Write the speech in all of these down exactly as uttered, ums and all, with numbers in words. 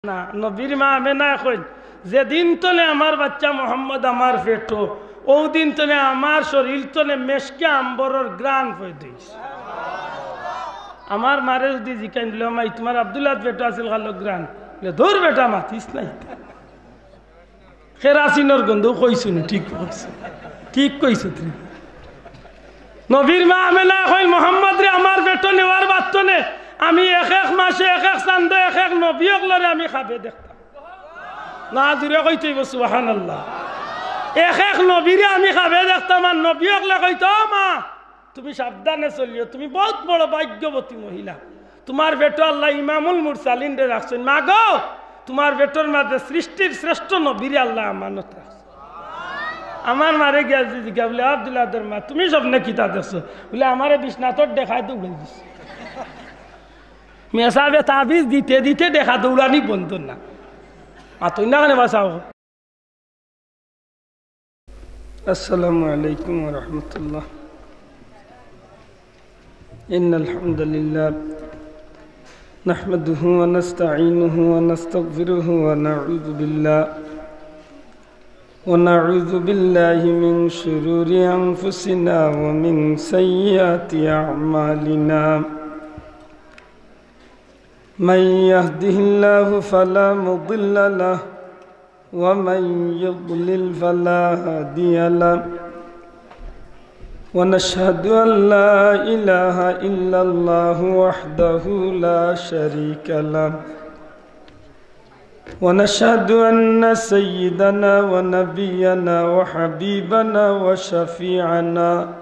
না, নবীর মা আমেনায় কইন, "যেদিন তনে আমার বাচ্চা মোহাম্মদ আমার পেটো, অউ দিন তনে আমার শরীর তনে মেশকে আম্বরর ঘ্রাণ পয়দা অইছে।" আমার মারে যুদি জিকাইন, বুলে, "ও মাই, তুমার আব্দুল্লাহর পেটো আছিল কালো ঘ্রাণ?" বুলে, "ধুর বেটা, মাতিস না ইতা।" কেরাসিনর গন্ধ কইছনি, ঠিক কইছনি, ঠিক কইছো তুমি। নবীর মা আমেনায় কইন, "মোহাম্মদরে আমার পেটো নেওয়ার বাদ তনে আমি এক এক মাসে, এক এক চান্দে, এক এক নবী অকলরে আমি খাবে দেখতাম।" না, জুরে কইতে অইবো, সুবহানাল্লাহ। এক এক নবীরে আমি খাবে দেখতাম, আর নবী অকলে কইতো, "ও মা, তুমি সাবধানে চলিও, তুমি বউত বড় ভাগ্যবতী মহিলা, তুমার পেটো আল্লায় ইমামুল মুরসালিনরে রাখছইন। মা গো, তুমার পেটর মাঝে সৃষ্টির শ্রেষ্ঠ নবীরে আল্লায় আমানত রাখছইন।" আমার মারে গিয়া যুদি জিকাইন, বুলে, "আব্দুল্লাহর মা, তুমি স্বপ্নে কিতা দেখছো?" বুলে, "আমারে বিছনাত ডেকায় দৌড়াই দিছে।" মিয়া সাবে তাবিজ দিতে দিতে ডেকা দৌড়ানি বন্ধ না। মাতইন না কেনে বাঁচাও। السلام عليكم ورحمة الله. إن الحمد لله نحمده ونستعينه ونستغفره ونعوذ بالله، ونعوذ بالله من شرور أنفسنا ومن سيئات أعمالنا. من يهده الله فلا مضل له، ومن يضلل فلا هادي له. ونشهد أن لا إله إلا الله وحده لا شريك له. ونشهد أن سيدنا ونبينا وحبيبنا وشفيعنا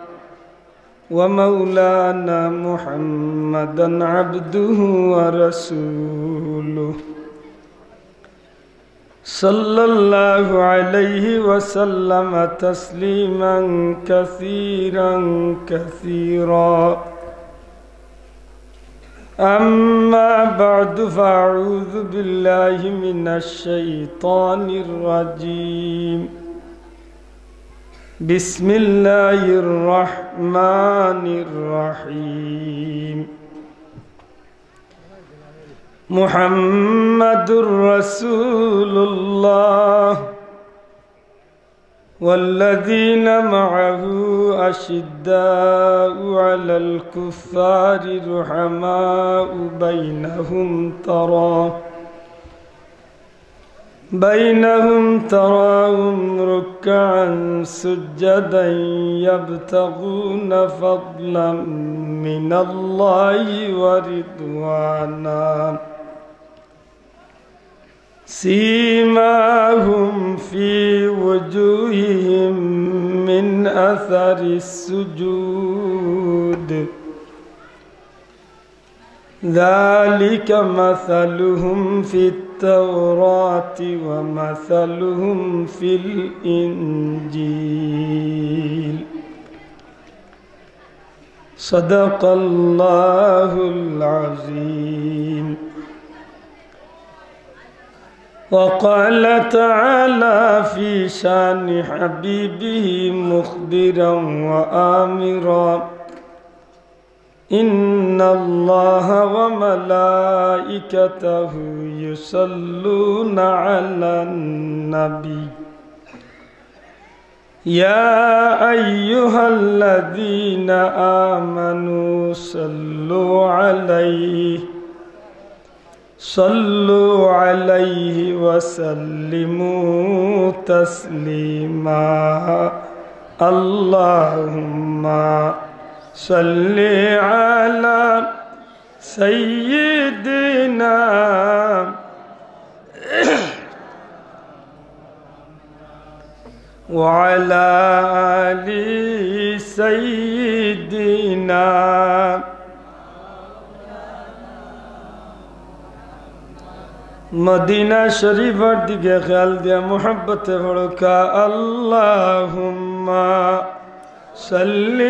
ومولانا محمدا عبده ورسوله، صلى الله عليه وسلم تسليما كثيرا كثيرا. أما بعد، فأعوذ بالله من الشيطان الرجيم. بسم الله الرحمن الرحيم. محمد رسول الله والذين معه أشداء على الكفار رحماء بينهم، ترى بينهم تراهم ركعا سجدا يبتغون فضلا من الله ورضوانا، سيماهم في وجوههم من أثر السجود، ذلك مثلهم في التوراة ومثلهم في الإنجيل. صدق الله العظيم. وقال تعالى في شان حبيبه مخبرا وآمرا: إن الله وملائكته يصلون على النبي، يا أيها الذين آمنوا صلوا عليه صلوا عليه وسلموا تسليما. اللهم صل على سيدنا وعلى آل سيدنا। মদিনা শরীফর দিকে খেয়াল দিয়া মুহাব্বতে পড়ুক্কা, اللهم صل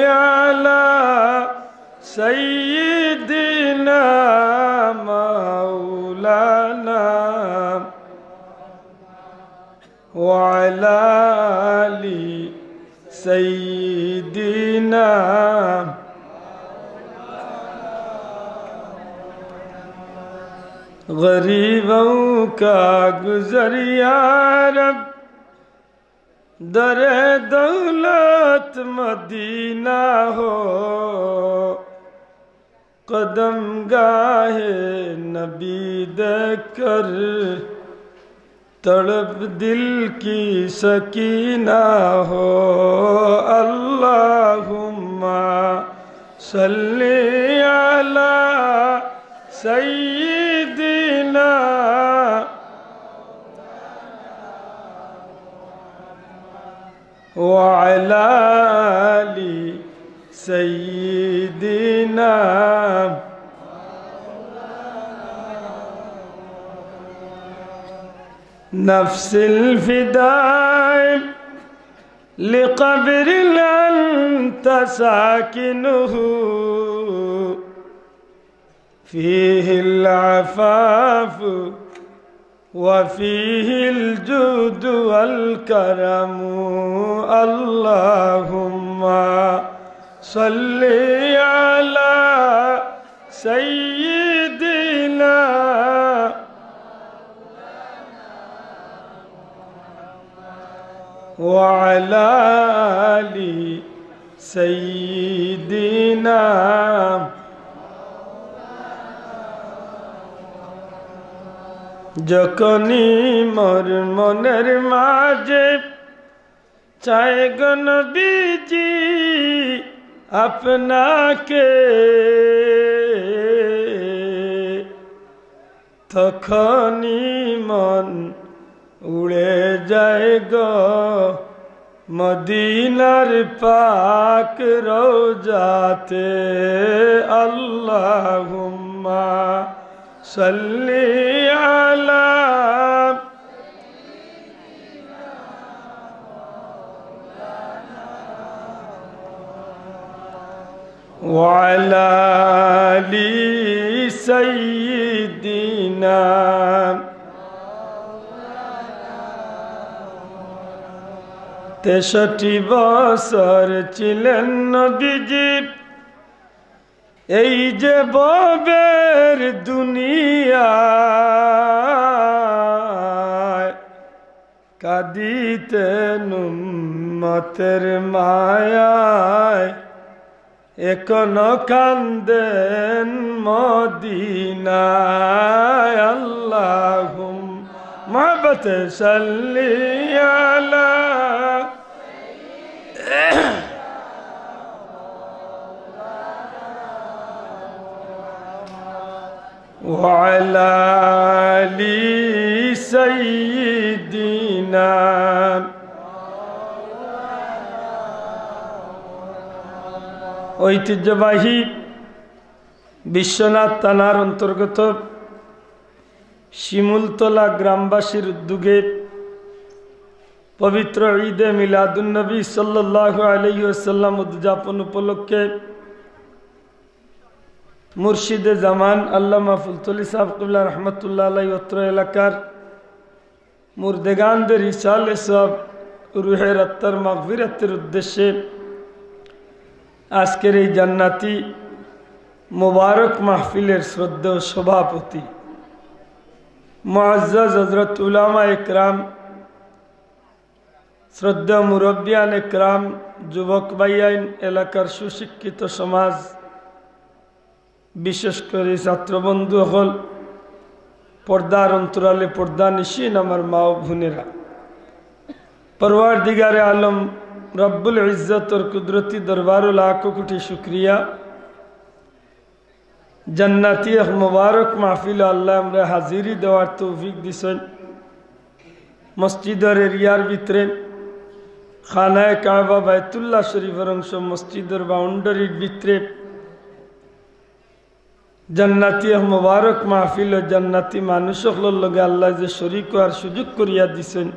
على سيدنا مولانا وعلى آل سيدنا। غریبوں کا گزر یا رب، در دولت مدینہ ہو، قدم گاہ نبی دیکھ کر تڑپ دل کی سکینہ ہو۔ اللہم صل علی سیدنا وعلی آل سیدنا۔ نفس الفداء لقبر أنت ساكنه، فيه العفاف وفيه الجود والكرم۔ اللهم صل على سيدنا وعلى آل سيدنا۔ যখনই মোর মনের মাঝে চায় গো নবীজি আপনাকে, তখনই মন উড়ে যায় গো মদিনার পাক রওজাতে। আল্লাহুম্মা সাল্লি আলা وعلى آل سيدنا। তেষট্টি বছর ছিলেন নবীজি এই যে ভবের দুনিয়ায়, কাঁদিতেন উম্মতের মায়ায়, এখনো কান্দেন মদিনায়। আল্লাহুম মহব্বতে সাল্লি আলা وعلى آل سيدنا। ঐতিহ্যবাহী বিশ্বনাথ থানার অন্তর্গত শিমুলতলা গ্রামবাসীর উদ্যোগে পবিত্র ঈদে মিলাদুন্নবী সাল্লাল্লাহু আলাইহি ওয়াসাল্লাম উদযাপন উপলক্ষে মুর্শিদে জামান আল্লামা ফুলতলি সাহেব কিবলা রহমতুল্লাহ আলাইহি অত্র এলাকার মুর্দেগানদের ইসালে সওয়াব, রুহের আত্মার মাগফিরাতের উদ্দেশ্যে আজকের এই জান্নাতি মোবারক মাহফিলের শ্রদ্ধেয় সভাপতি মুআজ্জাজ হযরত উলামা একরাম, শ্রদ্ধেয় মুরব্বিয়ান একরাম, যুবক ভাইয়াইন, এলাকার সুশিক্ষিত সমাজ, বিশেষ করি ছাত্র বন্ধু অকল, পর্দার অন্তরালে পর্দানিশীন আমার মা ও বোনেরা, পরওয়ারদিগারে আলম রব্বুল ইজ্জতর কুদরতি দরবারো লাখো কোটি শুকরিয়া। জান্নাতি এক মোবারক মাহফিলো আল্লায় আমরারে হাজিরি দেওয়ার তৌফিক দিছইন। মসজিদর এরিয়ার ভিতরে খানায়ে কাবা বায়তুল্লাহ শরীফর অংশ, মসজিদর বাউন্ডারির ভিতরে জান্নাতি এক মোবারক মাহফিলো জান্নাতি মানুষ অকলর লগে আল্লায় যে শরিক অওয়ার সুযোগ করিয়া দিছইন,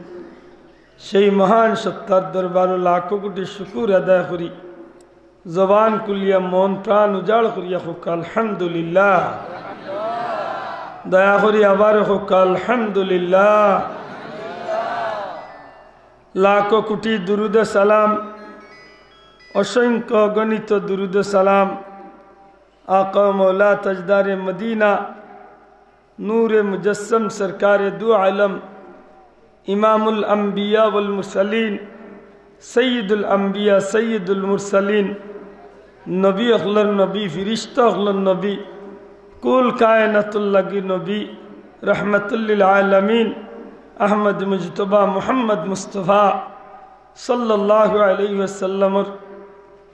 সেই মহান সত্তার দরবারো লাখো কোটি শুকুর আদায় করি। জবান খুলিয়া মন প্রাণ উজাড় করিয়া কউক্কা আলহামদুলিল্লাহ। দয়া করি আবার কউক্কা আলহামদুলিল্লাহ। লাখো কোটি দুরুদ সালাম, অসংখ্য অগণিত দুরুদ সালাম আকা মৌলা তাজদারে মদিনা نور مجسم سرکار دو عالم، امام الانبیاء والمرسلین، سید الانبیاء سید المرسلین، نبی اخلر نبی، فرشتہ اخلر نبی، کل کائنات لگی نبی، رحمت للعالمین، احمد مجتبی محمد مصطفی صلی اللہ علیہ وسلمر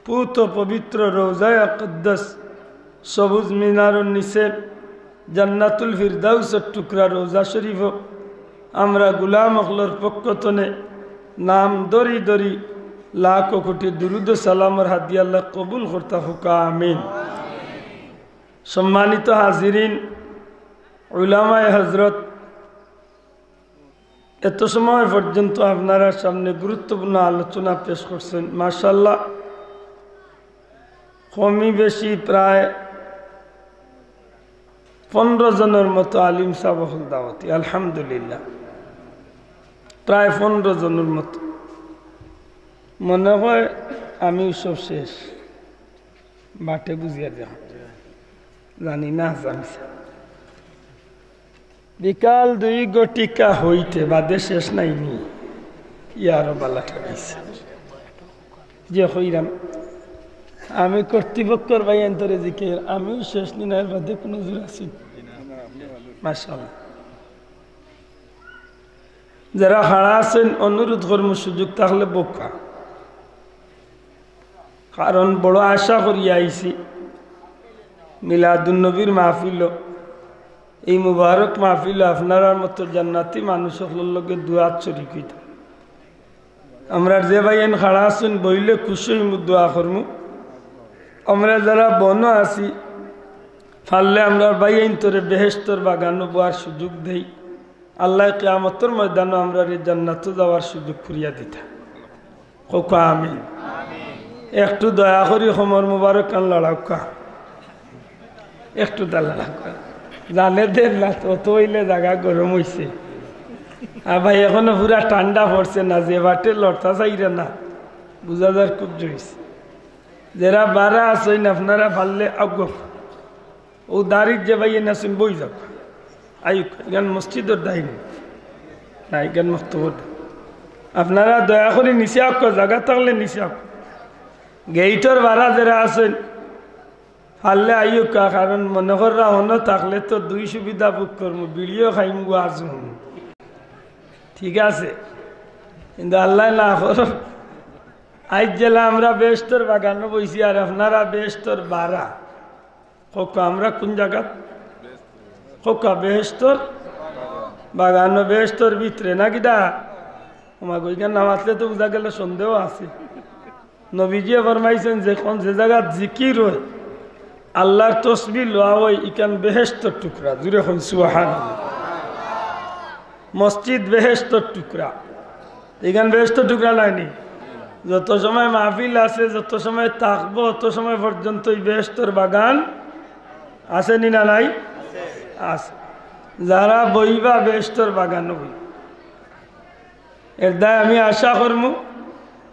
পুত পবিত্র রওজায়ে আকদ্দাস, সবুজ মিনারর নিচে জান্নাতুল ফিরদাউসর টুকরা রওজা শরীফো আমরা গুলাম অকলর পক্ষ তনে নাম ধরি ধরি লাখো কোটি দুরুদ ও সালামর হাদিয়া আল্লায় কবুল করতা হউক্কা, আমিন। সম্মানিত হাজিরিন, উলামায়ে হযরত, এত সময় পর্যন্ত আপনারার সামনে গুরুত্বপূর্ণ আলোচনা পেশ করছেন, মাশাআল্লাহ। কমই বেশি প্রায় পনেরো জনর মতো আলিম সাব অকল দাওয়াতি, আলহামদুলিল্লাহ, প্রায় পনেরো জনর মতো। মনে হয় আমি সব শেষ, বাটে বুঝিয়া দেওয়া, জানি না হাছা মিছা। বিকাল দুই ঘটিকা হইতে বাদে শেষ নাইনি, ইয়ারও বালা ঠেকাইছে। যে কইরাম, আমি কর্তৃপক্ষর ভাইয়াইন্তরে জিকাইয়ার, আমিও শেষ নি না, এর বাদে কুনু জোর আছে? মাশাআল্লাহ। যারা খাড়া আছেন, অনুরোধ করমু সুযোগ থাকলে বউক্কা, কারণ বড় আশা করিয়া আইছি মিলাদুন নবীর মাহফিলো। এই মুবারক মাহফিলো আপনারার মতো জান্নাতি মানুষ অকলর লগে দোয়াত শরিক অইতাম। আমরার যে ভাইয়াইন খাড়া আছইন, বইলে খুশি অইমু, দোয়া করমু। আমরা যারা বনো আছি, পারলে আমরার ভাইয়াইন্তরে বেহেশতর বাগানো বওয়ার সুযোগ দেই। আল্লায় কিয়ামতর ময়দানো আমরারে জান্নাতো যাওয়ার সুযোগ করিয়া দিতা। কউক্কা আমিন। একটু দয়া করি কমর মুবারক খান লড়াউক্কা। একটু তা লড়াউক্কা। জানে দের না তো, তো অইলে জাগা গরম অইছে। আর ভাই, এখনো পুরা ঠান্ডা পড়ছে না, যে বাটে লড়তা চাইরা না, বুঝা যার খুব জইছে। যেরা বারা আছইন, আপনারা পারলে আউক্কা। ও দাড়ির যে ভাইয়াইন আছইন, বই যাউক্কা। আউক্কা, ইখান মসজিদর দাইন না, ইখান মক্তবর দাইন। আপনারা দয়া করি নিচে আউক্কা, জাগা থাকলে নিচে আউক্কা। গেইটর বারা যেরা আছইন, পারলে আউক্কা, কারণ মনে কররা অনো থাকলে তো দুই সুবিধা ভোগ করমু, বিড়িও খাইমু, ওয়াজও হুনমু। ঠিক আছে, কিন্তু আল্লায় না করউক, আইজ যেলা আমরা বেহেশতর বাগানো বইছি, আর আপনারা বেহেশতর বারা। কউক্কা, আমরা কুন জাগাত? কউক্কা, বেহেশতর বাগানো, বেহেশতর ভিতরে না কিতা? ওমা গো, ইখান না মাতলে তো বুঝা গেল সন্দেহ আছে। নবীজিয়ে ফরমাইছইন, যে কোন, যে জাগাত জিকির অয়, আল্লার তসবিহ লওয়া অয়, ইখান বেহেশতর টুকরা। জুরে কইন সুবহানাল্লাহ। মসজিদ বেহেশতর টুকরা। ইখান বেহেশতর টুকরা নায়নি? যত সময় মাহফিল আছে, যত সময় থাকবো, অত সময় পর্যন্ত ই বেহেশতর বাগান আছে নি না নাই? আছে। যারা বইবা বেহেশতর বাগানো বইবা। এর দায় আমি আশা করমু,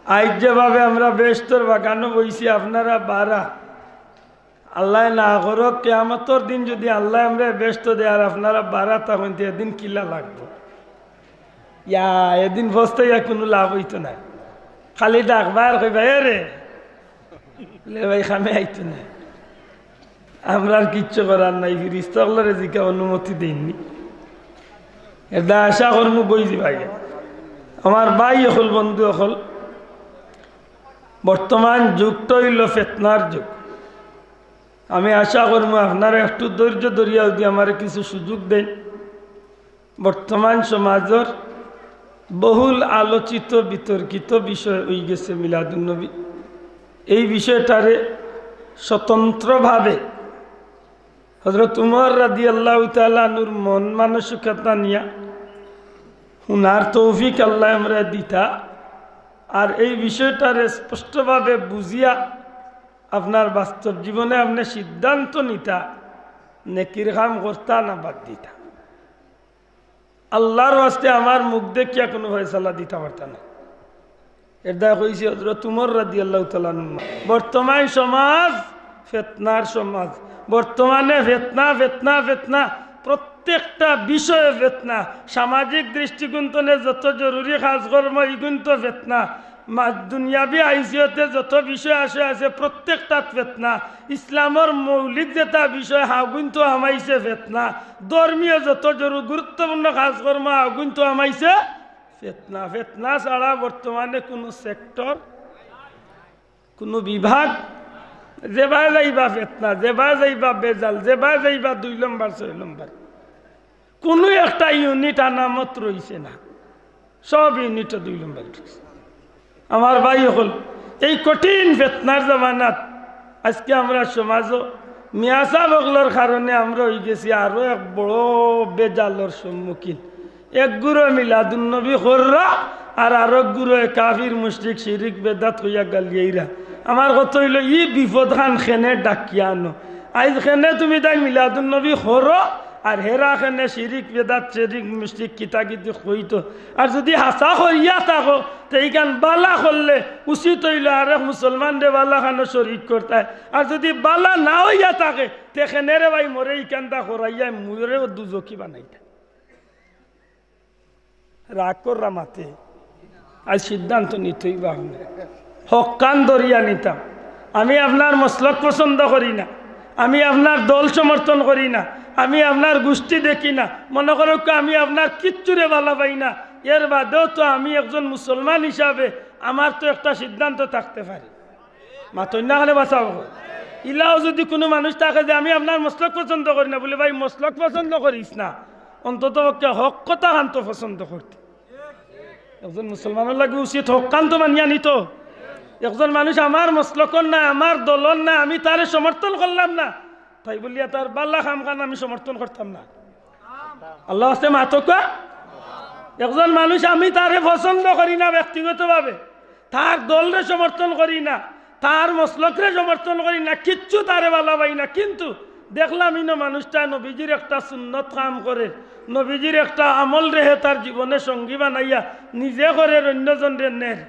আইজ যেভাবে আমরা বেহেশতর বাগানো বইছি, আপনারা বারা, আল্লায় না করউক, কিয়ামতর দিন যুদি আল্লায় আমরারে বেহেশত দেয় আর আপনারা বারা থাকইন, তে এদিন কিলা লাগবো? ইয়া, এদিন পস্তাইয়া কুনু লাভ অইতো নায়। খালি ডাকবা আর কইবা, "এ রে, লে ভাই, কামে আইতো নায়।" আমরার কিচ্ছু করার নাই, ফিরিস্তা অকলরে জিকা অনুমতি দেইননি। এর দায় আশা করমু বই দিবা। আমার ভাই অকল, বন্ধু অকল, বর্তমান যুগটা অইলো ফেতনার যুগ। আমি আশা করমু আপনারা একটু ধৈর্য ধরিয়া যুদি আমারে কিছু সুযোগ দেইন। বর্তমান সমাজর বহুল আলোচিত বিতর্কিত বিষয় অইগেছে মিলাদুন নবী। এই বিষয়টারে স্বতন্ত্রভাবে হযরত উমর রাদিয়াল্লাহু তাআলা আনহুর মন মানসিকতা নিয়া হুনার তৌফিক আল্লায় আমরারে দিতা, আর এই বিষয়টারে স্পষ্টভাবে বুঝিয়া আপনার বাস্তব জীবনে আপনে সিদ্ধান্ত নিতা, নেকির কাম করতা না বাদ দিতা। আল্লার ওয়াস্তে আমার মুখ দেখিয়া কুনু ফয়সালা দিতা পারতা না। এর দায় কইছি হযরত উমর রাদিয়াল্লাহু তাআলা আনহু। বর্তমান সমাজ ফেতনার সমাজ। বর্তমানে ফেতনা, ফেতনা, ফেতনা। প্রত্যেক প্রত্যেকটা বিষয়ে ফেতনা। সামাজিক দৃষ্টিকোণ তনে যত জরুরি কাজকর্ম, ইগুইনতো ফেতনা। মা-, দুনিয়াবি আইসিওতে যত বিষয় আসে আছে, প্রত্যেকটাত ফেতনা। ইসলামর মৌলিক যেটা বিষয়, হাগুইনতো হামাইছে ফেতনা। ধর্মীয় যত জরুরি গুরুত্বপূর্ণ কাজকর্ম, হাগুইনতো হামাইছে ফেতনা। ফেতনা ছাড়া বর্তমানে কোনো সেক্টর, কোনো বিভাগ, যেবায় যাইবা ফেতনা, যেবায় যাইবা বেজাল, যেবায় যাইবা দুই নম্বর, ছয় নম্বর। কোনো একটা ইউনিট আনামত রইছে না, সব ইউনিটে দুই নম্বর রইছে। আমার ভাই অকল, এই কঠিন ফেতনার জমানাত আজকে আমরার সমাজও মিয়াসাব অকলর কারণে আমরা অইগেছি আরো এক বড় বেজালর সম্মুখীন। এক গুরু মিলাদুন্নবী কররা, আর আরক গুরু কাফির, মুশরিক, শিরিক, বেদাত কইয়া গালিয়াইরা। আমার কথা অইলো, ই বিপদখান কেনে ডাকিয়া আনো? আইজ কেনে তুমি তাইন মিলাদুন্নবী করো, আর হেরা কেনে শিরিক, বেদাত, শিরিক, মুশরিক, কিতা কিতি কইতো? আর যুদি হাছা করিয়া থাকো, তে ইখান বালা করলে উচিত অইলো আরেক মুসলমানরে বালাখানো শরিক করতায়। আর যুদি বালা না অইয়া থাকে, তে কেনে রে ভাই মোরে ইখানটা করাইয়া মোরেও দুজখি বানাইতা। রাগ কররা মাতে। আইজ সিদ্ধান্ত নিতইবা আপনে। হকখান ধরিয়া নিতাম। আমি আপনার মসলক পছন্দ করি না, আমি আপনার দল সমর্থন করি না, আমি আপনার গোষ্ঠী দেখি না। মনে করউক্কা আমি আপনার কিচ্ছুরে বালা পাই না, এর বাদেও তো আমি একজন মুসলমান হিসাবে আমার তো একটা সিদ্ধান্ত থাকতে পারে। মাতইন না কেনে বাঁচাও। ইলাও যুদি কুনু মানুষ থাকে যে আমি আপনার মসলক পছন্দ করি না, বুলে, ভাই, মসলক পছন্দ করিস না, অন্তত পক্ষে হক কথাখান তো পছন্দ করতে। একজন মুসলমানর লাগি উচিত হকখান তো মানিয়া নিতো। একজন মানুষ আমার মসলকর না, আমার দলর না, আমি তারে সমর্থন করলাম না, তাই বুলিয়া তার বালা কামখান আমি সমর্থন করতাম না। আল্লাহ আছে মাতকা। একজন মানুষ আমি তারে পছন্দ করি না ব্যক্তিগতভাবে, তার দলরে সমর্থন করি না, তার মসলকরে সমর্থন করি না, কিচ্ছু তারে বালা পাই না, কিন্তু দেখলাম ইনো মানুষটা নবীজির একটা সুন্নত কাম করে, নবীজির একটা আমলরে হে তার জীবনে সঙ্গী বানাইয়া নিজে করের, অন্যজনরে নের।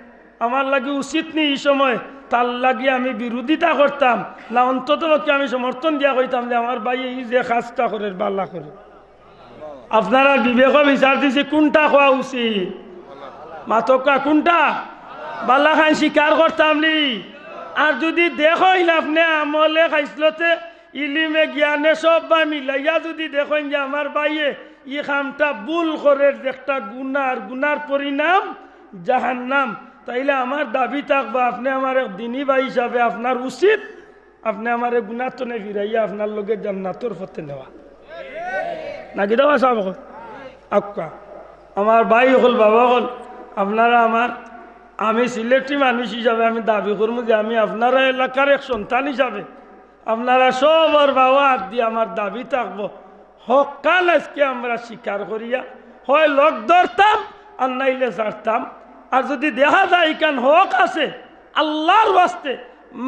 আমার লাগি উচিত নি ই সময় তার লাগি আমি বিরোধিতা করতাম না, অন্তত পক্ষে আমি সমর্থন দিয়া কইতাম যে আমার ভাইয়ে ই যে কাজটা করের বালা করের। আপনারার বিবেকো বিচার দিছি, কুনটা কওয়া উচিত? মাতকা কুনটা? বালাখান স্বীকার করতাম নি? আর যুদি দেখইন আপনে আমলে, খাইছলতে, ইলিমে, জ্ঞানে সব বা মিলাইয়া যুদি দেখইন যে আমার ভাইয়ে ই কামটা ভুল করের, যে একটা গুনার, গুনার পরিণাম জাহান্নাম, তাইলে আমার দাবি থাকবো, আপনে আমার এক দিনী ভাই হিসাবে আপনার উচিত আপনে আমারে গুনাহ তনে ফিরাইয়া আপনার লগে জান্নাতর পথে নেওয়া। নাকি দাওয়া সাহেব অকল? আক্কা। আমার ভাই অকল, বাবা অকল, আপনারা আমার, আমি সিলেটি মানুষ হিসাবে আমি দাবি করমু যে আমি আপনারা এলাকার এক সন্তান হিসাবে আপনারা সবর বাবা হাত দিয়া আমার দাবি থাকবো, হকখান আজকে আমরা স্বীকার করিয়া হয় লগ ধরতাম আর নাইলে ছাড়তাম। আর যুদি দেখা যায় ইখান হক আছে, আল্লাহর ওয়াস্তে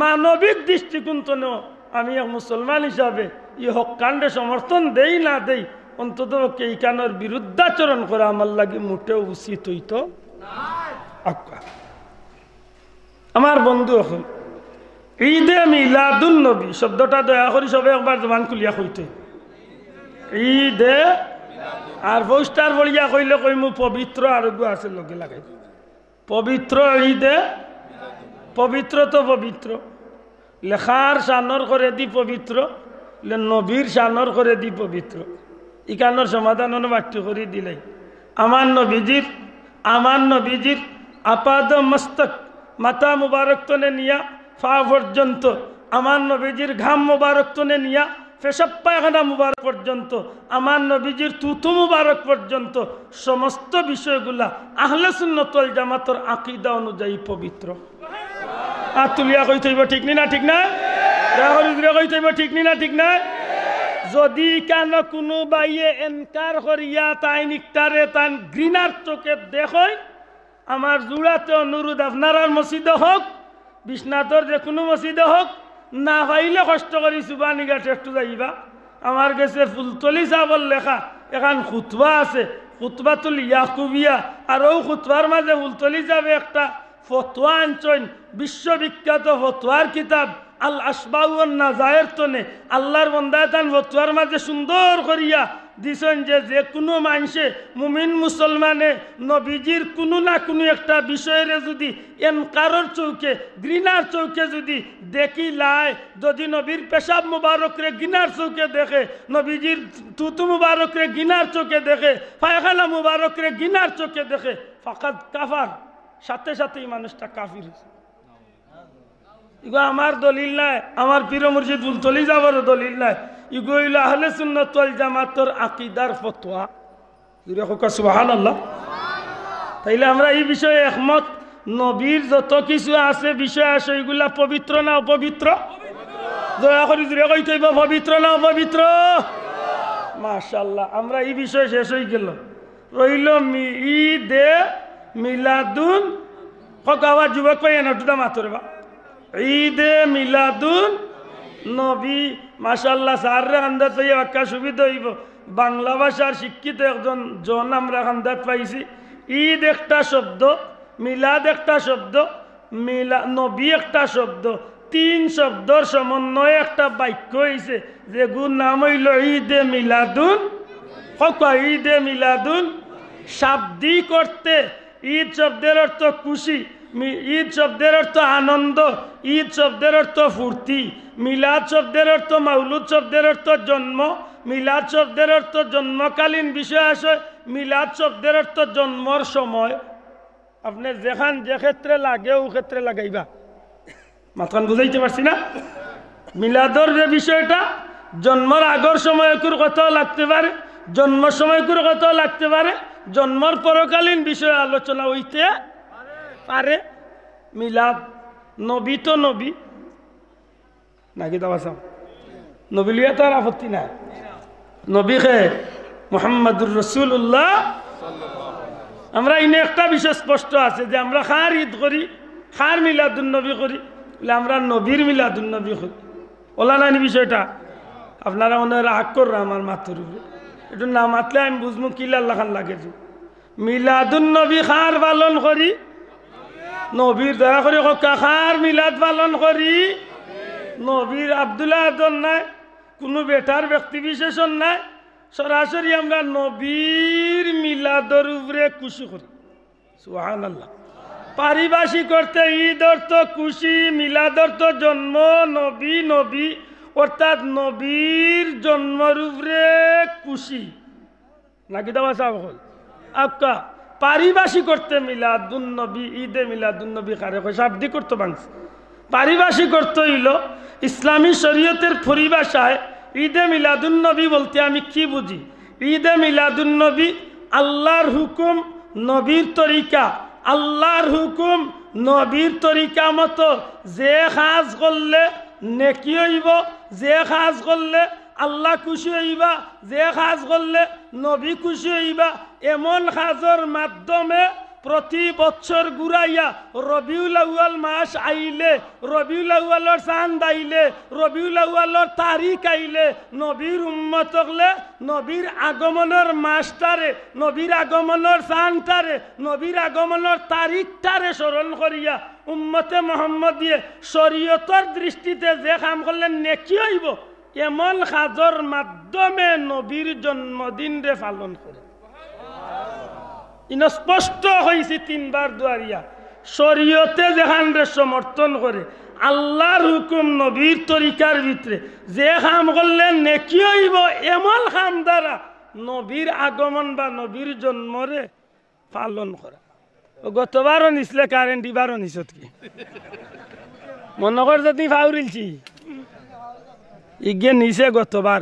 মানবিক দৃষ্টিকোণ তনেও আমি এক মুসলমান হিসাবে ই হকখানরে সমর্থন দেই না দেই, অন্তত পক্ষে ইখানর বিরুদ্ধাচরণ করা আমার লাগি মোটেও উচিত অইতো। আক্কা। আমার বন্ধু অকল, ঈদে মিলাদুন নবী শব্দটা দয়া করি সবে একবার জবান খুলিয়া কইতে। ঈদে, আর পোস্টার পড়িয়া কইলে কইমু পবিত্র, আরোগ্য আছে লগে লাগাই। পবিত্র ঈদে, পবিত্র তো পবিত্র, লেখার শানর করেদি পবিত্র, লে নবীর শানর করেদি পবিত্র। ইখানর সমাধান অনো বাট্টি করি দিলাই। আমার নবীজির, আমার নবীজির আপাদ মস্তক, মাথা মুবারক তনে নিয়া পা পর্যন্ত, আমার নবীজির ঘাম মুবারক তনে নিয়া পেশাব পায়খানা মুবারক পর্যন্ত, আমার নবীজির থুথু মুবারক পর্যন্ত সমস্ত বিষয়গুলা আহলে সুন্নত ওয়াল জামাতর আকীদা অনুযায়ী পবিত্র। আত তুলিয়া কইতে অইবো, ঠিক নি না? ঠিক না? রাহুল উদ্রে কইতে অইবো, ঠিক নি না? ঠিক না? যুদি ইখানো কুনু ভাইয়ে এনকার করিয়া তাইন ইকটারে তান ঘৃণার চোখে দেখইন, আমার জুড়াতে অনুরোধ, আপনারার মসজিদে হোক, বিশ্বনাথর যে কুনু মসজিদে হোক, না পাইলে কষ্ট করি সুবানীঘাট একটু যাইবা। আমার গেছে ফুলতলি সাবর লেখা এখান খুতবা আছে, খুতবাতুল ইয়াকুবিয়া, আর অউ খুতবার মাঝে ফুলতলি সাবে একটা ফতোয়া আনছইন, বিশ্ববিখ্যাত ফতোয়ার কিতাব আল আশবাউ ওয়ান নাজায়ের তনে। আল্লাহর বন্দায় তান ফতোয়ার মাঝে সুন্দর করিয়া দিছইন যে, যে কুনু মানষে, মুমিন মুসলমানে নবীজির কুনু না কুনু একটা বিষয়রে যুদি এনকারর চউখে, ঘৃণার চউখে যুদি দেখিলায়, যুদি নবীর পেশাব মুবারকরে ঘৃণার চউখে দেখে, নবীজির থুথু মুবারকরে ঘৃণার চউখে দেখে, পায়খানা মুবারকরে ঘৃণার চউখে দেখে, ফাকাদ কাফার, সাথে সাথে ই মানুষটা কাফির অইছে। ইগু আমার দলিল নায়, আমার পীর মুর্শিদ ফুলতলি ছাবরও দলিল নায়। ইগু অইলো আহলে সুন্নাত ওয়াল জামাতর আকিদার ফতোয়া। জুরে কউক্কা সুবহানাল্লাহ। তাইলে আমরা ই বিষয়ে একমত, নবীর যত কিছু আছে বিষয় আছে, ইগুলা পবিত্র না অপবিত্র? দয়া করি জুরে কইতে অইবো, পবিত্র না অপবিত্র? মাশাআল্লাহ, আমরা ই বিষয় শেষ অইগেলো। রইলো মি-, ঈদে মিলাদুন, কউক্কা আবার যুবক ভাই, এনে একটু দাম আতরে বা। ঈদে মিলাদুন নবী, মাশাআল্লাহ, স্যাররে কান্দাত পাইয়া বাক্কা সুবিধা অইবো। বাংলা ভাষার শিক্ষিত একজন জন আমরা কান্দাত পাইছি। ঈদ একটা শব্দ, মিলাদ একটা শব্দ, মিলা-, নবী একটা শব্দ, তিন শব্দর সমন্বয়ে একটা বাক্য অইছে, যেগুর নাম অইলো ঈদে মিলাদুন, কউক্কা ঈদে মিলাদুন, শাব্দিক অর্থে ঈদ শব্দের অর্থ খুশি, মি-, ঈদ শব্দের অর্থ আনন্দ, ঈদ শব্দের অর্থ ফুর্তি, মিলাদ শব্দের অর্থ, মাউলুদ শব্দের অর্থ জন্ম, মিলাদ শব্দের অর্থ জন্মকালীন বিষয় আছে, মিলাদ শব্দের অর্থ জন্মর সময়। আপনে যেখান যে ক্ষেত্রে লাগে, অউ ক্ষেত্রে লাগাইবা। মাতখান বুঝাইতে পারছি না? মিলাদর যে বিষয়টা, জন্মর আগর সময়কুর কথাও লাগতে পারে, জন্মর সময়কুর কথাও লাগতে পারে, জন্মর পরকালীন বিষয়ে আলোচনা অইতে পারে। মিলাদ, নবী তো নবী, নাকি দাবা সাব? নবী লইয়া তো আর আপত্তি নাই। নবী কে? মুহাম্মাদুর রাসূলুল্লাহ। আমরা ইনো একটা বিষয় স্পষ্ট আছে যে আমরা কার ঈদ করি, কার মিলাদুন নবী করি, বলে আমরা নবীর মিলাদুন নবী করি। অলা নানি বিষয়টা? আপনারা মনে হয় রাগ কররা আমার মাতর উপরে। একটু না মাতলে আমি বুঝমু কিলার লাখান লাগে যে। মিলাদুন নবী কার পালন করি? নবীর। দয়া করি কউক্কা, কার মিলাদ পালন করি? নবীর। আব্দুল আহাদর নায়, কুনু বেটার ব্যক্তি বিশেষর নায়, সরাসরি আমরা নবীর মিলাদর উপরে খুশি করি। সুবহানাল্লাহ। পারিভাষিক অর্থে ঈদ অর্থ খুশি, মিলাদ অর্থ জন্ম, নবী, নবী, অর্থাৎ নবীর জন্মর উপরে খুশি। নাকি দাবা সাব অকল? আক্কা, পারিভাষিক অর্থে মিলাদুন নবী, ঈদে মিলাদুন নবী কারে কয়? শাব্দিক অর্থ ভাংছি। পারিভাষিক অর্থ অইলো, ইসলামী শরীয়তের পরিভাষায় ঈদে মিলাদুন নবী বলতে আমি কি বুঝি? ঈদে মিলাদুন নবী আল্লাহর হুকুম, নবীর তরিকা, আল্লাহর হুকুম, নবীর তরিকা মতো যে কাজ করলে নেকি অইবো, যে কাজ করলে আল্লাহ খুশি অইবা, যে কাজ করলে নবী খুশি অইবা, এমন কাজর মাধ্যমে প্রতি বছর ঘুরাইয়া রবিউল আউয়াল মাস আইলে, রবিউল আউয়ালর চান্দ আইলে, রবিউল আউয়ালর তারিখ আইলে নবীর উম্মত অকলে নবীর আগমনর মাসটারে, নবীর আগমনর চান্দটারে, নবীর আগমনর তারিখটারে স্মরণ করিয়া উম্মতে মোহাম্মদীয়ে শরীয়তর দৃষ্টিতে যে কাম করলে নেকি অইবো, এমন কাজর মাধ্যমে নবীর জন্মদিনরে পালন করে। ইনো স্পষ্ট কইছি তিনবার দুয়ারিয়া, শরীয়তে যেখানরে সমর্থন করে, আল্লাহর হুকুম নবীর তরিকার ভিতরে যে কাম করলে নেকি অইবো, এমন কাম দ্বারা নবীর আগমন বা নবীর জন্মরে পালন করা। ও গতবারও নিছলে কারেন্ট, ইবারও নিছত কি? মনো কর যদি ফাউরিলছি। ইগে নিছে গতবার।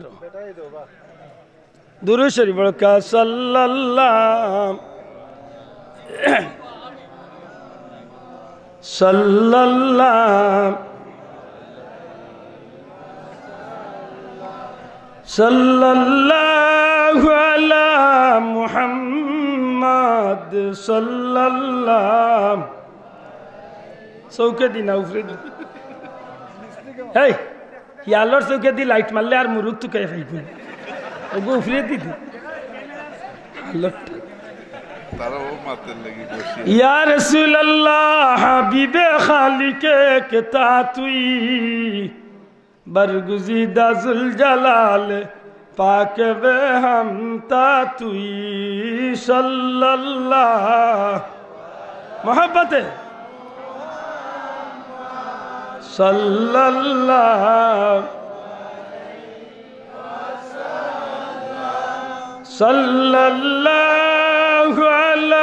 দুরূদ শরীফ পড়ো, কা সাল্লাল্লাহ, সাল্লাল্লাহ, সাল্লাল্লাহু আলা মুহাম্মাদ, সাল্লাল্লাহ। চউখেদি না, উপরেদি। হেই, হিয়ালর চউখেদি লাইট মারলে আর মুরুখ তুকাই খাইব। ওগো উপরেদি দি। হিয়ালর। তারা ও মাতের লাগি বসি। ইয়া রাসূলুল্লাহ, হাবিবে খালিকে কেতা তুই, বরগুজিদা জুল জালাল پاک بے ہم تا توئی صلی اللہ۔ محبت صلی اللہ، صلی اللہ علی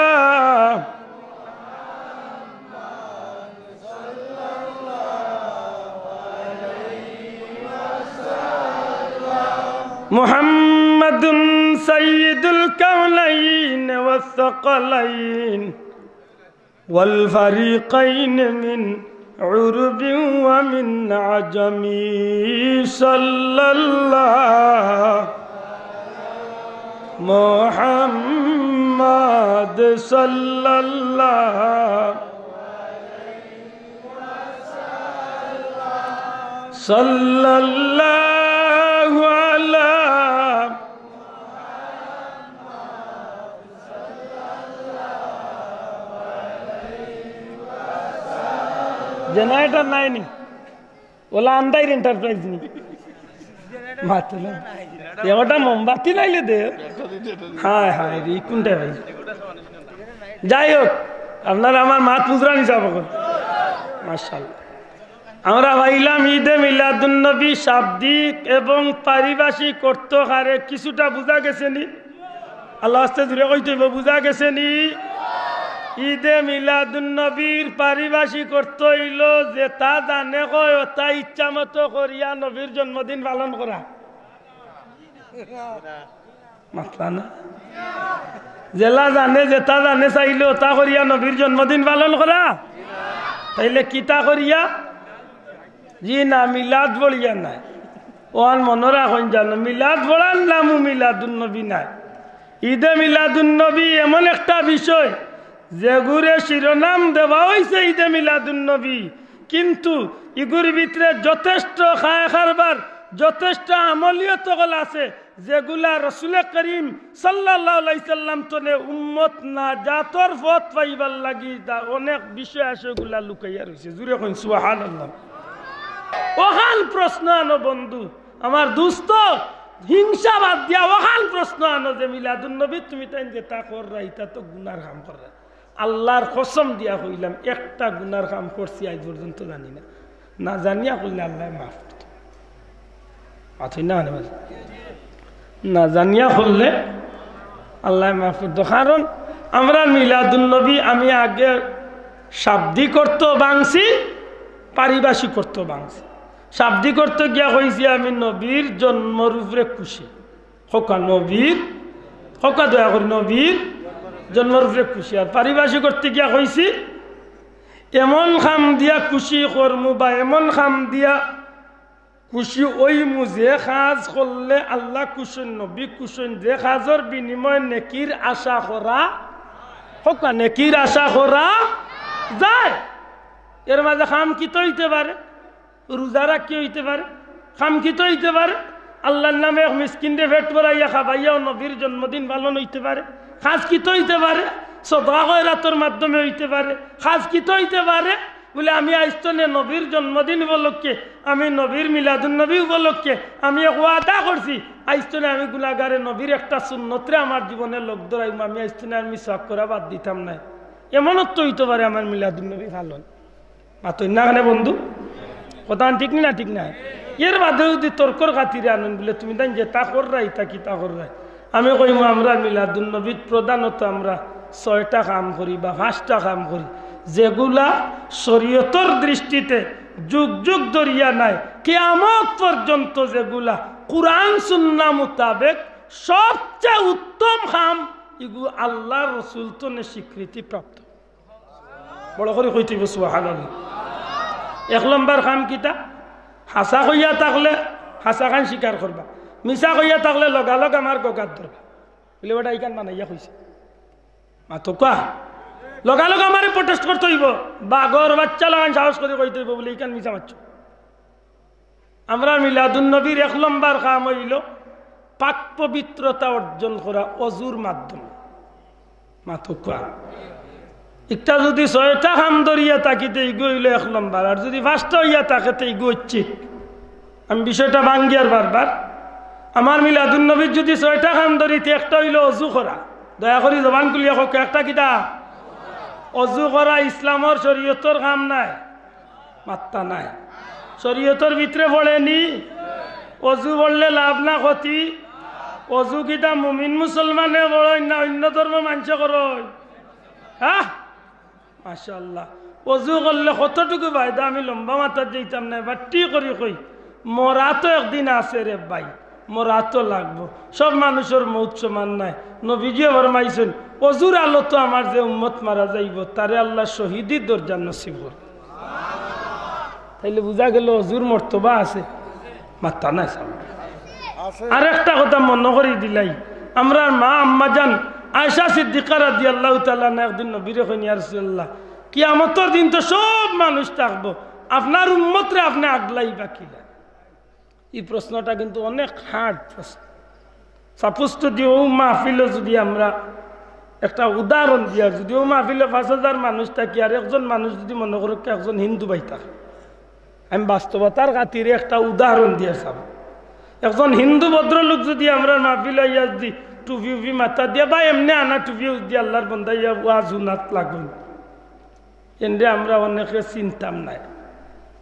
محمد سید الکونین والثقلین والفریقین من عرب ومن عجم، صلی اللہ محمد صلی اللہ صلی اللہ علی۔ جنریٹر নাই নি? ওলা আন্দাইর এন্টারপ্রাইজ নি? মাতো না। এবারটা মোমবাতি নাইলে দে। হায় হায় রে, কোনটা ভাই? যাই হোক, আপনারা আমার মাত বুঝরা নি সব এখন? মাশাআল্লাহ। আমরা পাইলাম ঈদে মিলাদুন্নবী শাব্দিক এবং পারিভাষিক অর্থ হারে কিছুটা বুঝা গেছে নি? আল্লাহ আস্তে জুরে কইতে অইবো, বুঝা গেছে নি? ঈদে মিলাদুন্নবীর পারিভাষিক অর্থ অইলো, যেটা জানে কয়, ওটা ইচ্ছা মতো করিয়া নবীর জন্মদিন পালন করা। মাতলা না? যেলা জানে, যেটা জানে চাইলে ওটা করিয়া নবীর জন্মদিন পালন করা? তাইলে কিতা করিয়া? জি না, মিলাদ পড়িয়া নায়। ওহান মনো রাখইন জানো, মিলাদ পড়ার নামও মিলাদুন্নবী নায়। ঈদে মিলাদুন্নবী এমন একটা বিষয়, যেগুরে শিরোনাম দেওয়া অইছে ঈদে মিলাদুন্নবী, কিন্তু ইগুর ভিতরে যথেষ্ট খায় কারবার, যথেষ্ট আমলিয়ত অকল আছে, যেগুলা রসুলে করিম সাল্লাল্লাহু আলাইহি সাল্লাম তনে উম্মত নাজাতর পথ পাইবার লাগি তা অনেক বিষয় আছে, ওগুলা লুকাইয়া রইছে। জুরে কইন সুবহানাল্লাহ। ওখান প্রশ্ন আনো বন্ধু, আমার দুস্ত, হিংসা বাদ দিয়া ওখান প্রশ্ন আনো যে মিলাদুন্নবী তুমি তাইন যেটা কররা, ইটা তো গুনার কাম কররা। আল্লাহর কসম দিয়া কইলাম, একটা গুনার কাম করছি আইজ পর্যন্ত জানি না। না জানিয়া করলে আল্লায় মাফ করতো। মাতইন না কেনে? না জানিয়া করলে আল্লায় মাফ করতো। কারণ আমরা মিলাদুন্নবী, আমি আগে শাব্দিক অর্থ ভাঙছি, পারিভাষিক অর্থ ভাঙছি। শাব্দিক অর্থ গিয়া কইছি আমি নবীর জন্মর উপরে খুশি। কউক্কা নবীর, কউক্কা দয়া করি নবীর জন্মর উপরে খুশি। আর পারিভাষিক অর্থে গিয়া কইছি এমন কাম দিয়া খুশি করমু বা এমন কাম দিয়া খুশি অইমু যে কাজ করলে আল্লাহ খুশি অইন, নবী খুশি অইন, যে কাজর বিনিময়ে নেকির আশা করা, কউক্কা নেকির আশা করা যায়। এর মাঝে কাম কিতা অইতে পারে? রোজা রাখি অইতে পারে, কাম কিতা অইতে পারে? আল্লাহর নামে এক মিসকিনরে পেট ভরাইয়া খাবাইয়াও নবীর জন্মদিন পালন অইতে পারে। কাজ কিতা অইতে পারে? সদকা খয়রাতর মাধ্যমে অইতে পারে। কাজ কিতা অইতে পারে? বুলে, আমি আইজ তনে নবীর জন্মদিন উপলক্ষে, আমি নবীর মিলাদুন্নবী উপলক্ষে আমি এক ওয়াদা করছি, আইজ তনে আমি গুনাগারে নবীর একটা সুন্নতরে আমার জীবনে লগ ধরাইমু, আমি আইজ তনে আর মিসওয়াক করা বাদ দিতাম নায়। এমনও তো অইতে পারে আমার মিলাদুন্নবী পালন। মাতইন না কেনে বন্ধু? কথা ঠিক নি না? ঠিক না? এর বাদে যদি তর্কর খাতিরে আনইন বুলে, তুমি তাইন যেটা কররায়, ইটা কিতা কররায়? আমি কইমু, আমরা মিলাদুন্নবীত প্রধানত আমরা ছয়টা কাম করি বা পাঁচটা কাম করি, যেগুলা শরীয়তর দৃষ্টিতে যুগ যুগ ধরিয়া নায়, কিয়ামত পর্যন্ত যেগুলা কোরআন সুন্নাহ মোতাবেক সবচেয়ে উত্তম কাম, ইগু আল্লাহর রসুল তনে স্বীকৃতিপ্রাপ্ত। বড় করি কইতে অইবো সুবহানাল্লাহ। এক নম্বর কাম কিতা? হাছা কইয়া থাকলে হাছাখান স্বীকার করবা, মিছা কইয়া থাকলে লগালগ আমার গগাত ধরবা। বুলে, "বেটা ইখান বানাইয়া কইছে।" মাতো কউক্কা। লগালগ আমারে প্রোটেস্ট করতে অইবো। বাঘর বাচ্চা লাখান সাহস করি কইতে অইবো বুলে, "ইখান মিছা মাতছো।" আমরা মিলাদুন্নবীর এক নম্বর কাম অইলো পাক পবিত্রতা অর্জন করা অজুর মাধ্যমে। মাতো কউক্কা। ইটা যদি ছয়টা কাম ধরিয়া থাকি তে ইগু অইলো এক নম্বর, আর যদি পাঁচটা অইয়া থাকে তে ইগু অইছে। আমি বিষয়টা ভাঙ্গিয়ার বারবার। আমার মিলাদুন নবীর যুদি ছয়টা কাম ধরি, তে একটা অইলো অজু করা। দয়া করি জবান খুলিয়া কউক্কা, একটা কিতা? অজু করা ইসলামর শরীয়তর কাম নায়। মাত্তা নাই। শরীয়তর ভিতরে পড়েনি? অজু পড়লে লাভ না ক্ষতি? অজু কিতা মুমিন মুসলমানে পড়ইন না অইন্য ধর্ম মানষে করইন? হ্যাঁ, মাশাআল্লাহ। অজু করলে কতটুকু ফায়দা, আমি লম্বা মাতাত যাইতাম না, এবার ঠিক করি কই, মরা তো একদিন আছে রে ভাই, মরা তো লাগবো। সব মানুষর মউত সমান নায়। নবীজিয়ে ফরমাইছইন, অজুর আলোত আমার যে উম্মত মারা যাইবো, তারে আল্লায় শহীদি দরজা নসিব করইন। তাইলে বুঝা গেলো অজুর মর্তবা আছে। মাত্তা নাই সাব। আরেকটা কথা মনো করি দিলাই, আমরার মা আম্মাজান আয়েশা সিদ্দিকা রাদিয়াল্লাহু তাআলা আনহা একদিন নবীরে কইন, "ইয়া রাসূলুল্লাহ, কিয়ামতর দিন তো সব মানুষ থাকবো, আপনার উম্মতরে আপনে আগলাইবা কিলা?" ই প্রশ্নটা কিন্তু অনেক hard প্রশ্ন। Suppose যুদি অউ মাহফিলো যুদি আমরা একটা উদাহরণ দিয়ার, যুদি অউ মাহফিলো পাঁচ হাজার মানুষ থাকি আর একজন মানুষ যুদি মনো করউক্কা একজন হিন্দু ভাই থাকে, আমি বাস্তবতার খাতিরে একটা উদাহরণ দিয়ার চাই। একজন হিন্দু ভদ্রলোক যুদি আমরার মাহফিলো আইয়া যুদি টুপি উপি মাথাত দিয়া বা এমনে আনা টুপি যুদি আল্লার বন্দা ইয়া ওয়াজ হুনাত লাগইন, এনরে আমরা অনেকে চিনতাম নায়।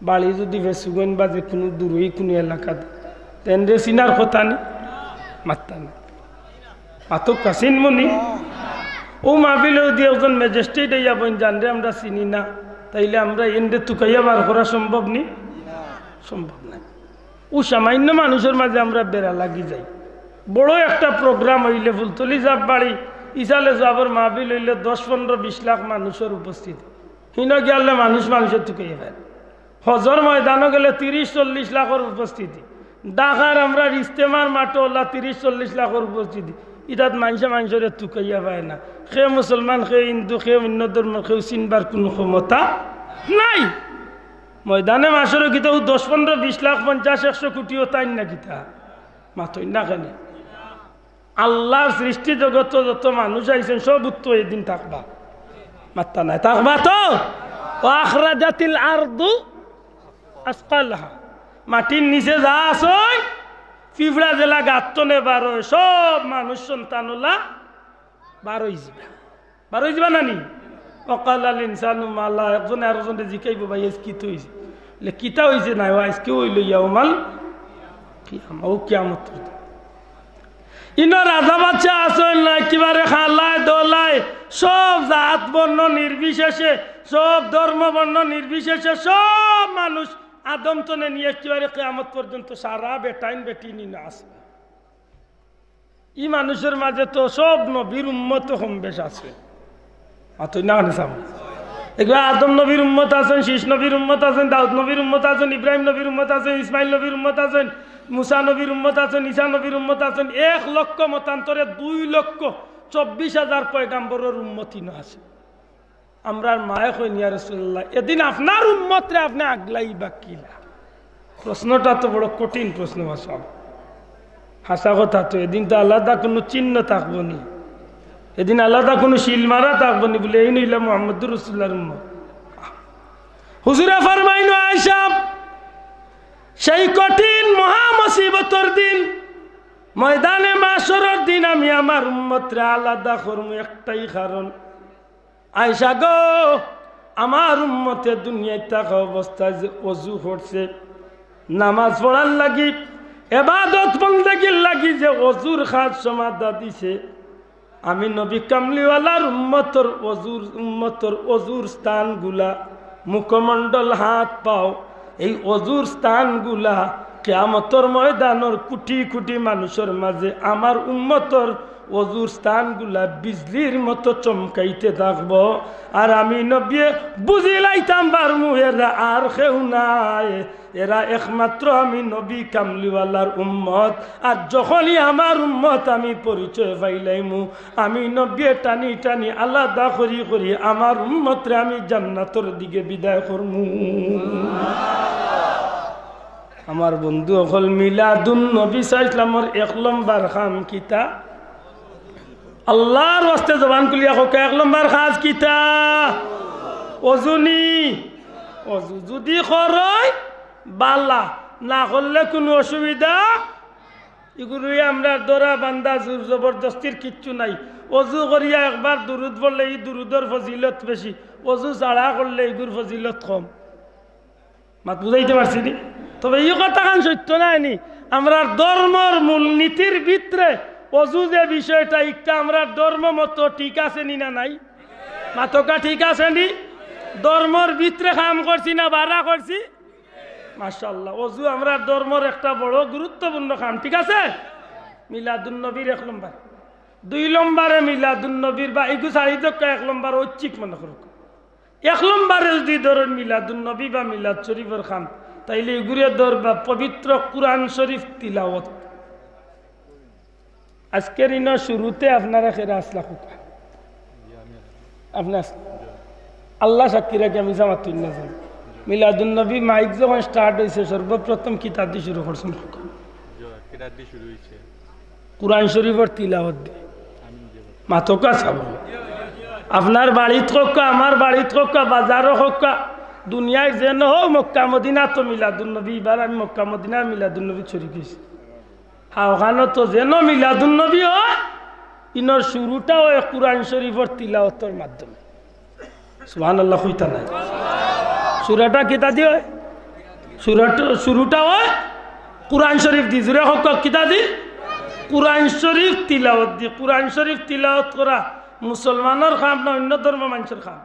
বাড়ি যুদি ফেঞ্চুগঞ্জ বা যেকুনু দূরই কুনু এলাকাত, তে এনরে চিনার কথা নি? মাত্তা নাই। মাতউক্কা, চিনমু নি? অউ মাহফিলো যুদি একজন ম্যাজিস্ট্রেট আইয়া বইন, "যানরে আমরা চিনি না", তাইলে আমরা এনরে তুকাইয়া বার করা সম্ভব নি? সম্ভব নায়। অউ সামাইন্য মানুষর মাঝে আমরা বেড়া লাগি যাই। বড় একটা program অইলে ফুলতলি সাব বাড়ি, ইসালে সাবর মাহফিল অইলে দশ, পনরো, বিশ লাখ মানুষর উপস্থিতি। হিনো গিয়ালে মানুষ মানুষর তুকাইয়া ফেলে। হজর ময়দানো গেলে তিরিশ, চল্লিশ লাখর উপস্থিতি। ঢাকার আমরার ইজতেমার মাঠো অলা তিরিশ, চল্লিশ লাখর উপস্থিতি। ইতাত মানষে মানষরে তুকাইয়া পায় না। কে মুসলমান, কে হিন্দু, কে অইন্য ধর্ম, কেউ চিনবার কুনু ক্ষমতা নাই। ময়দানে মাশরো কিতা অউ দশ, পনরো, বিশ লাখ, পঞ্চাশ, একশো কুটিও তাইন না কিতা? মাতইন না কেনে? আল্লার সৃষ্টি জগতো যত মানুষ আইছইন, সব উত্তর এদিন থাকবা। মাত্তা নাই, থাকবা তো? "ওয়া আখরাজাতিল আরদু আসকালাহা।" মাটির নিচে যা আছইন, পিঁপড়া যেলা গাত থনে বার অয়, সব মানুষ সন্তান অলা বার অইযিবা। বার অইযিবা না নি? "ওয়া ক্বালাল ইনসানু মা লাহা।" একজনে আরোকজনরে জিকাইবো, "ভাই, আইজ কিতা অইছে?" বলে, "কিতা অইছে নায়, অউ আইজকে অইলো ইয়াউমাল কিয়ামা, অউ কিয়ামতর দিন।" ইনো রাজা বাদশা আছইন না, একেবারে খালায় দলায় সব জাত বর্ণ নির্বিশেষে, সব ধর্ম বর্ণ নির্বিশেষে সব মানুষ আদম থনে নিয়া একেবারে কিয়ামত পর্যন্ত সারা বেটাইন বেটিন ইনো আছে। ই মানুষর মাঝে তো সব নবীর উম্মত কম বেশ আছে। মাতইন না কেনে সাব? এগুলা আদম নবীর উম্মত আছইন, শীষ নবীর উম্মত আছইন, দাউদ নবীর উম্মত আছইন, ইব্রাহিম নবীর উম্মত আছইন, ইসমাইল নবীর উম্মত আছইন, মুসা নবীর উম্মত আছইন, ঈসা নবীর উম্মত আছইন। এক লক্ষ মতান্তরে দুই লক্ষ চব্বিশ হাজার পয়গাম্বরর উম্মত ইনো আছে। আমরার মায়ে কইন, "ইয়া রাসূলুল্লাহ, এদিন আপনার উম্মতরে আপনে আগলাইবা কিলা?" প্রশ্নটা তো বড় কঠিন প্রশ্ন, বা সাব। হাছা কথা তো, এদিন তো আলাদা কুনু চিহ্ন থাকবো নি, এদিন আলাদা কুনু সিল মারা থাকবো নি, বলে, "এইন অইলা মুহাম্মদুর রাসূলুল্লাহর উম্মত।" হুজুরে ফরমাইন, "আয়েশা, সেই কঠিন মহা মুসিবতর দিন, ময়দানে মাশরর দিন আমি আমার উম্মতরে আলাদা করমু একটাই কারণ।" আয়েশা গো, আমার উম্মতে দুনিয়াত থাকা অবস্থায় যে অজু করছে, নামাজ পড়ার লাগি, এবাদত বন্দেগীর লাগি যে অজুর খাজ সমাধা দিছে, আমি নবী কামলিওয়ালার উম্মতর অজুর, উম্মতর অজুর স্থানগুলা, মুখমণ্ডল, হাত, পাও, এই অজুর স্থানগুলা কিয়ামতর ময়দানর কুটি কুটি মানুষর মাঝে আমার উম্মতর অজুর স্থানগুলা বিজলির মতো চমকাইতে থাকবো। আর আমি নবিয়ে বুঝিলাইতাম পারমু এরা আর কেউ নায়, এরা একমাত্র আমি নবী কামলিওয়ালার উম্মত। আর যখনই আমার উম্মত আমি পরিচয় পাইলাইমু, আমি নবিয়ে টানি টানি আলাদা করি করি আমার উম্মতরে আমি জান্নাতর দিকে বিদায় করমু। আমার বন্ধু অকল, মিলাদুন নবী সাল্লাল্লাহু আলাইহি ওয়াসাল্লামর এক লম্বর কাম কিতা? আল্লাহর ওয়াস্তে জবান খুলিয়া কউক্কা, এক লম্বর কাজ কিতা? অজু নি? অজু যুদি করইন, বালা, না করলে কুনু অসুবিধা ইগুর লইয়া আমরার ধরা বান্ধা জোর জবরদস্তির কিচ্ছু নাই। অজু করিয়া একবার দুরুদ পড়লে ই দুরুদর ফজিলত বেশি, অজু ছাড়া করলে ইগুর ফজিলত কম। মাত বুঝাইতে পারছি নি? তবে ই কথাখান সত্য নায় নি? আমরার ধর্মর মূলনীতির ভিতরে অজু যে বিষয়টা, ইটা আমরার ধর্ম মতো ঠিক আছে নি না নাই? মাতকা ঠিক আছে নি? ধর্মর ভিতরে কাম করছি না বারা করছি? মাশাআল্লাহ, অজু আমরার ধর্মর একটা বড় গুরুত্বপূর্ণ কাম, ঠিক আছে? মিলাদুন নবীর এক নম্বর, দুই নম্বরে মিলাদুন নবীর বা ইগু সাহিদক্কা এক নম্বর ঐচ্ছিক মনে করুক। এক নম্বরে যদি ধরেন মিলাদুন নবী বা মিলাদ শরীফর কাম, তাইলে ইগুরে ধর বা পবিত্র কুরআন শরীফ তিলাওয়াত। আজকের ইনো শুরুতে আপনারা কেরা আছলা কউক্কা? আপনে আছলা? আল্লাহ সাক্ষী রাখি আমি জামাত তুই না জানি। মিলাদুন নবী মাইক যখন start অইছে, সর্বপ্রথম কিতাদি শুরু করছইন কউক্কা? কিতাদি শুরু অইছে? কুরআন শরীফর তিলাওয়াত দি। মাতকা চাবো। আপনার বাড়িত কউক্কা, আমার বাড়িত কউক্কা, বাজারো কউক্কা, দুনিয়ার যেনো হউক, মক্কা মদিনাত তো মিলাদুন নবী, ইবার আমি মক্কা মদিনার মিলাদুন নবীত শরিক অইছি। হ্যাঁ, অখানো তো যেনো মিলাদুন নবী অয়, ইনোর শুরুটা অয় কুরআন শরীফর তিলাওয়াতর মাধ্যমে। সুবহানাল্লাহ কইতা নায়? শুরুটা কিতাদি অয়? শুরুটা, শুরুটা অয় কুরআন শরীফ দি। জুরে কউক্কা কিতাদি? কুরআন শরীফ তিলাওয়াত দি। কুরআন শরীফ তিলাওয়াত করা মুসলমানর কাম না অন্য ধর্ম মানষর কাম?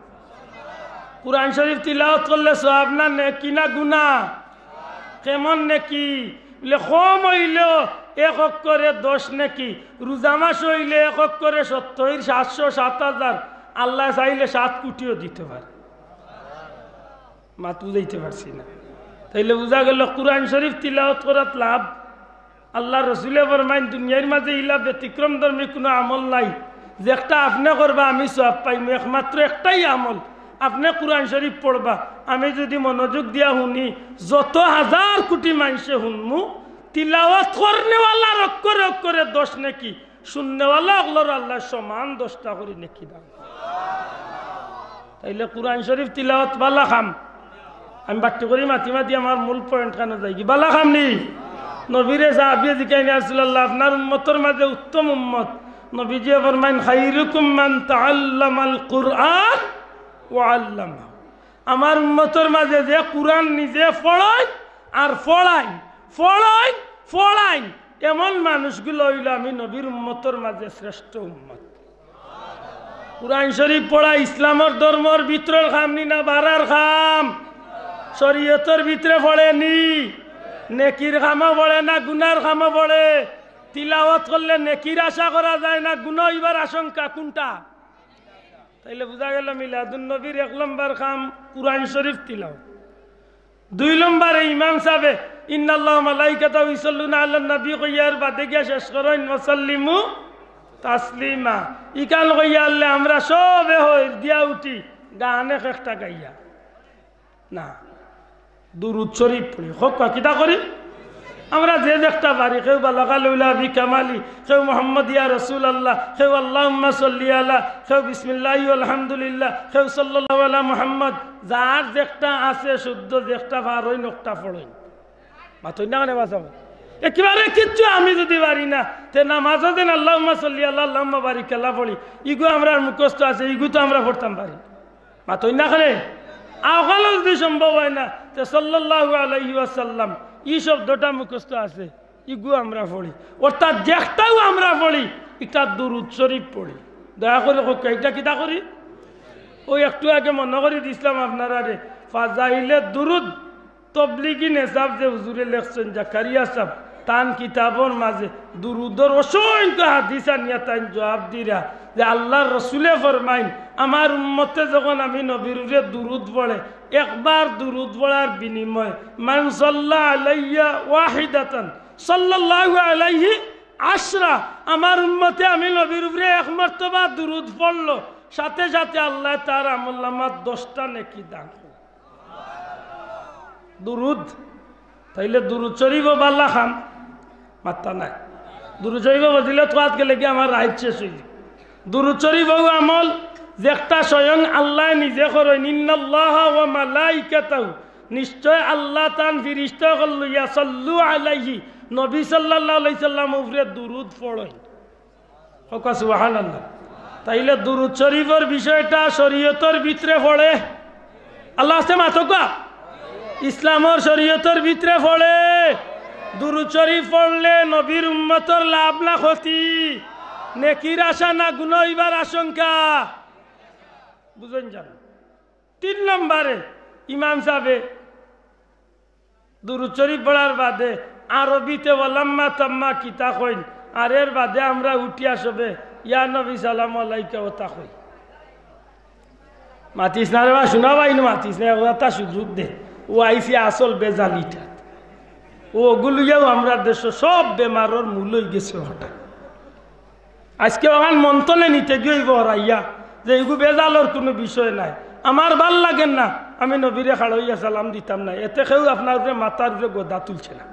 কুরআন শরীফ তিলাওয়াত করলে সওয়াব না নেকি না গুনা? কেমন নেকি? বলে, কম অইলেও এক অক্ষরে দশ নেকি, রোজা মাস অইলে এক অক্ষরে সত্তইর, সাতশো, সাত হাজার, আল্লায় চাইলে সাত কোটিও দিতে পারে। মাত বুঝাইতে পারছি না? তাইলে বুঝা গেল কুরআন শরীফ তিলাওয়াত করাত লাভ। আল্লার রসুলে ফরমাইন, দুনিয়ার মাঝে ইলা ব্যতিক্রম ধর্মী কুনু আমল নাই, যেকটা আপনে করবা আমি সওয়াব পাইমু। একমাত্র একটাই আমল, আপনে কুরআন শরীফ পড়বা। আমি যুদি মনোযোগ দিয়া হুনি, যত হাজার কোটি মানষে হুনমু, তিলাওয়াত করনেওয়ালার অক্ষরে অক্ষরে দশ নেকি, শুননেওয়ালা অকলর আল্লায় সমান দশটা করি নেকি দান। তাইলে কুরআন শরীফ তিলাওয়াত বালা কাম। আমি বাট্টি করি মাতি মাতি আমার মূল point খানো যাইগি। বালা কাম নি? নবীরে সাহাবিয়ে জিকাইন, "ইয়া রাসূলুল্লাহ, আপনার উম্মতর মাঝে উত্তম উম্মত।" নবীজিয়ে ফরমাইন, "খাইরুকুম মান তাআল্লামাল কুরআন ওয়া আল্লামাহু।" আমার উম্মতর মাঝে যে কুরআন নিজে পড়ইন আর পড়াইন, পড়ইন, পড়াইন, এমন মানুষগুলা অইলো আমি নবীর উম্মতর মাঝে শ্রেষ্ঠ উম্মত। কুরআন শরীফ পড়া ইসলামর ধর্মর ভিতরর কাম নি না বারার কাম? শরীয়তর ভিতরে পড়ে নি? নেকির কামো পড়ে না গুনার কামো পড়ে? তিলাওয়াত করলে নেকির আশা করা যায় না গুনা অইবার আশঙ্কা, কুনটা? তাইলে বুঝা গেল মিলাদুন নবীর এক নম্বর কাম কুরআন শরীফ তিলাওয়াত। দুই নম্বরে ইমাম সাবে, "ইন্নাল্লাহা ওয়া মালাইকাতাহু ইউসাল্লুনা আলান নবী" কইয়ার বাদে গিয়া শেষ করইন, "ওয়া সাল্লিমু তাসলিমা।" ইখান কইয়া আল্লে আমরা সবে হইর দিয়া উঠি, গান এক একটা গাইয়া। না, দুরুদ শরীফ পড়ি। কউক্কা কিতা করি? আমরা যে যেকটা পারি, কেউ বালাগাল উলা বিকামালি, কেউ মোহাম্মদ ইয়া রাসূলুল্লাহ, কেউ আল্লাহুম্মা সাল্লি আলা, কেউ বিসমিল্লাহি আলহামদুলিল্লাহ, কেউ সাল্লাল্লাহু আলা মুহাম্মদ। যার যেকটা আছে শুদ্ধ, যেকটা পারইন অকটা পড়ইন। মাতইন না কেনে বাঁচাবো? একেবারে কিচ্ছু আমি যুদি পারি না, তে নামাজো যেন আল্লাহুম্মা সাল্লি আলা, আল্লাহুম্মা বারিক আলা পড়ি, ইগু আমরার মুখস্থ আছে, ইগু তো আমরা পড়তাম পারি। মাতইন না কেনে? অখানো যুদি সম্ভব অয় না, তে সাল্লাল্লাহু আলাইহি ওয়াসাল্লাম ই শব্দটা মুখস্থ আছে, ইগু আমরা পড়ি। অর্থাৎ যেকটাউ আমরা পড়ি, ইটা দুরুদ শরীফ পড়ি। দয়া করি কউক্কা, ইটা কিতা করি? অউ একটু আগে মনো করি দিছলাম আপনারারে, ফাজাইলে দুরুদ তবলিগি নেশাব যে হুজুরে লেখছইন, জাকারিয়া সাব, তান কিতাবর মাঝে দুরুদর অসংখ্য হাদিস আনিয়া তাইন জুয়াব দিরা যে আল্লার রসুলে ফরমাইন, "আমার উম্মতে যখন আমি নবীর উপরে দুরুদ পড়ে, একবার দুরুদ পড়ার বিনিময়ে, মান সাল্লা আলাইয়া ওয়াহিদাতান সাল্লাল্লাহু আলাইহি আশরা, আমার উম্মতে আমি নবীর উপরে এক মর্তবা দুরুদ পড়লো, সাথে সাথে আল্লায় তার আমলনামাত দশটা নেকি দান করে।" দুরুদ, তাইলে দুরুদ শরীফও বালা কাম, মাত্তা নাই। দুরুদ শরীফর ফজিলত কওয়াত গেলে কি আমার রাইত শেষ অইযিবো। দুরুদ শরীফ অউ আমল যেকটা স্বয়ং আল্লায় নিজে করইন, "ইন্নাল্লাহা ওয়া মালাইকাতাহু", নিশ্চয় আল্লাহ তান ফিরিস্তা অকল লইয়া, "সাল্লু আলাইহি", নবী সাল্লাল্লাহু আলাইহি সাল্লাম উপরে দুরুদ পড়ইন। কউক্কা সুবহানাল্লাহ। তাইলে দুরুদ শরীফর বিষয়টা শরীয়তর ভিতরে পড়ে। আল্লাহ আস্তে মাতউক্কা। ইসলামর শরীয়তর ভিতরে পড়ে। দুরুদ শরীফ পড়লে নবীর উম্মতর লাভ না ক্ষতি? নেকির আশা না গুনা অইবার আশঙ্কা? বুঝইন জানো? তিন নম্বরে ইমাম সাহেবে দুরুদ শরীফ পড়ার বাদে আরবিতে ওয়ালাম্মা তাম্মা কিতা কইন, আর এর বাদে আমরা উঠিয়া সবে ইয়া নবী সালাম আলাইকা ওতা কই। মাতিস না রে বা, শুনা ভাই, নু মাতিস না, ওরা তা সুযোগ দে। ও আইছে আসল বেজালিটা। ও ওগুলিয়াও আমরা দেশো সব বেমারর মূল অই গেছে হঠাৎ। আজকে ওখান মন্থনে নিতে গিয়ে অইবো হরাইয়া যে এগু বেজালর কুনু বিষয় নাই। আমার ভাল লাগের না, আমি নবীরে খাড়ইয়া সালাম দিতাম না, এতে কেউ আপনার উপরে মাথার উপরে গদা তুলছে না।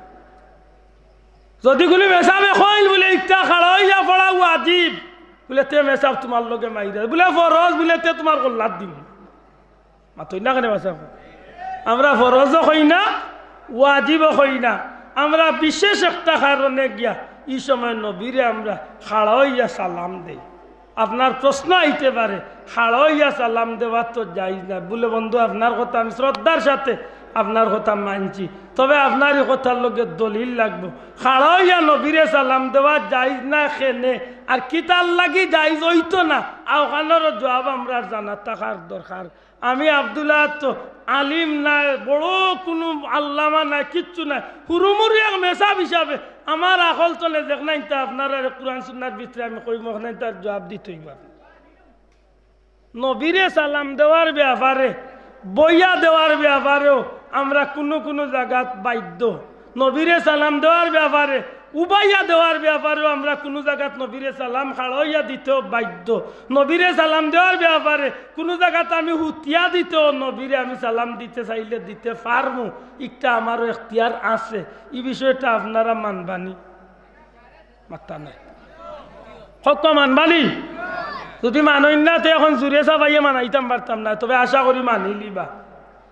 যদি কুনু মেসাবে কইল বুলে, "ইটা খাড়ইয়া পড়া ওয়াজিব", বুলে, "তে মেসাব তুমার লগে মাইরা", বুলে, "ফরজ", বুলে, "তে তুমার কল্লাত দিমু।" মাতইন না কেনে বাচ্চা? আমরা ফরজও কই না, ওয়াজিবও কই না, আমরা বিশেষ একটা কারণে গিয়া ই সময় নবীরে আমরা খাড়া অইয়া সালাম দেই। আপনার প্রশ্ন আইতে পারে, খাড়া অইয়া সালাম দেওয়া তো জায়েজ না। বুলে, বন্ধু, আপনার কথা আমি শ্রদ্ধার সাথে আপনার কথা মানছি, তবে আপনার ই কথার লগে দলিল লাগবো। খাড়া অইয়া নবীরে সালাম দেওয়া জায়েজ না কেনে, আর কিতার লাগি জায়েজ অইতো না, আর ওখানোরও জবাব আমরার জানা থাকার দরকার। আমি আব্দুল্লাহ তো আলিম নায়, বড় কুনু আল্লামা নায়, কিচ্ছু নায়। হুরুমুরু এক মেসাব হিসাবে আমার আকল তলে দেখনাইন তা আপনারারে কুরআন সুন্নার ভিতরে আমি কইমু, দেখনাইন তার জবাব দিতে অইবো। নবীরে সালাম দেওয়ার ব্যাপারে, বইয়া দেওয়ার ব্যাপারেও আমরা কুনু কুনু জাগাত বাধ্য। নবীরে সালাম দেওয়ার ব্যাপারে, উবাইয়া দেওয়ার ব্যাপারেও আমরা কুনু জাগাত নবীরে সালাম খাড়া অইয়া দিতেও বাধ্য। নবীরে সালাম দেওয়ার ব্যাপারে কুনু জাগাত আমি হুতিয়া দিতেও নবীরে আমি সালাম দিতে চাইলে দিতে পারমু, ইটা আমারও এখতিয়ার আছে। ই বিষয়টা আপনারা মানবানি? মাত্তা নাই। কউক্কা মানবানি? যদি মানইন না, তে এখন জুরে চাবাইয়া মানাইতাম পারতাম না, তবে আশা করি মানিলিবা।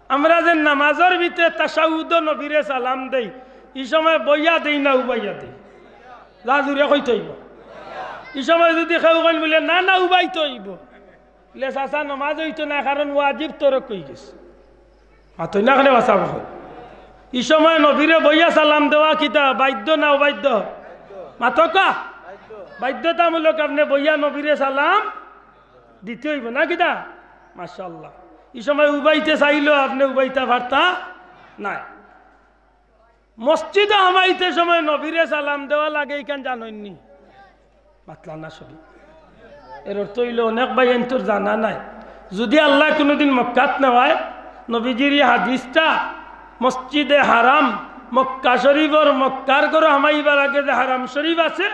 আমরা যে নামাজর ভিতরে তাশাহুদো নবীরে সালাম দেই, ই সময় বইয়া দেই না উবাইয়া দেই? যা জুরে কইতে অইবো। ই সময় যদি কেউ কইন বুলে, "না, না, উবাইতে অইবো", বুলে, "চাচা, নামাজ অইতো না, কারণ ওয়াজিব তরক অই গেছে।" মাতইন না কেনে বাচ্চা? ই সময় নবীরে বইয়া সালাম দেওয়া কিতা বাধ্য না অবাধ্য? মাতউক্কা। বাধ্যতামূলক আপনে বইয়া নবীরে সালাম দিতে অইবো না কিতা? মাশাআল্লাহ। ই সময় উবাইতে চাইলেও আপনে উবাইতা পারতা নায়। মসজিদো হামাইতে সময় নবীরে সালাম দেওয়া লাগে, ইখান জানইননি? মাতলা না সবে। এর অর্থ অইলো অনেক ভাইয়াইন্তর জানা নাই। যদি আল্লায় কুনুদিন মক্কাত নেওয়ায়, নবীজির ই হাদিসটা মসজিদে হারাম, মক্কা শরীফর, মক্কার ঘরো হামাইবার আগে যে হারাম শরীফ আছে,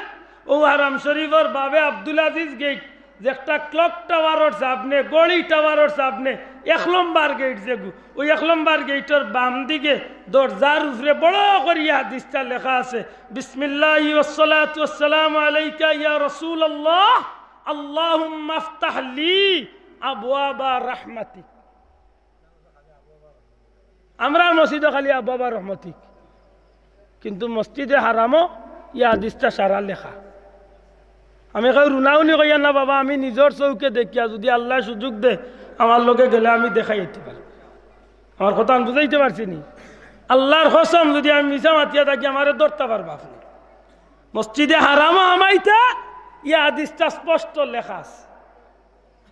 অউ হারাম শরীফর বাবে আব্দুল আজিজ গেইট, যে একটা ক্লক টাওয়ারর সামনে, ঘড়ি টাওয়ারর সামনে, এক লম্বর গেইট যেগু, অউ এক লম্বর গেইটর বাম দিকে দরজার উপরে বড় করিয়া হাদিসটা লেখা আছে, "বিসমিল্লাহি ওয়াসসালাতু ওয়াসসালামু আলাইকা ইয়া রাসূলুল্লাহ, আল্লাহুম্মা ইফতাহ লি আবওয়াবা রাহমাতিক।" আমরার মসজিদো খালি আবওয়াবা রহমতিক, কিন্তু মসজিদে হারামো ই হাদিসটা সারা লেখা। আমি কেউ রুনাউনি কইয়ার না বাবা, আমি নিজর চউখে দেখিয়া, যদি আল্লায় সুযোগ দে, আমার লগে গেলে আমি দেখাই আইতে পারি। আমার কথা আমি বুঝাইতে পারছি নি? আল্লার কসম, যদি আমি মিছা মাতিয়া থাকি, আমারে ধরতা পারবা আপনে। মসজিদে হারামো হামাইতা, ই হাদিসটা স্পষ্ট লেখা আছে।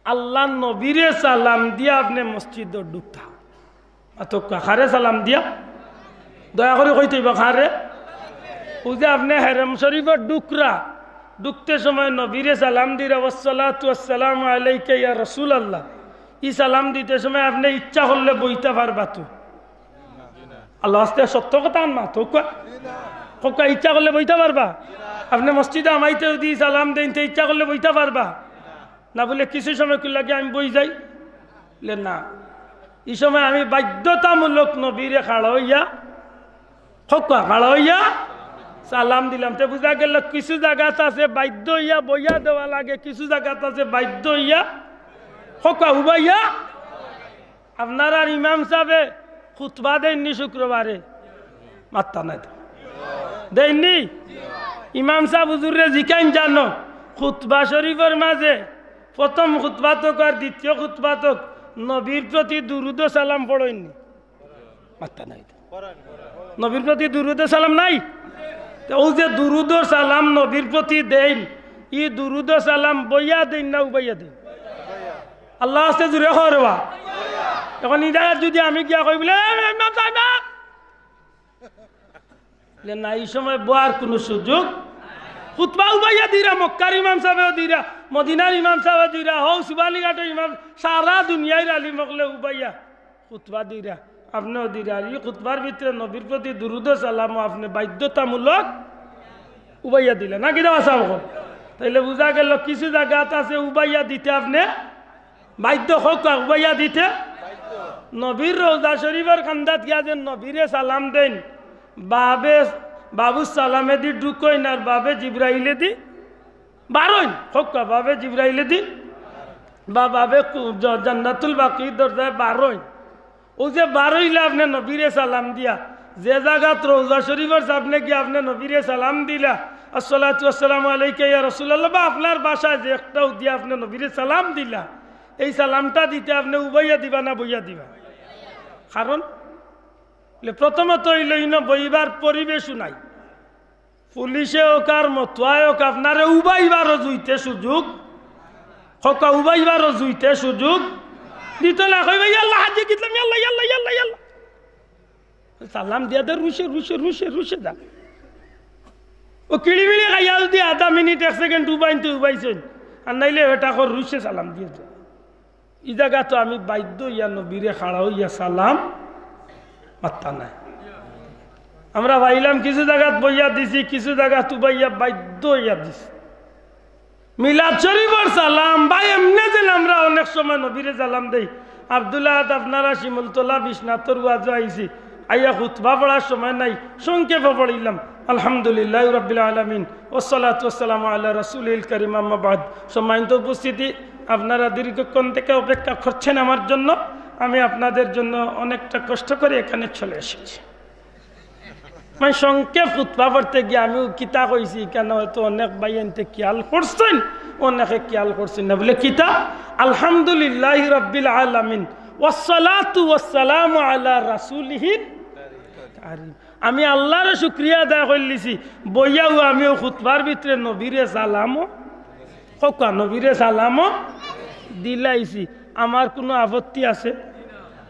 আল্লার নবীরে সালাম দিয়া আপনে মসজিদো ঢুকতা। মাতউক্কা, কারে সালাম দিয়া? দয়া করি কইতে অইবো, কারে? অউ যে আপনে হারাম শরীফো ঢুকরা, ঢুকতে সময় নবীরে সালাম দিরা, "ওয়াসসালাতু ওয়াসসালামু আলাইকা ইয়া রাসূলুল্লাহ।" ই সালাম দিতে সময় আপনে ইচ্ছা করলে বইতা পারবা তো? আল্লাহ আস্তে সত্য কথা আন মাতউক্কা। কউক্কা, ইচ্ছা করলে বইতা পারবা? আপনে মসজিদো হামাইতে যদি সালাম দেইন, তে ইচ্ছা করলে বইতা পারবা? না বুলে কিছু সময় কুল্লা গিয়া আমি বই যাই? বুলে না। ই সময় আমি বাধ্যতামূলক নবীরে খাড়া অইয়া, কউক্কা, খাড়া অইয়া সালাম দিলাম। তে বুঝা গেল কিছু জাগাত আছে বাধ্য অইয়া বইয়া দেওয়া লাগে, কিছু জাগাত আছে বাধ্য অইয়া, কউক্কা, উবাইয়া। আপনারার ইমাম সাবে খুতবা দেইননি শুক্রবারে? মাত্তা নাই তো। দেইননি? ইমাম সাব হুজুররে জিকাইন, জানো, খুতবা শরীফর মাঝে প্রথম খুতবাত অউক আর দ্বিতীয় খুতবাত অউক নবীর প্রতি দুরুদ ও সালাম পড়ইননি? মাত্তা নাই তো। নবীর প্রতি দুরুদ ও সালাম নাই? তে অউ যে দুরুদ ও সালাম নবীর প্রতি দেইন, ই দুরুদ ও সালাম বইয়া দেইন না উবাইয়া দেইন? আল্লার ওয়াস্তে জুরে কও রে বা। এখন ই জাগাত যুদি আমি গিয়া কই বলে, "এ, ইমাম সাব, ইমাম।" বলে, না, ই সময় বওয়ার কুনু সুযোগ। খুতবা উবাইয়া দিরা, মক্কার ইমাম সাবেও দিরা, মদিনার ইমাম সাবেও দিরা, হউ সুবানীঘাটর ইমাম, সারা দুনিয়ার আলিম অকলে উবাইয়া খুতবা দিরা, আপনেও দিরা। আর ই খুতবার ভিতরে নবীর প্রতি দুরুদ ও সালামও আপনে বাধ্যতামূলক উবাইয়া দিলা, না কিতা বা সাব অকল? তাইলে বুঝা গেল কিছু জাগাত আছে উবাইয়া দিতে আপনে বাধ্য। কউক্কা, উবাইয়া দিতে। নবীর রওজা শরীফর কান্দাত গিয়া যে নবীরে সালাম দেইন, বাবে, বাবুস সালামেদি ঢুকইন আর বাবে জিব্রাইলেদি বারইন। কউক্কা, বাবে জিব্রাইলেদি বা বাবে কু-, জ-, জান্নাতুল বাকির দরজায় বারইন। অউ যে বারইলা আপনে নবীরে সালাম দিয়া, যে জাগাত রওজা শরীফর সামনে গিয়া আপনে নবীরে সালাম দিলা, "আসসালাতু ওয়াসসালামু আলাইকা ইয়া রাসূলুল্লাহ", বা আপনার ভাষায় যে একটাও দিয়া আপনে নবীরে সালাম দিলা, এই সালামটা দিতে আপনে উবাইয়া দিবা না বইয়া দিবা? কারণ বলে, প্রথমত অইল, ইনো বইবার পরিবেশও নাই। পুলিশে অউক আর মতুয়ায় অউক, আপনারে উবাইবারও জুইতে সুযোগ, কউক্কা উবাইবারও জুইতে সুযোগ দিত না। কইবা, "ইয়াল্লা, হাজি গেছলাম, ইয়াল্লা, ইয়াল্লা, ইয়াল্লা, ইয়াল্লা।" সালাম দিয়া দে, রুশে, রুশে, রুশে, রুশে যা। অউ কিড়িমিড়ি খাইয়া যুদি আধা মিনিট, এক সেকেন্ড উবাইন তে উবাইছইন, আর নাইলে এটা কর রুশে সালাম দিয়া দে। ই জাগাত তো আমি বাধ্য অইয়া নবীরে খাড়া অইয়া সালাম মাত্তা নাই। আমরা পাইলাম কিছু জাগাত বইয়া দিছি, কিছু জাগাত উবাইয়া বাধ্য অইয়া দিছি। মিলাদ শরীফর সালাম বা এমনে যেন আমরা অনেক সময় নবীরে সালাম দেই। আব্দুল আহাদ আপনারা শিমুলতলা বিশ্বনাথর ওয়াজো আইছি, আইয়া খুতবা পড়ার সময় নাই, সংক্ষেপে পড়িলাম, আলহামদুলিল্লাহি রাব্বিল আলামিন, ওয়াসসালাতু ওয়াসসালামু আলা রাসূলিল কারীম, আম্মা বাদ। সম্মানিত উপস্থিতি, আপনারা দীর্ঘক্ষণ থেকে অপেক্ষা করছেন আমার জন্য, আমি আপনাদের জন্য অনেকটা কষ্ট করে এখানে চলে এসেছি। মানে, সংক্ষেপ খুতবা পড়তে গিয়া আমিও কিতা কইছি, কেন হয়তো অনেক ভাইয়াইন্তে খেয়াল করছইন, অনেকে খেয়াল করছইন না। বলে, কিতা? আলহামদুলিল্লাহি রাব্বিল আলামিন, ওয়াসসালাতু ওয়াসসালামু আলা রাসূলিহিল কারীম। আমি আল্লারে শুকরিয়া আদায় করিলিছি, বইয়াও আমিও খুতবার ভিতরে নবীরে সালামও, কউক্কা, নবীরে সালামও দিলাইছি। আমার কুনু আপত্তি আছে?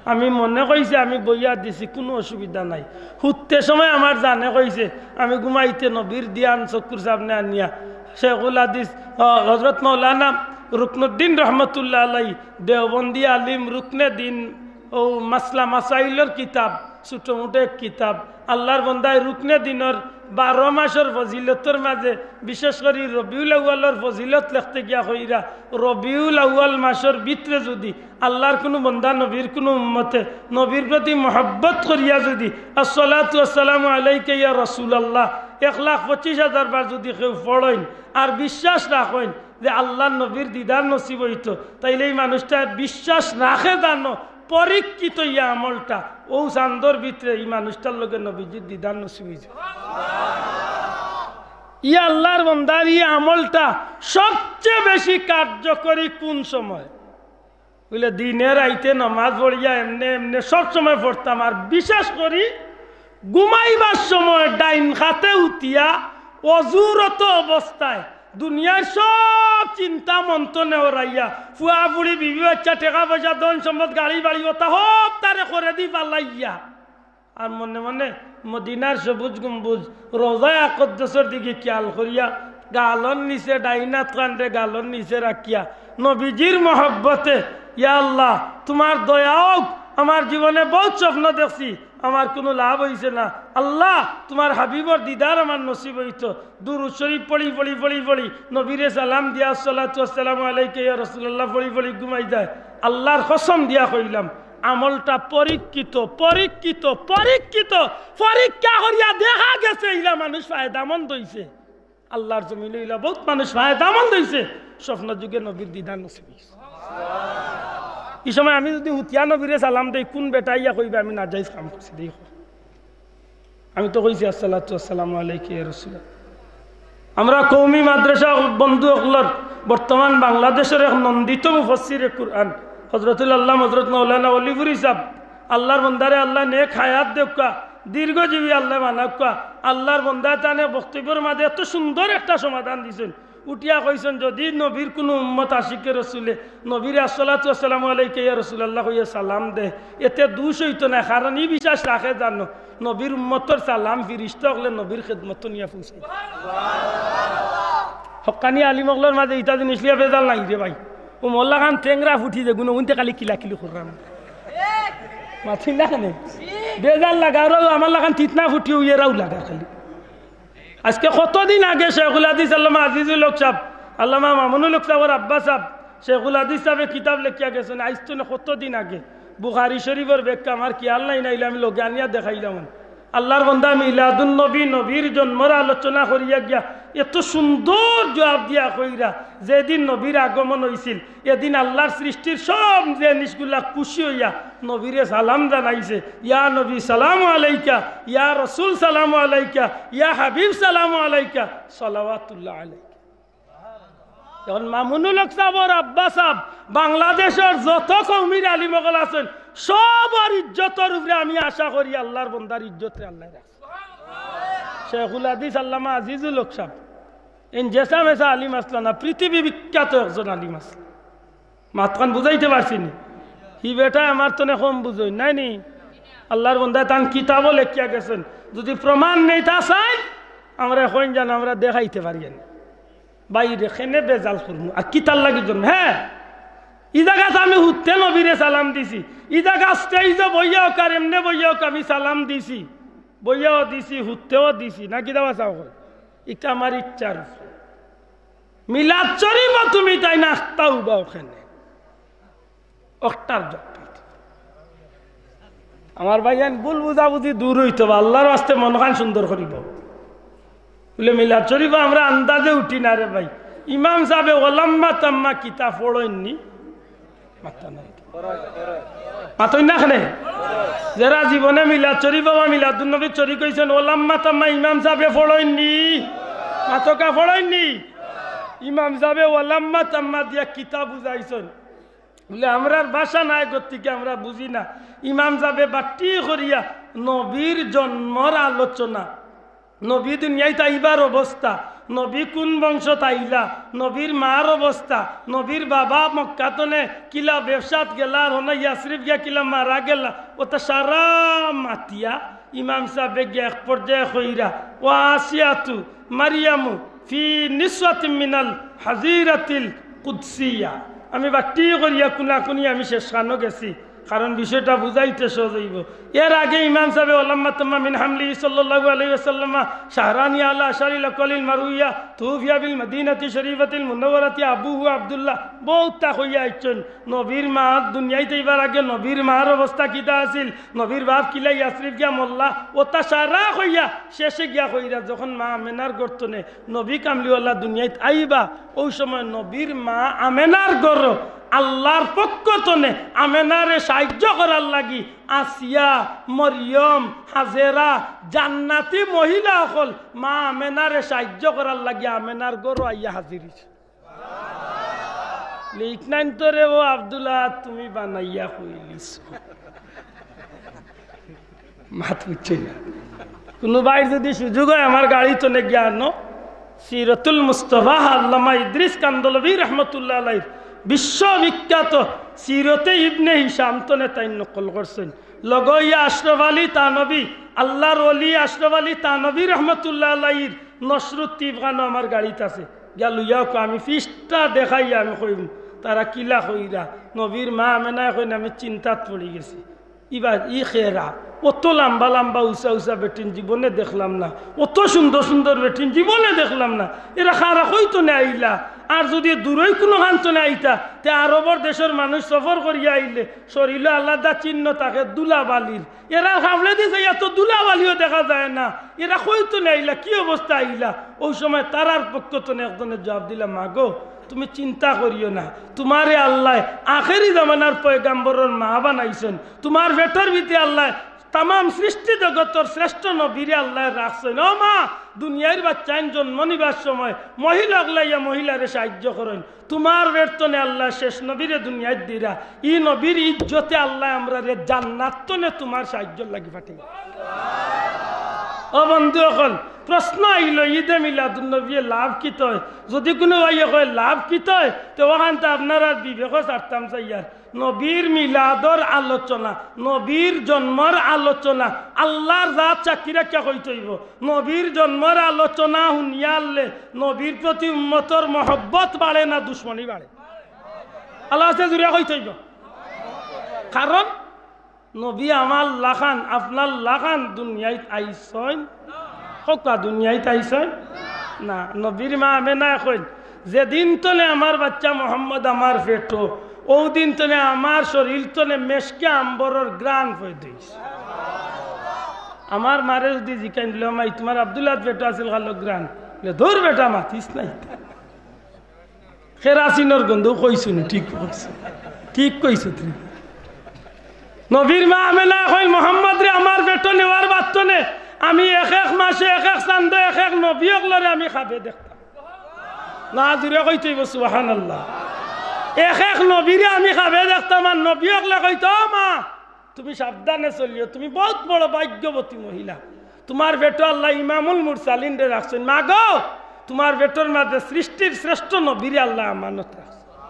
আমি মনে কইছি, আমি বইয়া দিছি, কুনু অসুবিধা নাই। হুততে সময় আমার জানে কইছে, আমি ঘুমাইতে নবীর দিয়ান চক্ষুর সামনে আনিয়া শেখুল হাদিস, আহ, হযরত মাওলানা রুকনুদ্দিন রহমতুল্লাহ আলাই, দেওবন্দি আলিম, রুকনে দিন, অউ মাসলা মাসাইলর কিতাব, ছোট মোটো এক কিতাব, আল্লার বন্দায় রুকনে দিনর বারো মাসর ফজিলতর মাঝে বিশেষ করি রবিউল আউয়ালর ফজিলত লেখতে গিয়া কইরা, রবিউল আউয়াল মাসর ভিতরে যুদি আল্লার কুনু বন্দা, নবীর কুনু উম্মতে নবীর প্রতি মহব্বত করিয়া যুদি আসসালাতু ওয়াসসালামু আলাইকা ইয়া রাসূলুল্লাহ এক লাখ পঁচিশ হাজার বার যুদি কেউ পড়ইন আর বিশ্বাস রাখইন যে আল্লার নবীর দিদার নসিব অইতো, তাইলে ই মানুষটা বিশ্বাস রাখে জানো, পরীক্ষিত ই আমলটা, অউ চান্দর ভিতরে ই মানুষটার লগে নবীজির দিদার নসিব অইছে। ই আল্লার বন্দার ই আমলটা সবচেয়ে বেশি কার্যকরী কুন সময়? বুলে, দিনে রাইতে নামাজ পড়িয়া এমনে এমনে সব সময় পড়তাম, আর বিশেষ করি ঘুমাইবার সময় ডাইন কাতে উঠিয়া অজুরত অবস্থায় দুনিয়ার সব চিন্তা মন থনে হরাইয়া, ফুয়া ফুড়ি, বিবি বাচ্চা, টেকা পয়সা, ধন সম্পদ, গাড়ি বাড়ি, অতা হব তারে করেদি ফালাইয়া, আর মনে মনে মদিনার সবুজ গম্বুজ, রওজায়ে আকদ্দসর দিকে খেয়াল করিয়া, গালর নিচে ডাইন আত খানরে গালর নিচে রাখিয়া নবীজির মহব্বতে, ইয়া আল্লাহ, তুমার দয়া অউক, আমার জীবনে বউত স্বপ্ন দেখছি, আমার কুনু লাভ অইছে না। আল্লাহ, তুমার হাবিবর দিদার আমার নসিব অইতো। দুরুদ শরীফ পড়ি, পড়ি, পড়ি, পড়ি, নবীরে সালাম দিয়া, আসসালাতু ওয়াসসালামু আলাইকা ইয়া রাসূলুল্লাহ পড়ি, পড়ি ঘুমাই যায়। আল্লার কসম দিয়া কইলাম, আমলটা পরীক্ষিত, পরীক্ষিত, পরীক্ষিত। পরীক্ষা করিয়া দেখা গেছে, ইলা মানুষ ফায়দামন্দ অইছে। আল্লার জমিনো ইলা বউত মানুষ ফায়দামন্দ অইছে। স্বপ্ন যুগে নবীর দিদার নসিব অইছে। ই সময় আমি যুদি হুতিয়া নবীরে সালাম দেই, কুন বেটা ইয়া কইবা আমি নাজাইজ কাম করছি? দেখো, আমি তো কইছি, "আসসালাতু আসসালামু আলাইকা ইয়া রাসূলুল্লাহ।" আমরা কওমি মাদ্রাসা বন্ধু অকলর বর্তমান বাংলাদেশর এক নন্দিত মুফাসসিরে কুরআন হযরতুল আল্লামা হযরত মাওলানা অলিপুরী সাব, আল্লার বন্দারে আল্লায় নেক হায়াত দেউক্কা, দীর্ঘজীবী আল্লায় বানাউক্কা। আল্লার বন্দায় তান বক্তব্যর মাঝে এত সুন্দর একটা সমাধান দিছইন। উঠিয়া কইছইন, যদি নবীর কুনু উম্মত আশিকে রসুলে নবীরে "আসসালাতু আসসালামু আলাইকা ইয়া রাসূলুল্লাহ" কইয়া সালাম দে, এতে দুষ অইতো নায়, কারণ ই বিশ্বাস রাখে জানো, নবীর উম্মতর সালাম ফিরিস্তা অকলে নবীর খেদমতো নিয়া পৌঁছায়। হক্কানি আলিম অকলর মাঝে ইতা জিনিস লইয়া বেজাল নাই রে ভাই। ও মোল্লা খান টেংরা ফুটি যে গুণ, উনতে খালি কিলাকিলি কররাম। মাতিন না কেনে? বেজাল লাগা, আর আমার লাখান তিতনা ফুটি উইয়েরাও লাগা খালি। আজকে কতদিন আগে শেখুল হাদিস আল্লামা আজিজুল হক সাব, আল্লামা মামুনুল হক সাবর আব্বা সাব, শেখুল হাদিস সাবে কিতাব লেখিয়া গেছইন, আইজ তনে কতদিন আগে। বুখারী শরীফর ব্যাখ্যা আমার খিয়াল নাই, নাইলে আমি লগে আনিয়া দেখাইলাম। আল্লার বন্দা মিলাদুন নবী, নবীর জন্মর আলোচনা করিয়া গিয়া এত সুন্দর জবাব দিয়া কইরা, যেদিন নবীর আগমন অইছিল, এদিন আল্লার সৃষ্টির সব জিনিসগুলা খুশি অইয়া নবীরে সালাম জানাইছে, "ইয়া নবী সালামু আলাইকা, ইয়া রাসূল সালামু আলাইকা, ইয়া হাবিব সালামু আলাইকা, সালাওয়াতুল্লাহ আলাইকা।" এখন মামুনুল হক সাবর আব্বা সাব, বাংলাদেশর যত কওমির আলিম অকল আছইন, সবর ইজ্জতর উপরে আমি আশা করি আল্লার বন্দার ইজ্জতরে আল্লায় রাখছে। শেখুল হাদিস আল্লামা আজিজুল হক সাব, ইন যেসা মেসা আলিম আছলা না, পৃথিবী বিখ্যাত একজন আলিম আছলা। মাতখান বুঝাইতে পারছি নি? হি বেটায় আমার তনে কম বুঝইন নায় নি? আল্লার বন্দায় তান কিতাবও লেখিয়া গেছইন। যদি প্রমাণ নেইতা চাইন, আমরা এখন জান, আমরা দেখাইতে পারি না। বাইরে কেনে বেজাল করমু, আর কিতার লাগি জন্ম? হ্যাঁ, ই জাগাত আমি হুত্তে নবীরে সালাম দিছি, ই জাগা স্টেজে বইয়া অউক আর এমনে বইয়া অউক আমি সালাম দিছি, বইয়াও দিছি, হুত্তেও দিছি, না কিতা বা চাও কই? ইটা আমার ইচ্ছার উপরে। মিলাদ শরীফও তুমি তাইন আখতা উবা অখানে। অখটার জবাব। আমার ভাইয়াইন, ভুল বুঝাবুঝি দূর অইতো বা, আল্লার ওয়াস্তে মনখান সুন্দর করিবা। বুলে, মিলাদ শরীফো আমরা আন্দাজে উঠি না রে ভাই। ইমাম সাবে ওয়ালাম্মা তাম্মা কিতা পড়ইন নি? মাতইন না কেনে? যেরা জীবনে মিলাদ শরীফো বা মিলাদুন নবীত শরিক অইছইন, ওয়ালাম্মা তাম্মা ইমাম সাবে পড়ইন নি? মাতউক্কা, পড়ইন নি? ইমাম সাবে ওয়ালাম্মা তাম্মা দিয়া কিতা বুঝাইছইন? বুলে, আমরার ভাষা নাই গতিকে আমরা বুঝি না। ইমাম সাবে বাট্টি করিয়া নবীর জন্মর আলোচনা, নবী দুনিয়াইত আইবার অবস্থা, নবী কুন বংশত আইলা, নবীর মার অবস্থা, নবীর বাবা মক্কা তনে কিলা ব্যবসাত গেলা, আর হনো ইয়াসরিব গিয়া কিলা মারা গেলা, অতা সারা মাতিয়া ইমাম সাবে গিয়া এক পর্যায়ে কইরা, "ওয়া আসিয়াতু মারিয়ামু ফি নিসওয়াতিম মিনাল হাজিরাতিল কুদসিয়া।" আমি বাট্টি করিয়া কুনাকুনি আমি শেষখানো গেছি, কারণ বিষয়টা বুঝাইতে সহজ অইবো। এর আগে ইমাম সাবে ওয়ালাম্মা তাম্মা মিন হামলিহি সাল্লাল্লাহু আলাইহি ওয়াসাল্লামা শাহরানি আলা আশারিল আকওয়ালিল মারউইয়া তুফিয়া বিল মাদিনাতি শরীফাতিল মুনাওয়ারাতি আবুহু আব্দুল্লাহ, বউততা কইয়া আইছইন। নবীর মা দুনিয়াইত আইবার আগে নবীর মার অবস্থা কিতা আছিল, নবীর বাপ কিলা ইয়াসরিব গিয়া মরলা, অতা সারা কইয়া শেষে গিয়া কইরা যখন মা আমেনার গর্ত তনে নবী কামলিওয়ালা দুনিয়াইত আইবা, অউ সময় নবীর মা আমেনার ঘরো আল্লার পক্ষ তনে আমেনারে সাইয্য করার লাগি আসিয়া, মরিয়ম, হাজেরা, জান্নাতি মহিলা অকল মা আমেনারে সাইয্য করার লাগি আমেনার ঘরো আইয়া হাজির অইছে। লেখনাইন তো রে ও আব্দুল আহাদ, তুমি বানাইয়া কইলিছো। মাত বুঝছে না। কুনু ভাইর যদি সুযোগ অয়, আমার গাড়ি তনে গিয়া আনো। সিরতুল মুস্তফা আল্লামা ইদ্রিস কান্দলভী রহমতুল্লাহ আলাইহির বিশ্ববিখ্যাত সিরতে ইবনে হিশাম তনে তাইন নকল করছইন। লগে অইয়া আশরাফ আলী থানভী, আল্লার ওলি আশরাফ আলী থানভী রহমতুল্লাহ আলাইহির নশরুত তিফগানো আমার গাড়িত আছে। গিয়া লইয়া আউক্কা, আমি পৃষ্ঠা দেখাইয়া আমি কইমু, তারা কিলা কইরা, নবীর মা আমেনায় কইন, "আমি চিন্তাত পড়ি গেছি।" ইবা ই খেরা, অত লাম্বা লাম্বা উচা উচা বেটিন জীবনে দেখলাম না, অত সুন্দর সুন্দর বেটিন জীবনে দেখলাম না। এরা কারা কই তনে আইলা? আর যদি দূরই কুনুখান তনে আইতা, তে আরবর দেশর মানুষ সফর করিয়া আইলে শরীলো আলাদা চিহ্ন থাকে ধুলা বালির। এরার কাপড়েদি চাইয়া তো ধুলা বালিও দেখা যায় না। এরা কই তনে আইলা, কি অবস্থা আইলা? অউ সময় তারার পক্ষ তনে একজনে জবাব দিলা, "মা গো, তুমি চিন্তা করিও না, তুমারে আল্লায় আখেরি জামানার পয়গাম্বরর মা বানাইছইন, তুমার পেটর ভিতরে আল্লায় তামাম সৃষ্টি জগতর শ্রেষ্ঠ নবীরে আল্লায় রাখছইন। ও মা, দুনিয়ার বাচ্চাইন জন্ম নিবার সময় মহিলা অকলে আইয়া মহিলারে সাহায্য করইন। তুমার পেট তনে আল্লায় শেষ নবীরে দুনিয়াত দিরা। ই নবীর ইজ্জতে আল্লায় আমরারে জান্নাত তনে তুমার সাহায্যর লাগি পাঠাইবা। ও বন্ধু অকল, প্রশ্ন আইলো, ঈদে মিলাদুন নবীয়ে লাভ কিতা অয়? যদি কুনু ভাইয়ে কয় লাভ কিতা অয়, তে অখানতা আপনারার বিবেকো ছাড়তাম চাইয়ার। নবীর মিলাদর আলোচনা, নবীর জন্মর আলোচনা, আল্লার জাত সাক্ষী রাখিয়া কইতে অইবো। নবীর জন্মর আলোচনা হুনিয়া আরলে নবীর প্রতি উম্মতর মহব্বত বাড়ে না দুশমনি বাড়ে? আল্লার কাছে জুড়িয়া কইতে অইবো। কারণ নবী আমার লাখান, আপনার লাখান দুনিয়াত আইছইন? কউক্কা, দুনিয়াত আইছইন? না। নবীর মা আমেনায় কইন, "যেদিন তনে আমার বাচ্চা মোহাম্মদ আমার পেটো, অউ দিন তনে আমার শরীর তনে মেশকে আম্বরর ঘ্রাণ পয়দা অইছে।" আমার মারে যদি জিকাইন, বুলে, "ও মাই, তুমার আব্দুল্লাহর পেটো আছিল কালো ঘ্রাণ?" বুলে, "ধুর বেটা, মাতিস না ইতা।" কেরাসিনর গন্ধ কইছইন, ঠিক কইছইন, ঠিক কইছইন তুমি। নবীর মা আমেনায় কইন, "মোহাম্মদরে আমার পেটো নেওয়ার বাদ তনে আমি এক এক মাসে, এক এক চান্দে, এক এক নবী অকলরে আমি খাবে দেখতাম।" না, জুরে কইতে অইবো, সুবহানাল্লাহ। এক এক নবীরে আমি খাবে দেখতাম, আর নবী অকলে কইতো, "ও মা, তুমি সাবধানে চলিও, তুমি বউত বড় ভাগ্যবতী মহিলা। তুমার পেটো আল্লায় ইমামুল মুরসালিনরে রাখছইন। মা গো, তুমার পেটর মাঝে সৃষ্টির শ্রেষ্ঠ নবীরে আল্লায় আমানত রাখছইন।"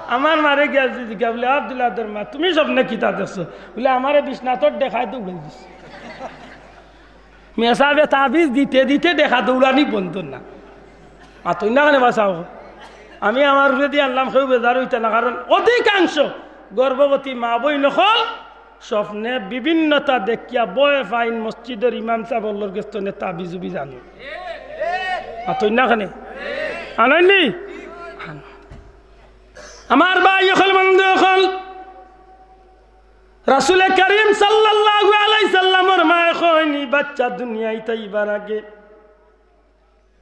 আমার মারে গিয়া যদি জিগা, বুলে, "আব্দুল্লাহর মা, তুমি স্বপ্নে কিতা দেখছো?" বুলে, "আমারে বিছনাত ডেকায় দৌড়াই দিছে।" মেসাবে তাবিজ দিতে দিতে ডেকা দৌড়ানি বন্ধ না। মাতইন না কেনে বা চাও? আমি আমার উপরেদি আনলাম, কেউ বেজার অইতা না, কারণ অধিকাংশ গর্ভবতী মা বইন অকল স্বপ্নে বিভিন্নতা দেখিয়া ভয় পাইন, মসজিদর ইমাম সাব অকলর গেছ তনে তাবিজ উবিজ আনইন। মাতইন না কেনে? আনইন নি? আনইন। আমার ভাই অকল, বন্ধু অকল, রাসূলে করিম সাল্লাল্লাহু আলাইহি সাল্লামর মায়ে কইন, ই বাচ্চা দুনিয়াত আইবার আগে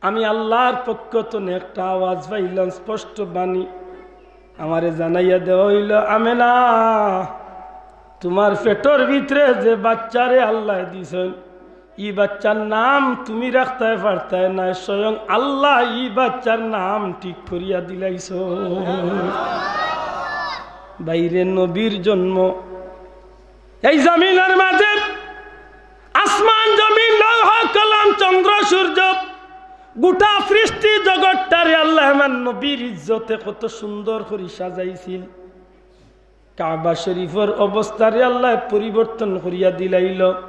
আমি আল্লার পক্ষ তনে একটা আওয়াজ পাইলাম, স্পষ্ট বাণী। আমারে জানাইয়া দেওয়া অইলো, "আমেনা, তুমার পেটর ভিতরে যে বাচ্চারে আল্লায় দিছইন, ই বাচ্চার নাম তুমি রাখতায় পারতায় নায়, স্বয়ং আল্লায় ই বাচ্চার নাম ঠিক করিয়া দিলাইছইন।" বাইরে নবীর জন্ম, এই জমিনর মাঝে আসমান জমিন, লৌহ কলম, চন্দ্র সূর্য, গোটা সৃষ্টি জগতটারে আল্লায় আমার নবীর ইজ্জতে কত সুন্দর করি সাজাইছিল। কাবা শরীফর অবস্থারে আল্লায় পরিবর্তন করিয়া দিলাইলো,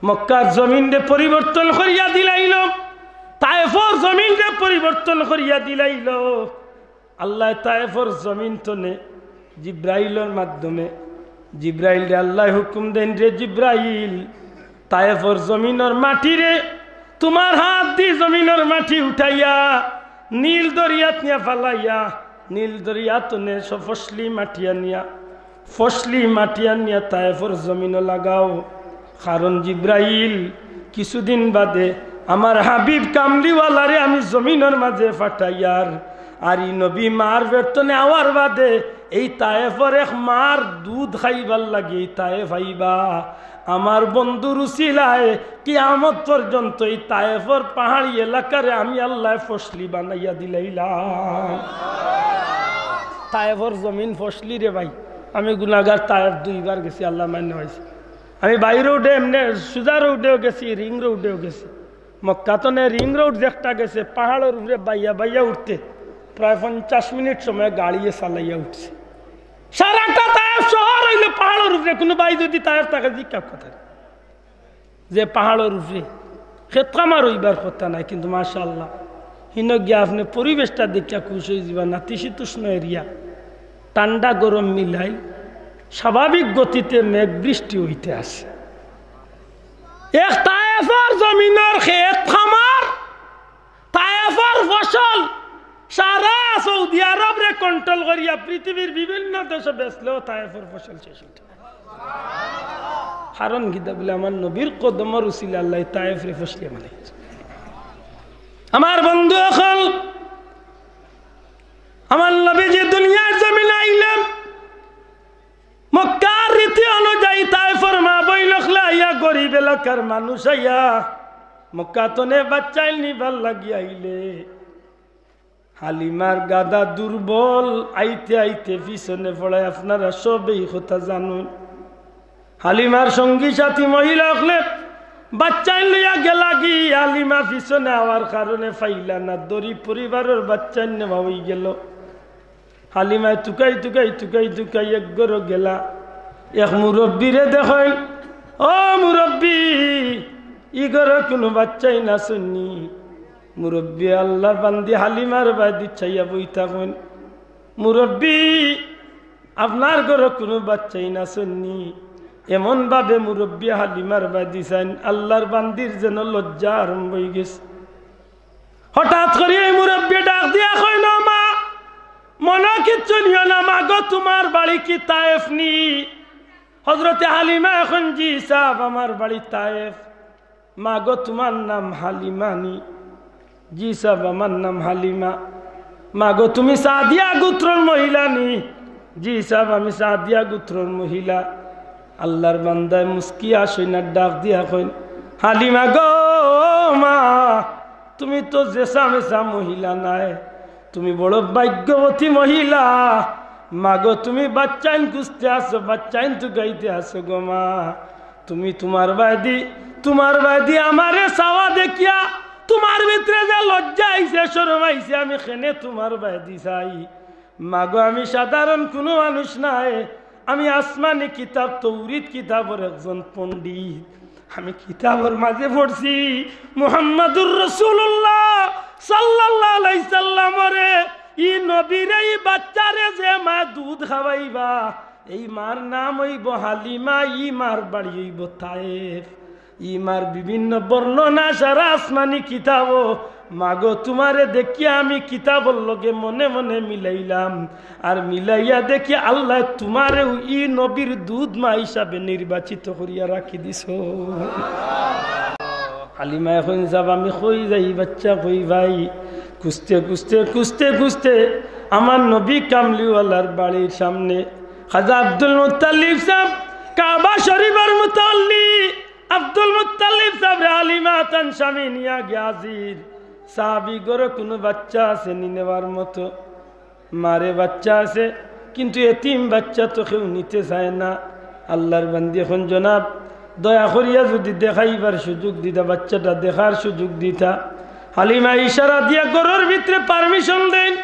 মক্কার জমিনরে পরিবর্তন করিয়া দিলাইলো, তায়েফর জমিনরে পরিবর্তন করিয়া দিলাইলো। আল্লায় তায়েফর জমিন তনে জিব্রাইলর মাধ্যমে, জিব্রাইলরে আল্লায় হুকুম দেইন, "রে জিব্রাইল, তায়েফর জমিনর মাটিরে তুমার হাত দি জমিনর মাটি উঠাইয়া নীল দরিয়াত নিয়া ফালাইয়া, নীল দরিয়া তনে স-, ফসলি মাটি আনিয়া, ফসলি মাটি আনিয়া তায়েফর জমিনো লাগাও।" কারণ জিব্রাইল, কিছুদিন বাদে আমার হাবিব কামলিওয়ালারে আমি জমিনর মাঝে পাঠাইয়ার। আর ই নবী মার পেট তনে আওয়ার বাদে এই তায়েফর এক মার দুধ খাইবার লাগি এই তায়েফ আইবা। আমার বন্ধুর উসিলায় কিয়ামত পর্যন্ত এই তায়েফর পাহাড়ি এলাকারে আমি আল্লায় ফসলি বানাইয়া দিলাইলাম। তায়েফর জমিন ফসলি রে ভাই। আমি গুনাগার, তায়েফ দুইবার গেছি, আল্লায় মাইন্য পাইছে। আমি by road-এ এমনে সুজা road-এও গেছি, ring road-এও গেছি। মক্কা তনে ring road যেকটা গেছে, পাহাড়র উপরে বাইয়া বাইয়া উঠতে প্রায় পঞ্চাশ মিনিট সময় গাড়িয়ে চালাইয়া উঠছি। সারাটা তায়েফ শহর অইলো পাহাড়র উপরে। কুনু ভাই যদি তায়েফ থাকে, জিকাউক্কা তারে। যে পাহাড়র উপরে খেত খামার অইবার কথা নায়, কিন্তু মাশাআল্লাহ, হিনো গিয়া আপনে পরিবেশটা দেখিয়া খুশ অইযিবা। নাতিশীতোষ্ণ area, ঠান্ডা গরম মিলাই স্বাভাবিক গতিতে মেঘ বৃষ্টি অইতে আছে। এক তায়েফর জমিনর খেত খামার, তায়েফর ফসল, সারা সৌদি আরবরে control করিয়া পৃথিবীর বিভিন্ন দেশো বেচলেও তায়েফর ফসল শেষ অইতো নায়। কারণ কিতা বুলে, আমার নবীর কদমর উসিলা আল্লায় তায়েফরে ফসলি বানাইছে। আমার বন্ধু অকল, আমার নবীজি দুনিয়ার জমিনো আইলা, মক্কার রীতি অনুযায়ী তায়েফর মা বইন অকল এলাকার মানুষ আইয়া মক্কা তনে বাচ্চাইন নিবার লাগি আইলে হালিমার গাদা দুর্বল, আইতে আইতে পিছনে পড়ায়। আপনারা সবেই কথা জানইন। হালিমার সঙ্গী সাথী মহিলা অকলে বাচ্চাইন লইয়া গেলাগি, হালিমা পিছনে আওয়ার কারণে পাইলা না, দড়ি পরিবারর বাচ্চাইন নেওয়া অইগেলো। হালিমায় তুকাই তুকাই তুকাই তুকাই এক ঘরো গেলা, এক মুরব্বিরে দেখইন, "ও মুরব্বি, ই ঘরো কুনু বাচ্চাইন আছইন নি?" মুরব্বি আল্লার বান্দি হালিমার বায়দি চাইয়া বই থাকইন। "মুরব্বি, আপনার ঘরো কুনু বাচ্চাইন আছইন নি?" এমন ভাবে মুরব্বি হালিমার বায়দি চাইন, আল্লার বান্দির যেন লজ্জা আরম্ভ অইগেছে। হঠাৎ করি এই মুরব্বি ডাক দিয়া কইন, "ও মা, মনো কিচ্ছু নিও না, মাগো, তুমার বাড়ি কি তায়েফ নি?" হজরতে হালিমায় কইন, "জি সাব, আমার বাড়ি তায়েফ।" "মাগো, তুমার নাম হালিমা নি?" "জি সাব, আমার নাম হালিমা।" "মাগো, তুমি সাদিয়া গোত্রর মহিলা নি?" "জি সাব, আমি সাদিয়া গোত্রর মহিলা।" আল্লার বান্দায় মুস্কি আসইন আর ডাক দিয়া কইন, "হালিমা গো মা, তুমি তো জেসা মেসা মহিলা নায়, তুমি বড় ভাগ্যবতী মহিলা। মাগো, তুমি বাচ্চাইন খুঁজতে আছো, বাচ্চাইন তুকাইতে আছো গো মা। তুমি তুমার বায়দি, তুমার বায়দি আমারে চাওয়া দেখিয়া তুমার ভিতরে যে লজ্জা আইছে, শরম আইছে, আমি কেনে তুমার বায়দি চাই। মাগো, আমি সাধারণ কুনু মানুষ নায়, আমি আসমানি কিতাব তৌরিত কিতাবর একজন পণ্ডিত। আমি কিতাবর মাঝে পড়ছি, মুহাম্মাদুর রাসূলুল্লাহ সাল্লাল্লাহু আলাইহি সাল্লামরে, ই নবীরে, ই বাচ্চারে যে মা দুধ খাওয়াইবা, এই মার নাম অইবো হালিমা, ই মার বাড়ি অইবো তায়েফ।" ই মার বিভিন্ন বর্ণনা সারা আসমানি কিতাবো। মাগো, তুমারে দেখিয়া আমি কিতাবর লগে মনে মনে মিলাইলাম, আর মিলাইয়া দেখি আল্লায় তুমারেও ই নবীর দুধ মা হিসাবে নির্বাচিত করিয়া রাখি দিছো। হালিমায় কইন, "সাব, আমি কই যাই, বাচ্চা কই পাই?" খুঁজতে খুঁজতে খুঁজতে খুঁজতে আমার নবী কামলিওয়ালার বাড়ির সামনে খাজা আব্দুল মুত্তালিব সাব, কাবা শরীফর মুতাল্লি, আব্দুল মুত্তালিব সাবরে হালিমা তান স্বামী নিয়া গিয়া হাজির। সাব, ই ঘরো কুনু বাচ্চা আছে নি নেওয়ার মতো? মারে, বাচ্চা আছে, কিন্তু এতিম বাচ্চা তো কেউ নিতে চায় না। আল্লার বান্দি কইন, "জনাব, দয়া করিয়া যুদি দেখাইবার সুযোগ দিতা, বাচ্চাটা দেখার সুযোগ দিতা।" হালিমা ইশারা দিয়া ঘরর ভিতরে permission দেইন।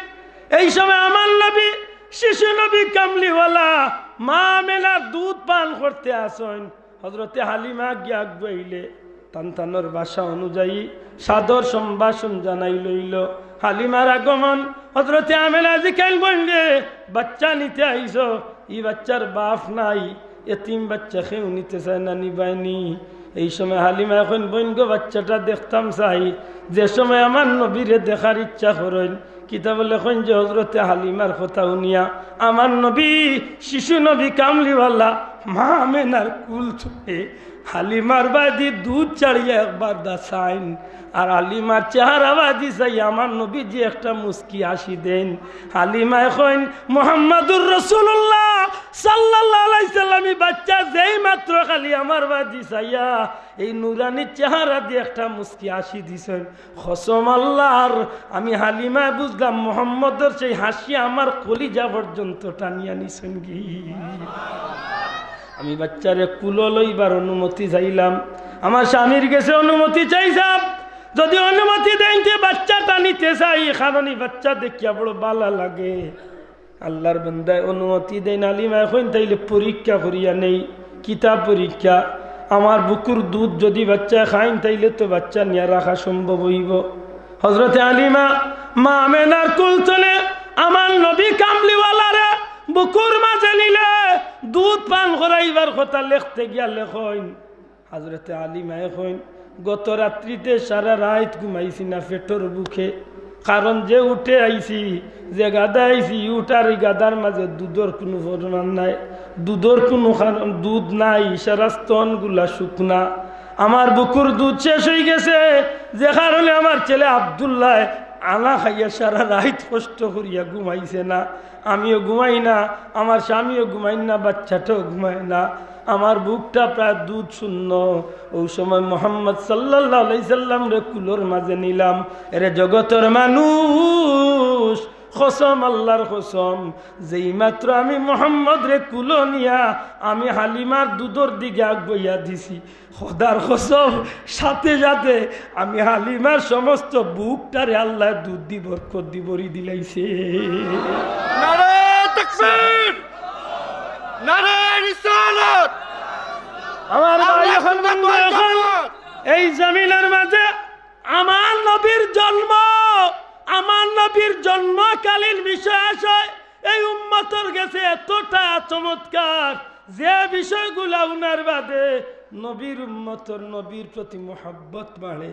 এই সময় আমার নবী, শিশু নবী কামলিওয়ালা মা আমেনার দুধ পান করতে আছইন। হজরতে হালিমা গিয়া আগুয়াইলে তান তানর ভাষা অনুযায়ী সাদর সম্ভাষণ জানাই লইল। হালিমার আগমন, হজরতে আমেনা জিকাইন, "বইন রে, বাচ্চা নিতে আইছো, ই বাচ্চার বাপ নাই, এতিম বাচ্চা কেউ নিতে চায় না, নিবায়নি?" এই সময় হালিমায় কইন, "বইন গো, বাচ্চাটা দেখতাম চাই, যে সময় আমার নবীরে দেখার ইচ্ছা করইন।" কিতাবো লেখইন যে হজরতে হালিমার কথা হুনিয়া আমার নবী, শিশু নবী কামলিওয়ালা মা আমেনার কুল থনে হালিমার বায়দি দুধ ছাড়িয়া একবার দা চাইন, আর হালিমার চেহারা বায়দি চাই আমার নবীজি একটা মুস্কি হাসি দেইন। হালিমায় কইন, "মুহাম্মাদুর রাসূলুল্লাহ সাল্লাল্লাহু আলাইহি সাল্লাম, ই বাচ্চা যেই মাত্র খালি আমার বায়দি চাইয়া এই নুরানি চেহারা দি একটা মুস্কি হাসি দিছইন।" কসম আল্লার, আমি হালিমায় বুঝলাম মুহাম্মদর সেই হাসি আমার কলিজা পর্যন্ত টানিয়া নিছইন গি। আমি বাচ্চারে কুলো লইবার অনুমতি চাইলাম, আমার স্বামীর গেছে অনুমতি চাইছাম, যুদি অনুমতি দেইন তে বাচ্চাটা নিতে চাই, কারণ ই বাচ্চা দেখিয়া বড় ভালা লাগে। আল্লার বান্দায় অনুমতি দেইন, হালিমায় কইন, "তাইলে পরীক্ষা করিয়া নেই।" "কিতা পরীক্ষা?" "আমার বুকুর দুধ যুদি বাচ্চায় খাইন, তাইলে তো বাচ্চা নিয়া রাখা সম্ভব অইবো।" হজরতে হালিমা মা আমেনার কুল থনে আমার নবী কামলিওয়ালারে বুকুর মাঝে নিলে দুধ পান করাইবার কথা লেখতে গিয়া লেখইন, হজরতে হালিমায় কইন, "গত রাত্রিতে সারা রাইত ঘুমাইছি না পেটর ভুকে, কারণ যে উটে আইছি, যে গাদায় আইছি, ই উট আর ই গাদার মাঝে দুধর কুনু পরিমাণ নাই, দুধর কুনু কারণ, দুধ নাই, সারা স্তনগুলা শুকনা। আমার বুকুর দুধ শেষ অইগেছে, যে কারণে আমার ছেলে আব্দুল্লায় আনা খাইয়া সারা রাইত কষ্ট করিয়া ঘুমাইছে না, আমিও ঘুমাই না, আমার স্বামীও ঘুমাইন না, বাচ্চাটাও ঘুমায় না।" আমার বুকটা প্রায় দুধ শূন্য। অউ সময় মোহাম্মদ সাল্লাল্লাহু আলাইহি সাল্লামরে কুলর মাঝে নিলাম। এরে জগতর মানুষ, কসম, আল্লার কসম, যেই মাত্র আমি মোহাম্মদরে কুলো নিয়া আমি হালিমার দুধর দিকে আগুয়াইয়া দিছি, খোদার কসম, সাথে সাথে আমি হালিমার সমস্ত বুকটারে আল্লায় দুধ দি বরকত দি ভরি দিলাইছে। নারায়ে তাকবীর! নারায়ে রিসালাত! আমার ভাই, আহলে এখন সুন্নাত বন্ধু, ওয়াল এখন জামাত! এই জমিনের মাঝে আমার নবীর জন্ম, আমার নবীর জন্মকালীন বিষয় আশয় এই উম্মতর গেছে এতটা চমৎকার, যে বিষয়গুলা হুনার বাদে নবীর উম্মতর নবীর প্রতি মহব্বত বাড়ে,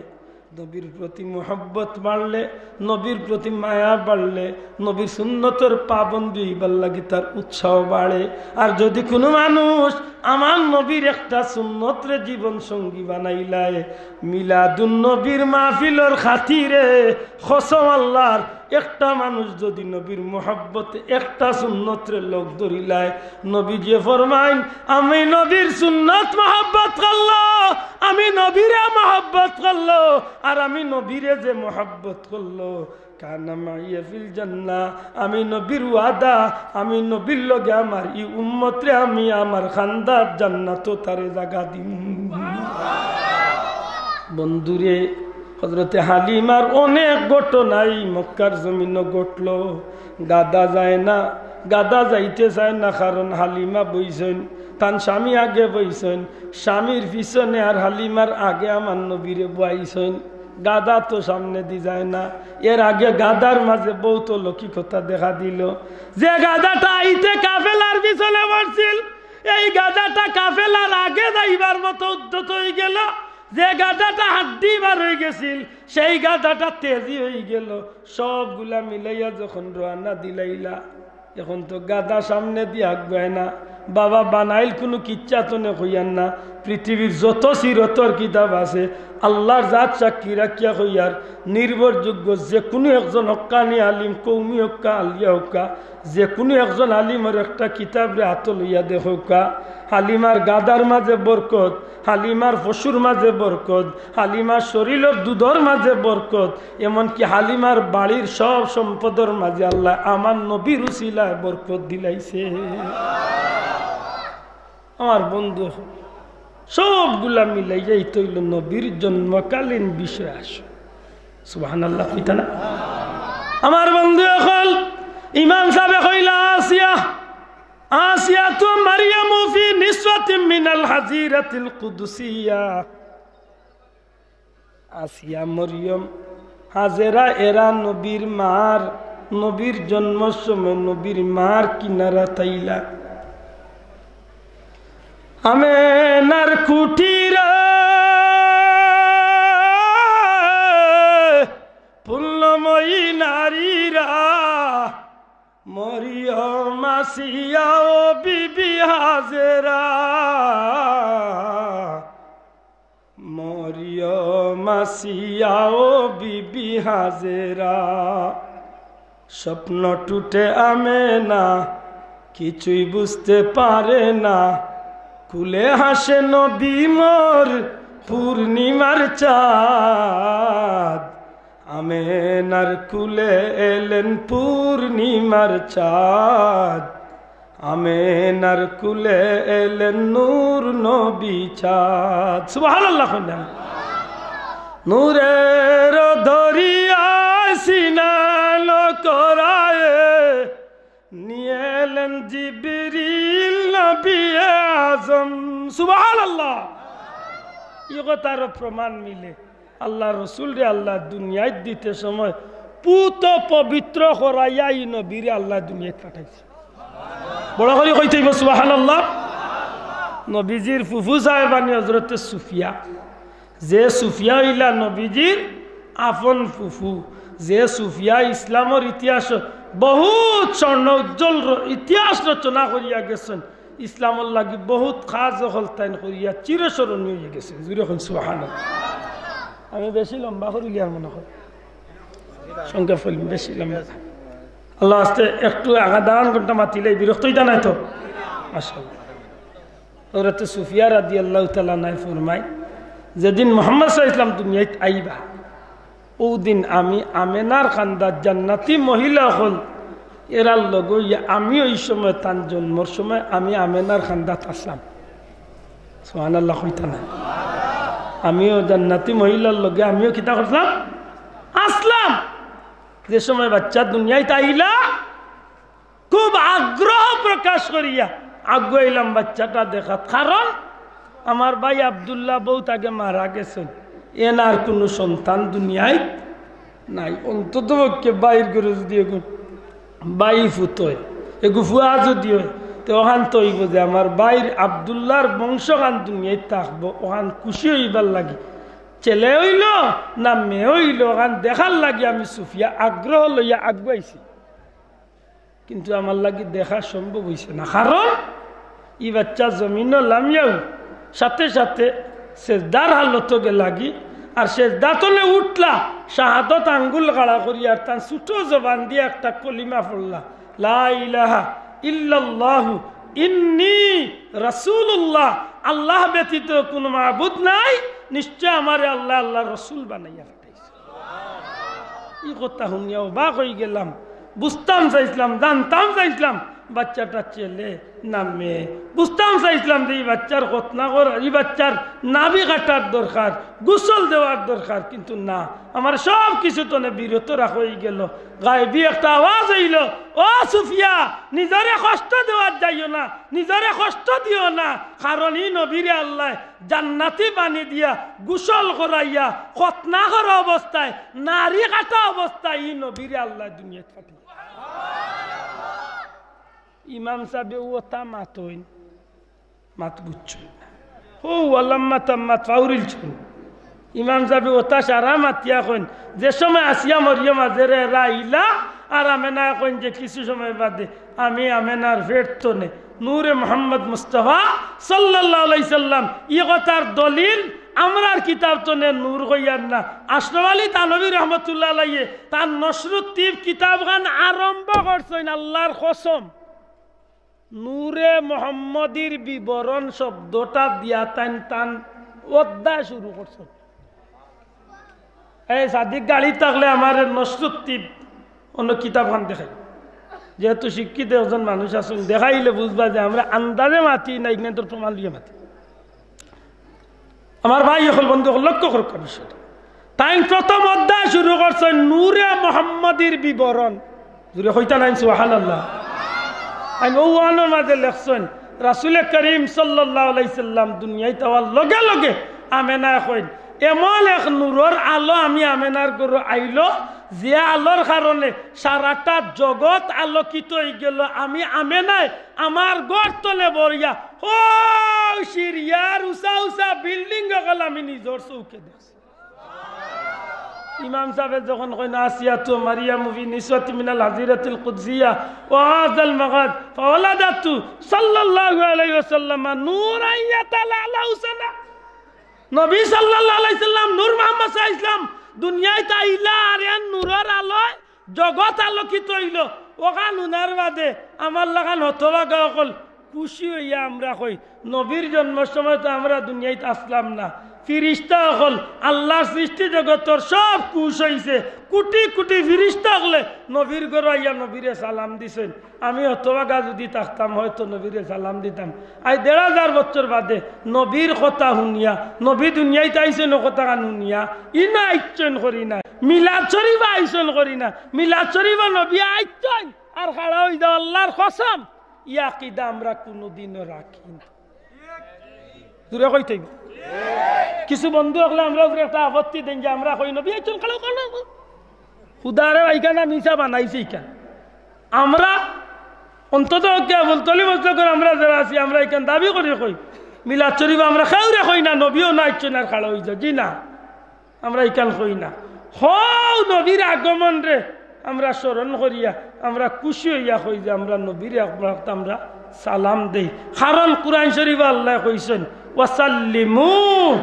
নবীর প্রতি মহব্বত বাড়লে, নবীর প্রতি মায়া বাড়লে, নবীর সুন্নতর পাবন্দি অইবার লাগি তার উৎসাহ বাড়ে। আর যদি কুনু মানুষ আমার নবীর একটা সুন্নতরে জীবন সঙ্গী বানাইলায়, মিলাদুন নবীর মাহফিলর খাতিরে, কসম আল্লার, একটা মানুষ যদি নবীর মহব্বতে একটা সুন্নতরে লগ ধরিলায়, নবীজিয়ে ফরমাইন, আমি নবীর সুন্নত মহব্বত করলো, আমি নবীরে মহব্বত করলো, আর আমি নবীরে যে মহব্বত করলো, কানা মাইয়া ফিল জান্নাহ, আমি নবীর ওয়াদা, আমি নবীর লগে আমার ই উম্মতরে আমি আমার খান্দাত জান্নাতো তারে জাগা দিমু। বন্ধুরে, হযরতে হালিমার অনেক ঘটনা ই মক্কার জমিনো ঘটলো। গাধা যায় না, গাধা যাইতে চায় না, কারণ হালিমা বইছইন, তান স্বামী আগে বইছইন, স্বামীর পিছনে আর হালিমার আগে আমার নবীরে বওয়াইছইন। গাধা তো সামনেদি যায় না। এর আগে গাধার মাঝে বউত অলৌকিকতা দেখা দিলো। যে গাধাটা আইতে কাফেলার পিছনে বসছিল, এই গাধাটা কাফেলার আগে যাইবার মতো উদ্যত অইগেলো। যে গাধাটা হাড্ডি বার অইগেছিল, সেই গাধাটা তেজি অইগেলো। সবগুলা মিলাইয়া যখন রওয়ানা দিলাইলা, এখন তো গাধা সামনেদি আগুয়ায় না। বাবা বানাইল কুনু কিচ্ছা তনে কইয়ার না। পৃথিবীর যত সিরতর কিতাব আছে, আল্লার জাত সাক্ষী রাখিয়া কইয়ার, নির্ভরযোগ্য যে কুনু একজন হক্কানি আলিম, কওমি হউক্কা, আলিয়া হউক্কা, যে কুনু একজন আলিমর একটা কিতাবরে আতো লইয়া দেখউক্কা, হালিমার গাধার মাঝে বরকত, হালিমার পশুর মাঝে বরকত, হালিমার শরীলর দুধর মাঝে বরকত, এমনকি হালিমার বাড়ির সব সম্পদর মাঝে আল্লায় আমার নবীর উসিলায় বরকত দিলাইছে। আমার বন্ধু, সবগুলা মিলাইয়া ইতা অইলো নবীর জন্মকালীন বিষয় আশয়। সুবহানাল্লাহ কইতা না? আমার বন্ধু অকল, ইমাম সাবে কইলা, আসিয়া, আসিয়া তো মারিয়ামু ফি নিসওয়াতিম মিনাল হাজিরাতিল কুদসিয়া। আসিয়া, মরিয়ম, হাজেরা এরা নবীর মার, নবীর জন্মর সময় নবীর মার কিনারা তাইলা। আমেনার কুটিরে পুণ্যময়ী নারীরা, মরিয়ম আসিয়া ও বিবি হাজেরা। মরিয়ম আসিয়া ও বিবি হাজেরা, স্বপ্ন টুটে আমেনা, কিছুই বুঝতে পারে না। কুলে হাসে নবী মোর পূর্ণিমার চাঁদ। আমেনার কুলে এলেন পূর্ণিমার চাঁদ। আমেনার কুলে এলেন নূর নবী চাঁদ। সুবহানাল্লাহ কইলাম। নূরের দরিয়ায় সিনান করায়ে নিয়ে এলেন জিবরিল নবী আজম। সুবহানাল্লাহ। ই কথারও প্রমাণ মিলে। আল্লার রসুলরে আল্লায় দুনিয়াত দিতে সময় পুত পবিত্র করাইয়া ই নবীরে আল্লায় দুনিয়াত পাঠাইছে। বড় করি কইতে অইবো সুবহানাল্লাহ। নবীজির ফুফু সাহেবানি হজরতে সুফিয়া, যে সুফিয়া অইলা নবীজির আপন ফুফু, যে সুফিয়া ইসলামর ইতিহাস বহুত স্বর্ণ উজ্জ্বল র-, ইতিহাস রচনা করিয়া গেছইন। ইসলামর লাগি বহুত কাজ অকল তাইন করিয়া চিরস্মরণীয় অইয়া গেছে। জুরে কইন সুবহানাল্লাহ। আমি বেশি লম্বা করিলিয়ার মনে করি, সংক্ষেপ করিলিয়ার, বেশি লম্বা। আল্লাহ আস্তে একটু আধা আধা ঘন্টা মাতিলে বিরক্ত অইতা নায় তো? মাশাআল্লাহ। হযরতে সুফিয়া রাদিয়াল্লাহু তাআলা আনহায় ফরমায়, যেদিন মুহাম্মদ সাল্লাল্লাহু আলাইহি ওয়াসাল্লাম দুনিয়াত আইবা, অউ দিন আমি আমেনার কান্দাত জান্নাতি মহিলা অকল এরার লগে অইয়া, আমিও ই সময় তান জন্মর সময় আমি আমেনার কান্দাত আছলাম। সুবহানাল্লাহ কইতা না? আমিও জান্নাতি মহিলার লগে আমিও কিতা করছলাম? আছলাম। যে সময় বাইচ্চা দুনিয়াত আইলা, খুব আগ্রহ প্রকাশ করিয়া আগুয়াইলাম বাইচ্চাটা দেখাত, কারণ আমার ভাই আব্দুল্লাহ বউত আগে মারা গেছইন, এন আর কুনু সন্তান দুনিয়াত নাই। অন্তত পক্ষে ভাইর ঘরো যুদি এগু ভাই ফুত অয়, এগু ফুয়া যুদি অয়, তে অখান তো অইবো যে আমার ভাইর আব্দুল্লাহর বংশখান দুনিয়াত থাকবো, অখান খুশি অইবার লাগি। ছেলে অইলো না মেয়ে অইলো, অখান দেখার লাগি আমি সুফিয়া আগ্রহ লইয়া আগুয়াইছি। কিন্তু আমার লাগি দেখা সম্ভব অইছে না, কারণ ই বাইচ্চা জমিনো লামিয়াউ সাথে সাথে সেজদার হালতো গেলাগি, আর সেজদা তনে উঠলা, শাহাদত আঙ্গুল খাড়া করি, আর তান ছোট জবান দিয়া একটা কলিমা পড়লা, "লা ইলাহা ইল্লাল্লাহু ইন্নী রাসূলুল্লাহ।" আল্লাহ ব্যতীত কুনু মাবুদ নাই, নিশ্চয় আমারে আল্লায় আল্লাহর রসুল বানাইয়া পাঠাইছে। ই কথা হুনিয়া অবাক অইগেলাম। বুঝতাম চাইছলাম, জানতাম চাইছলাম, বাইচ্চাটা ছেলে না মেয়ে। বুঝতাম চাইছলাম যে ই বাইচ্চার খতনা করা, ই বাইচ্চার নাভি কাটার দরকার, গোসল দেওয়ার দরকার, কিন্তু না, আমার সব কিছু তনে বিরত রাখা অইগেলো। গায়েবী একটা আওয়াজ অইলো, "ও সুফিয়া, নিজরে কষ্ট দেওয়াত যাইও না, নিজরে কষ্ট দিও না, কারণ ই নবীরে আল্লায় জান্নাতি পানি দিয়া, গোসল করাইয়া, খতনা করা অবস্থায়, নাড়ি কাটা অবস্থায় ই নবীরে আল্লায় দুনিয়াত পাঠাইছে।" ইমাম সাবে অতা মাতইন, মাত বুঝছইন না। হউ, আল্লাম্মা তাম্মাত ফাউরিলছইন। ইমাম সাবে অতা সারা মাতিয়া কইন, যে সময় আসিয়া মরিয়ম আজেরে এরা আইলা, আর আমেনায় কইন যে কিছু সময় বাদে আমি আমেনার পেট তনে নূরে মোহাম্মদ মুস্তাফা সাল্লাল্লাহু আলাইহি সাল্লাম। ই কথার দলিল আমরার কিতাব তনে নূর কইয়ার না। আশরাফ আলী থানভী রহমতুল্লাহ আলাইহি তান নশরুত তিব কিতাবখান আরম্ভ করছইন, আল্লাহর কসম, নূরে মোহাম্মদীর বিবরণ শব্দটা দিয়া তাইন তান অধ্যায় শুরু করছইন। এই সাদিক গাড়ি থাকলে আমারে নশরুত তিব অন্য কিতাবখান দেখাই। যেহেতু শিক্ষিত একজন মানুষ আছইন, দেখাইলে বুঝবা যে আমরা আন্দাজে মাতি না, ইগনাইন্তর প্রমাণ লইয়া মাতি। আমার ভাই অকল, বন্ধু অকল, লক্ষ্য করউক্কা বিষয়টা। তাইন প্রথম অধ্যায় শুরু করছইন নূরে মোহাম্মদীর বিবরণ। জুরে কইতা নাইন সুবহানাল্লাহ। তাইন অউ অখানর মাঝে লেখছইন, রাসূলে করিম সাল্লাল্লাহু আলাইহি সাল্লাম দুনিয়াত আওয়ার লগে লগে আমেনায় কইন, এমন এক নূরর আলো আমি আমেনার ঘরো আইলো, যে আলোর কারণে সারাটা জগৎ আলোকিত অইগেলো। আমি আমেনায় আমার ঘর তনে বইয়া, ও সিরিয়ার উচা উচা বিল্ডিং অকল আমি নিজর চউখে দেখছি। ইমাম সাবে যখন কইন, "আসিয়াতু মারিয়ামু ফি নিসওয়াতি মিনাল হাজিরাতিল কুদসিয়া ওয়া হাযাল মাকাদ ফাওয়ালাদাতু সাল্লাল্লাহু আলাইহি ওয়াসাল্লাম নূরান ইয়াতালাআলা হুসানা।" নবী সাল্লাল্লাহু আলাইহি সাল্লাম, নূর মোহাম্মদ সাল্লাল্লাহু আলাইহি সাল্লাম দুনিয়াত আইলা, আর এন নূরর আলোয় জগৎ আলোকিত অইলো। অখান হুনার বাদে আমার লাখান হতভাগা অকল খুশি অইয়া আমরা কই, নবীর জন্মর সময় তো আমরা দুনিয়াত আছলাম না। ফিরিস্তা অকল, আল্লাহর সৃষ্টি জগতর সব খুশ অইছে। কুটি কুটি ফিরিস্তা অকলে নবীর ঘরো আইয়া নবীরে সালাম দিছইন। আমি হতভাগা যুদি থাকতাম, হয়তো নবীরে সালাম দিতাম। আইজ দেড় হাজার বছর বাদে নবীর কথা হুনিয়া, নবী দুনিয়াত আইছইন কথাখান হুনিয়া, ইনো আইছইন করি না, মিলাদ শরীফো আইছইন করি না, মিলাদ শরীফো নবী আইছইন আর খাড়া অই যাও, আল্লাহর কসম, ই আকিদা আমরা কুনুদিনও রাখি না। জুরে কইতা অইবো। কিছু বন্ধু অকলে আমরার উপরে একটা আপত্তি দেইন যে আমরা কই নবী আইছইন, খাড়া অই যাও। খুদারে ইখান মিছা বানাইছে ইখান। আমরা অন্তত পক্ষে ফুলতলি মসজিদর আমরা যারা আছি, আমরা ইখান দাবি করি কই, মিলাদ শরীফো আমরা কেউরে কই না, নবীও না আইছইন আর খাড়া অই যাও। জি না, আমরা ইখান কই না। হউ নবীর আগমনরে আমরা স্মরণ করিয়া আমরা খুশি অইয়া কই যে আমরা নবীরে আমরা, আমরা সালাম দেই। কারণ কুরআন শরীফো আল্লায় কইছইন, "ওয়াসাল্লিমু",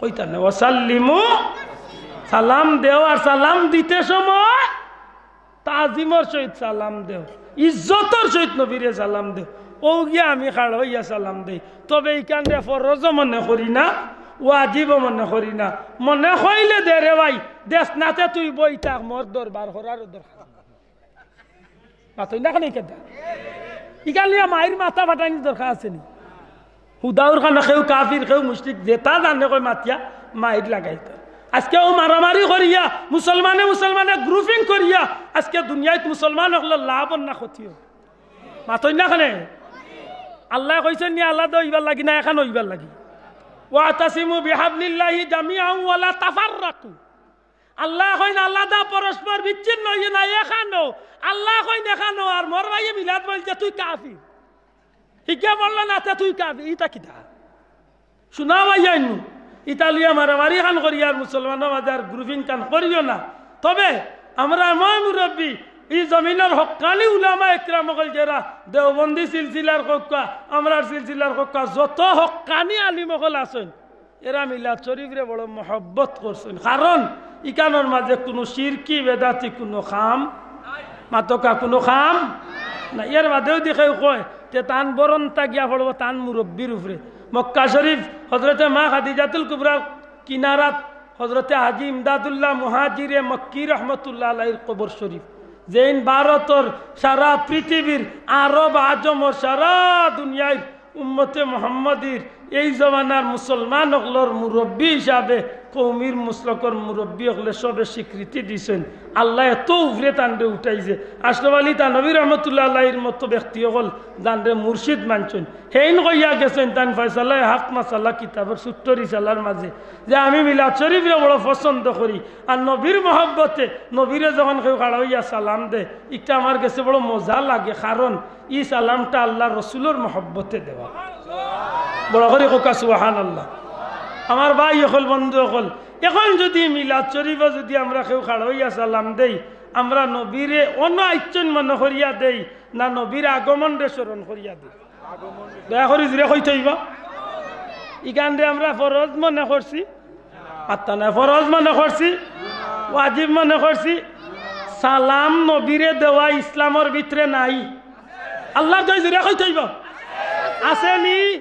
কইতা না, "ওয়াসাল্লিমু", সালাম দেও, আর সালাম দিতে সময় তাজিমর সহিত সালাম দেও, ইজ্জতর সহিত নবীরে সালাম দেও। অউ গিয়া আমি খাড়া অইয়া সালাম দেই। তবে ইখানরে ফরজও মনে করি না, ওয়াজিবও মনে করি না। মনে কইলে দে রে ভাই, দেস না তে তুই বই থাক, মোর দরবার করারও দরকার নাই। মাতইন না কেনে ইখানটা? ইখান লইয়া মাইর মাথা ফাটানির দরকার আছে নি? হুদাউর খানে কেউ কাফির, কেউ মুশরিক, যেটা জানে কয় মাতিয়া মাইর লাগাইতা। আজকে অউ মারামারি করিয়া, মুসলমানে মুসলমানে grouping করিয়া, আজকে দুনিয়াত মুসলমান অকলর লাভ অর না ক্ষতি অর? মাতইন না কেনে? আল্লায় কইছইন নি আলাদা অইবার লাগি না একখান অইবার লাগি? "ওয়াতাসিমু বিহাবলিল্লাহি জামিআন ওয়ালা তাফাররাকু।" আল্লায় কইন আলাদা, পরস্পর বিচ্ছিন্ন অইও না, একখান অও। আল্লায় কইন একখান অও, আর মোর ভাইয়ে মিলাদ বলছে তুই কাফির। হিগে বললো না তে তুই কাফির, ইটা কিতা? শুনা ভাইয়াইন, ইতা লইয়া মারামারি খান করিয়া আর মুসলমানর মাঝে আর grouping খান করিও না। তবে আমরার ময় মুরব্বি, ই জমিনর হক্কানি উলামা একরাম অকল যেরা দেওবন্দি সিলসিলার কউক্কা, আমরার সিলসিলার কউক্কা, যত হক্কানি আলিম অকল আছইন, এরা মিলাদ শরীফরে বড় মহব্বত করছইন। কারণ ইখানর মাঝে কুনু শিরকি বেদাতি কুনু কাম, মাতকা কুনু কাম না। এর বাদেও দেখে কয়, তে তান বরনটা গিয়া পড়বো তান মুরব্বির উপরে। মক্কা শরীফ হজরতে মা খাদিজাতুল কুবরার কিনারাত হজরতে হাজী ইমদাদুল্লাহ মুহাজিরে মক্কি রহমতুল্লাহ আলাইহির কবর শরীফ, যেইন ভারতর, সারা পৃথিবীর, আরব আজমর, সারা দুনিয়ার উম্মতে মুহাম্মদীর এই জমানার মুসলমান অকলর মুরব্বি হিসাবে কওমির মুসলকর মুরব্বি অকলে সবে স্বীকৃতি দিছইন। আল্লায় এত উপরে তানরে উঠাইছে। আশরাফ আলী থানভী রহমতুল্লাহ আলাইহির মতো ব্যক্তি অকল যানরে মুর্শিদ মানছইন। হেইন কইয়া গেছইন, তান ফয়সালায়ে হক মাসালা কিতাবর ছোট্ট রিসালার মাঝে যে আমি মিলাদ শরীফরে বড় পছন্দ করি, আর নবীর মহব্বতে নবীরে যখন কেউ খাড়া অইয়া সালাম দে, ইটা আমার গেছে বড় মজা লাগে, কারণ ই সালামটা আল্লার রসুলর মহব্বতে দেওয়া। বড় করি কউক্কা সুবহানাল্লাহ। আমার ভাই অকল, বন্ধু অকল, এখন যুদি মিলাদ শরীফো যুদি আমরা কেউ খাড়া অইয়া সালাম দেই, আমরা নবীরে অনো আইচ্ছইন মনে করিয়া দেই, না নবীর আগমনরে স্মরণ করিয়া দেই? দয়া করি জুরে কইতে অইবো। ইখানরে আমরা ফরজ মনে করছি, মাত্তা না, ফরজ মনে করছি, ওয়াজিব মনে করছি। সালাম নবীরে দেওয়া ইসলামর ভিতরে নাই। আল্লার দোয়াই জুরে কইতে অইবো। আছে নি?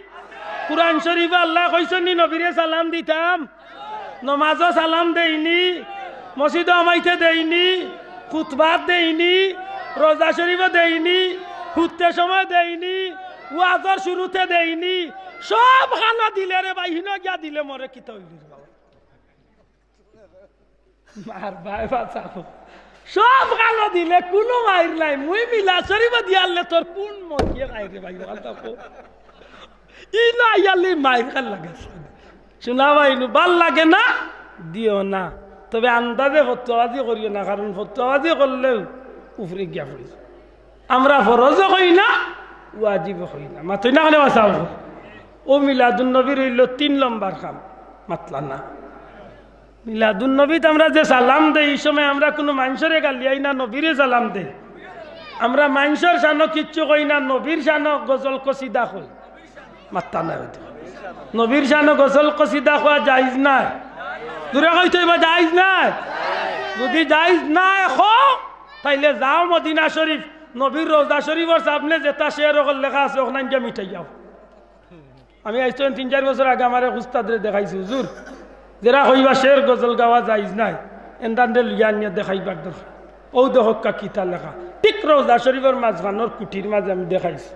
কুরআন শরীফো আল্লায় কইছইন নি নবীরে সালাম দিতাম? নমাজো সালাম দেইনি, মসজিদো হামাইতে দেইনি, খুতবাত দেইনি, রোজা শরীফো দেইনি, হুততে সময় দেইনি, ওয়াজর শুরুতে দেইনি, সব খানো দিলে রে ভাই, হিনো গিয়া দিলে মরে কিতা অইল রে বাবা? মার ভাই বাঁচাও। সব খানো দিলে কুনু মাইর নাই, মুই মিলাদ শরীফো দিয়ারলে তোর কুন মজিয়ে খাই রে ভাই, বাঁচাও। ই না আইয়ালে মাইর খান লাগে। শুনা ভাই, নু ভাল লাগে না, দিও না। তবে আন্দাজে ফতুয়াবাজি করিও না, কারণ ফতুয়াবাজি করলেও উপরে গিয়া পড়ি। আমরা ফরজও কই না, ওয়াজিবও কই না। মাতই না কেনে বাঁচাও। অউ মিলাদুন নবীর অইলো তিন লম্বর কাম, মাতলা না। মিলাদুন নবীত আমরা যে সালাম দেই, ই সময় আমরা কুনু মানষরে গালিয়াই না, নবীরে সালাম দেই। আমরা মানষর শানো কিচ্ছু কই না, নবীর শানো গজল কসিদা কই। মাত্তা নাই অইতো। নবীর শানো গজল কসিদা কওয়া জায়েজ নাই। জুরে কইতে অইবো জায়েজ নাই। যুদি জায়েজ নাই কও, তাইলে যাও মদিনা শরীফ, নবীর রওজা শরীফর সামনে যেতা শের অকল লেখা আছে, অখান গিয়া মিটাই যাও। আমি আইজ তিন চাইর বছর আগে আমার এক উস্তাদরে দেখাইছি, "হুজুর, যেরা কইবা শের গজল গাওয়া জায়েজ নাই, এন্দানরে লইয়া আনিয়া দেখাইবার দরকার।" অউ দেখউক্কা কিতা লেখা, ঠিক রওজা শরীফর মাঝখানর কুটির মাঝে আমি দেখাইছি।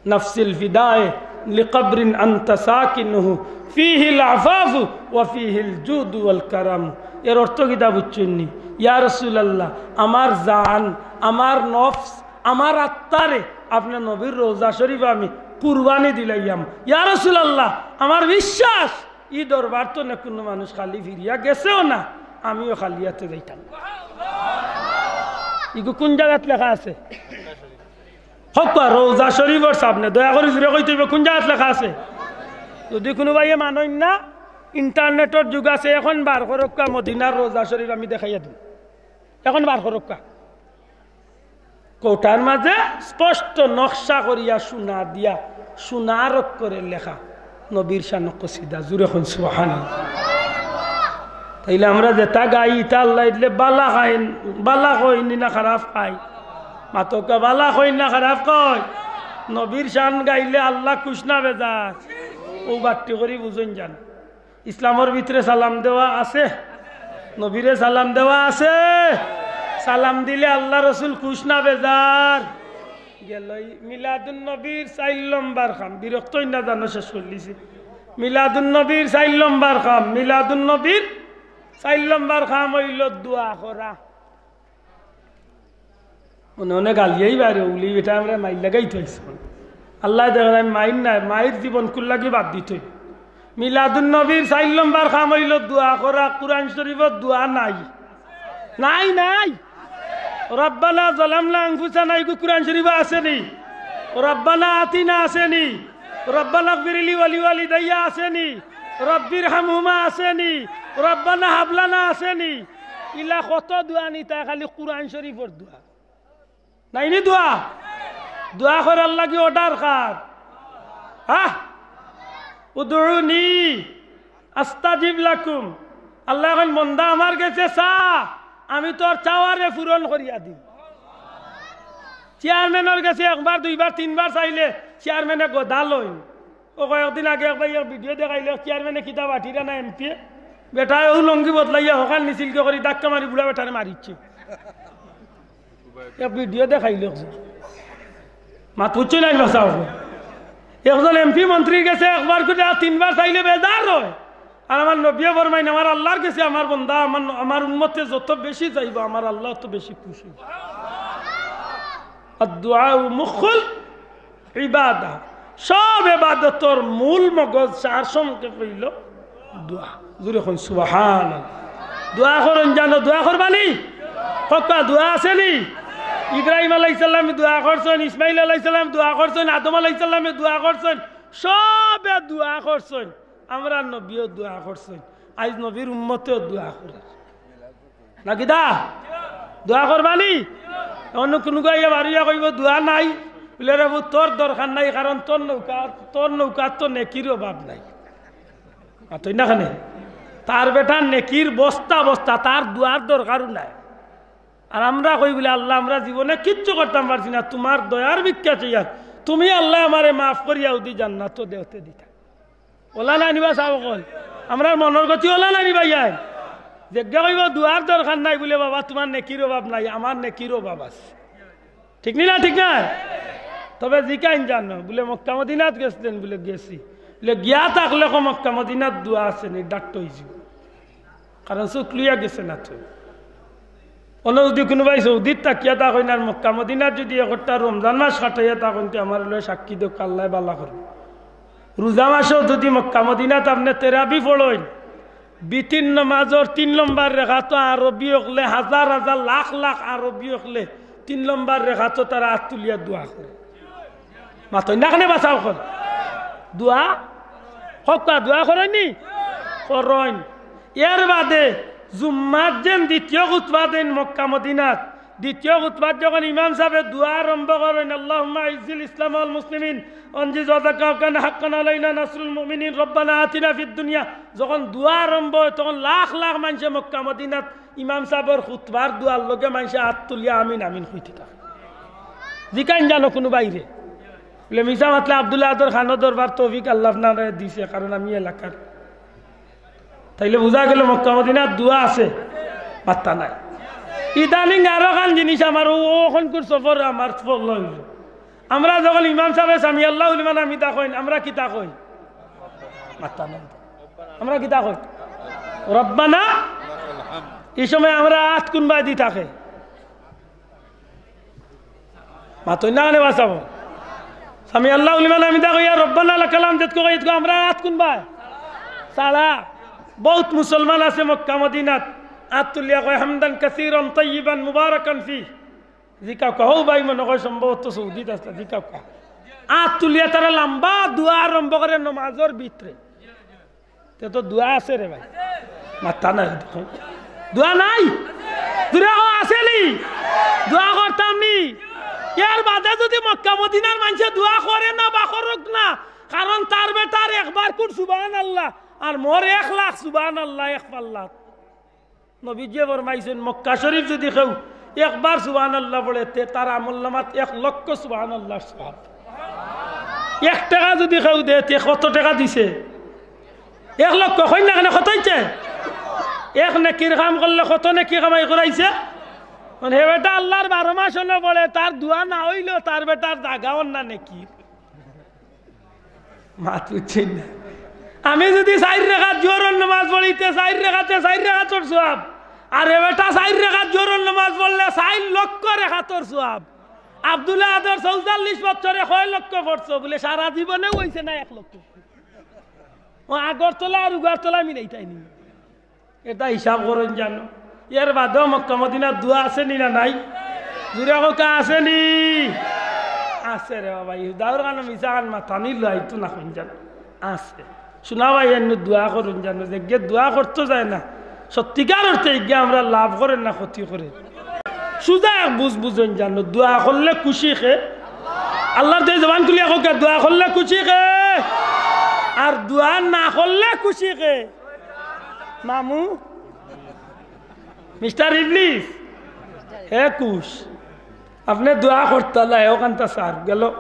"নাফসিল ফিদায়ে লিকবরিন আনতা সাকিনুহু, ফিহিল আফাফু ওয়া ফিহিল জুদু ওয়াল কারাম।" এর অর্থ কিতা বুঝছইন নি? ইয়া রাসূলুল্লাহ, আমার জান, আমার নফস, আমার আত্মারে আপনে নবীর রওজা শরীফো আমি কুরবানি দিলাইয়াম। ইয়া রাসূলুল্লাহ, আমার বিশ্বাস, ই দরবার তনে কুনু মানুষ খালি ফিরিয়া গেছেও না, আমিও খালি আতে যাইতাম না। ইগু কুন জাগাত লেখা আছে? কউক্কা, রওজা শরীফর সামনে, দয়া করি জুরে কইতে অইবো, কুন জাগাত লেখা আছে? যুদি কুনু ভাইয়ে মানইন না, ইন্টারনেটর যুগ আছে, অখন বার করউক্কা মদিনার রওজা শরীফ, আমি দেখাইয়া দিমু। অখন বার করউক্কা। কৌটার মাঝে স্পষ্ট নকশা করিয়া সোনা দিয়া, সোনার অক্ষরে লেখা, "নবীর শানো কসিদা।" জুরে কইন সুবহানাল্লাহ। তাইলে আমরা যেতা গাই, ইতা আল্লায় দিলে বালা খাইন, বালা কইন নি না খারাপ কই? মাতউক্কা, বালা কইন না খারাপ কই? নবীর শান গাইলে আল্লাহ খুশ না বেজার? অউ বাট্টি করি বুঝইন যান। ইসলামর ভিতরে সালাম দেওয়া আছে, নবীরে সালাম দেওয়া আছে। সালাম দিলে আল্লাহ রসুল খুশ না বেজার? গেলই মিলাদুন নবীর চাইর লম্বর কাম, বিরক্ত অইন না জানো, শেষ করিলিছি। মিলাদুন নবীর চাইর লম্বর কাম, মিলাদুন নবীর চাইর লম্বর কাম অইলো দোয়া করা। মনে মনে গালিয়াই বারে, উলি বেটা আমরা মাইর লাগাইতো আইছি। আল্লায় দেখইন আমি মাইর নায়, মাইর জীবন কুল্লাগি বাদ দিতই। মিলাদুন নবীর চাইর লম্বর কাম অইলো দোয়া করা, কুরআন শরীফো দোয়া নাই। নাই, নাই। রব্বানা যালামনা আনফুসানা, ইগু কুরআন শরীফো আছে নি? রব্বানা আতিনা আছে নি? রব্বানা ইগফিরলি ওয়ালি ওয়ালিদাইয়া আছে নি? রব্বির হামহুমা আছে নি? রব্বানা হাবলানা আছে নি? ইলা কত দোয়া নি, তাই খালি কুরআন শরীফর দোয়া। নাই নি দোয়া? দোয়া করার লাগি অর্ডার কার? হ্যাঁ? উদউনি আস্তাজিব লাকুম। আল্লায় কইন, বন্দা আমার গেছে চা, আমি তোর চাওয়ারে পূরণ করিয়া দিমু। চেয়ারম্যানর গেছে একবার, দুইবার, তিনবার চাইলে চেয়ারম্যানে গদা লইন। অউ কয়েকদিন আগে এক ভাইয়ে এক ভিডিও দেখাইলো, চেয়ারম্যানে কিতা বাটিরা না এমপি, বেটায় অউ লুঙ্গি বদলাইয়া হকাল নিছিল করি ধাক্কা মারি বুড়া বেটারে মারিছে। এক ভিডিও দেখাইলো। মাত বুঝছো না, বাঁচাও। একজন এমপি মন্ত্রীর গেছে একবার করি, তিনবার চাইলে বেজার অয়। আর আমার নবীয়ে ফরমাইন, আমার আল্লার গেছে আমার বন্দা, আমার, আমার উম্মতে যত বেশি চাইবো, আমার আল্লাহ অত বেশি খুশি অইবো। আর দোয়া মুখুল ইবাদা, সব ইবাদতর মূল মগজ সার সংক্ষেপ অইলো দোয়া। জোরে কইন সুবহানাল্লাহ। দোয়া করইন জানো, দোয়া করবা নি? কউক্কা, দোয়া আছে নি? ইব্রাহিম আলাইহিস সালামে দোয়া করছইন, ইসমাইল আলাইহিস সালামে দোয়া করছইন, আদম আলাইহিস সালামে দোয়া করছইন, সবে দোয়া করছইন। আমরার নবীও দোয়া করছইন, আইজ নবীর উম্মতেও দোয়া করে। না কিতা? দোয়া করবা নি? অন্য কুনু গাইয়া বারইয়া কইবো, "দোয়া নাই।" বুলে, "রে বু, তোর দরকার নাই, কারণ তোর নৌকা, তোর নৌকাত তো নেকির অভাব নাই।" মাতইন না কেনে? তার বেটার নেকির বস্তা বস্তা, তার দোয়ার দরকারও নাই। আর আমরা কই বুলে, "আল্লাহ, আমরা জীবনে কিচ্ছু করতাম পারছি না, তুমার দয়ার ভিক্ষা চাইয়ার, তুমি আল্লাহ আমারে মাফ করিয়া উদি জান্নাতো দেওতে দিতা।" অলা নায় নি বা সাব অকল? আমরার মনর গতি অলা নায় নি ভাইয়াইন? যেগিয়ে কইবো, "দোয়ার দরকার নাই," বুলে, "বাবা, তুমার নেকির অভাব নাই, আমার নেকির অভাব আছে।" ঠিক নি না? ঠিক না? তবে জিকাইন জানো, বুলে, "মক্কা মদিনাত গেছলায় নি?" বুলে, "গেছি।" বুলে, "গিয়া থাকলে কও মক্কা মদিনাত দোয়া আছে নি, ডাক্ত অইযিবো।" কারণ চউখ লইয়া গেছে না তো। অনো যুদি কুনুবায় সৌদিত থাকিয়া থাকইন আর মক্কা মদিনাত যুদি একটা রমজান মাস কাটাইয়া থাকইন, তে আমারে লইয়া সাক্ষী দেউক্কা, আল্লায় ভালা করবো। রোজা মাসো যুদি মক্কা মদিনাত আপনে তেরাবি পড়ইন, বিতির নমাজর তিন নম্বর রেখাতো আরবি অকলে হাজার হাজার লাখ লাখ আরবি অকলে তিন নম্বর রেখাতো তারা আত তুলিয়া দোয়া করে। মাতইন না কেনে বা সাব অকল? দোয়া? কউক্কা, দোয়া করইন নি? করইন। এর বাদে জুম্মার যেন দ্বিতীয় খুতবা দেইন মক্কা মদিনাত, দ্বিতীয় খুতবাত যখন ইমাম সাবে দোয়া আরম্ভ করইন, "আল্লাহুম্মা আইজ্জিল ইসলাম ওয়াল মুসলিমিন, আনজিজ ওয়াদাকা ওয়া কানা হাক্কান আলাইনা নাসরুল মুমিনিন, রব্বানা আতিনা ফিদ দুনিয়া", যখন দোয়া আরম্ভ অয়, তখন লাখ লাখ মানষে মক্কা মদিনাত ইমাম সাবর খুতবার দোয়ার লগে মানষে আত তুলিয়া "আমিন, আমিন" কইতে থাকে। জিকাইন জানো কুনুবায়রে? বুলে, "মিছা মাতলে আব্দুল আহাদর খানো ধরবার তৌফিক আল্লায় আপনারে দিছে, কারণ আমি এলাকার।" তাইলে বুঝা গেল মক্কা মদিনাত দোয়া আছে, মাত্তা নাই। ইদানিং আরো খান জিনিস আমার অউ, অউ অখনকুর সফর আমার সফর অইল। আমরা যখন ইমাম সাবে সামি আল্লাহু লিমান হামিদা কইন, আমরা কিতা কই? মাত্তা নাই। আমরা কিতা কই? রব্বানা। ই সময় আমরা আত কুনবায় দি থাকে? মাতইন না কেনে বা সাব অকল? সামি আল্লাহু লিমান হামিদা কইয়া রব্বানা লাকাল হামদ যেতকু কই, এতকু আমরা আত কুনবায়? ছাড়া। বউত মুসলমান আছে মক্কা মদিনাত, আত তুলিয়া কয়, "হামদান কাসীরান তাইয়িবান মুবারাকান ফি।" জিকাউক্কা, হউ ভাই মনো কয় সম্ভবত সৌদিত আছলা, জিকাউক্কা। আত তুলিয়া তারা লাম্বা দোয়া আরম্ভ করে নমাজর ভিতরে। তে তো দোয়া আছে রে ভাই। মাত্তা নাই। দোয়া নাই? জুরে কও আছে নি? দোয়া করতাম নি? এর বাদে যুদি মক্কা মদিনার মানষে দোয়া করে না বা করউক না, কারণ তার বেটার একবার কুন সুবহানাল্লাহ, আর মোর এক লাখ সুবহানাল্লাহ এক পাল্লাত। নবীজিয়ে ফরমাইছইন, মক্কা শরীফ যুদি কেউ একবার সুবহানাল্লাহ পড়ে, তে তার আমলনামাত এক লক্ষ সুবহানাল্লাহর সওয়াব। এক টেকা যুদি কেউ দে, তে কত টেকা দিছে? এক লক্ষ। কইন না কেনে, কত অইছে? এক নেকির কাম করলে কত নেকি কামাই করাইছে? মানে, হে বেটা আল্লার বারো মাস অনো পড়ে, তার দোয়া না অইলেও তার বেটার জাগা অন্না নেকির। মাত বুঝছইন না? আমি যুদি চাইর রেকাত জোহরর নমাজ পড়ি, তে চাইর রেকাতে চাইর রেকাতর সওয়াব। আর হে বেটা চাইর রেকাত জোহরর নমাজ পড়লে চাইর লক্ষ রেকাতর সওয়াব। আব্দুল আহাদর চৌচল্লিশ বছরে কয় লক্ষ পড়ছো বুলে, সারা জীবনেও অইছে না এক লক্ষ। ও আগরতলা আর উগারতলা মিলাইতায় নি। এটা হিসাব করইন জানো। এর বাদেও মক্কা মদিনার দোয়া আছে নি না নাই? জুরে কউক্কা, আছে নি? আছে রে বাবা, ইহুদাউর কানো মিছা কান মাতানি লইতো না কইন জানো। আছে। শুনা ভাই, এমনে দোয়া করইন জানো, যেগিয়ে দোয়া করতো যায় না, সত্যিকার অর্থে ইগিয়ে আমরার লাভ করের না ক্ষতি করের। সুজা এক বুঝ বুঝইন জানো, দোয়া করলে খুশি কে? আল্লার দে জবান খুলিয়া কউক্কা, দোয়া করলে খুশি কে? আর দোয়া না করলে খুশি কে? মামু, মিস্টার ইবলিস, হে খুশ। আপনে দোয়া করতা না, হে অখানতা সার গেল।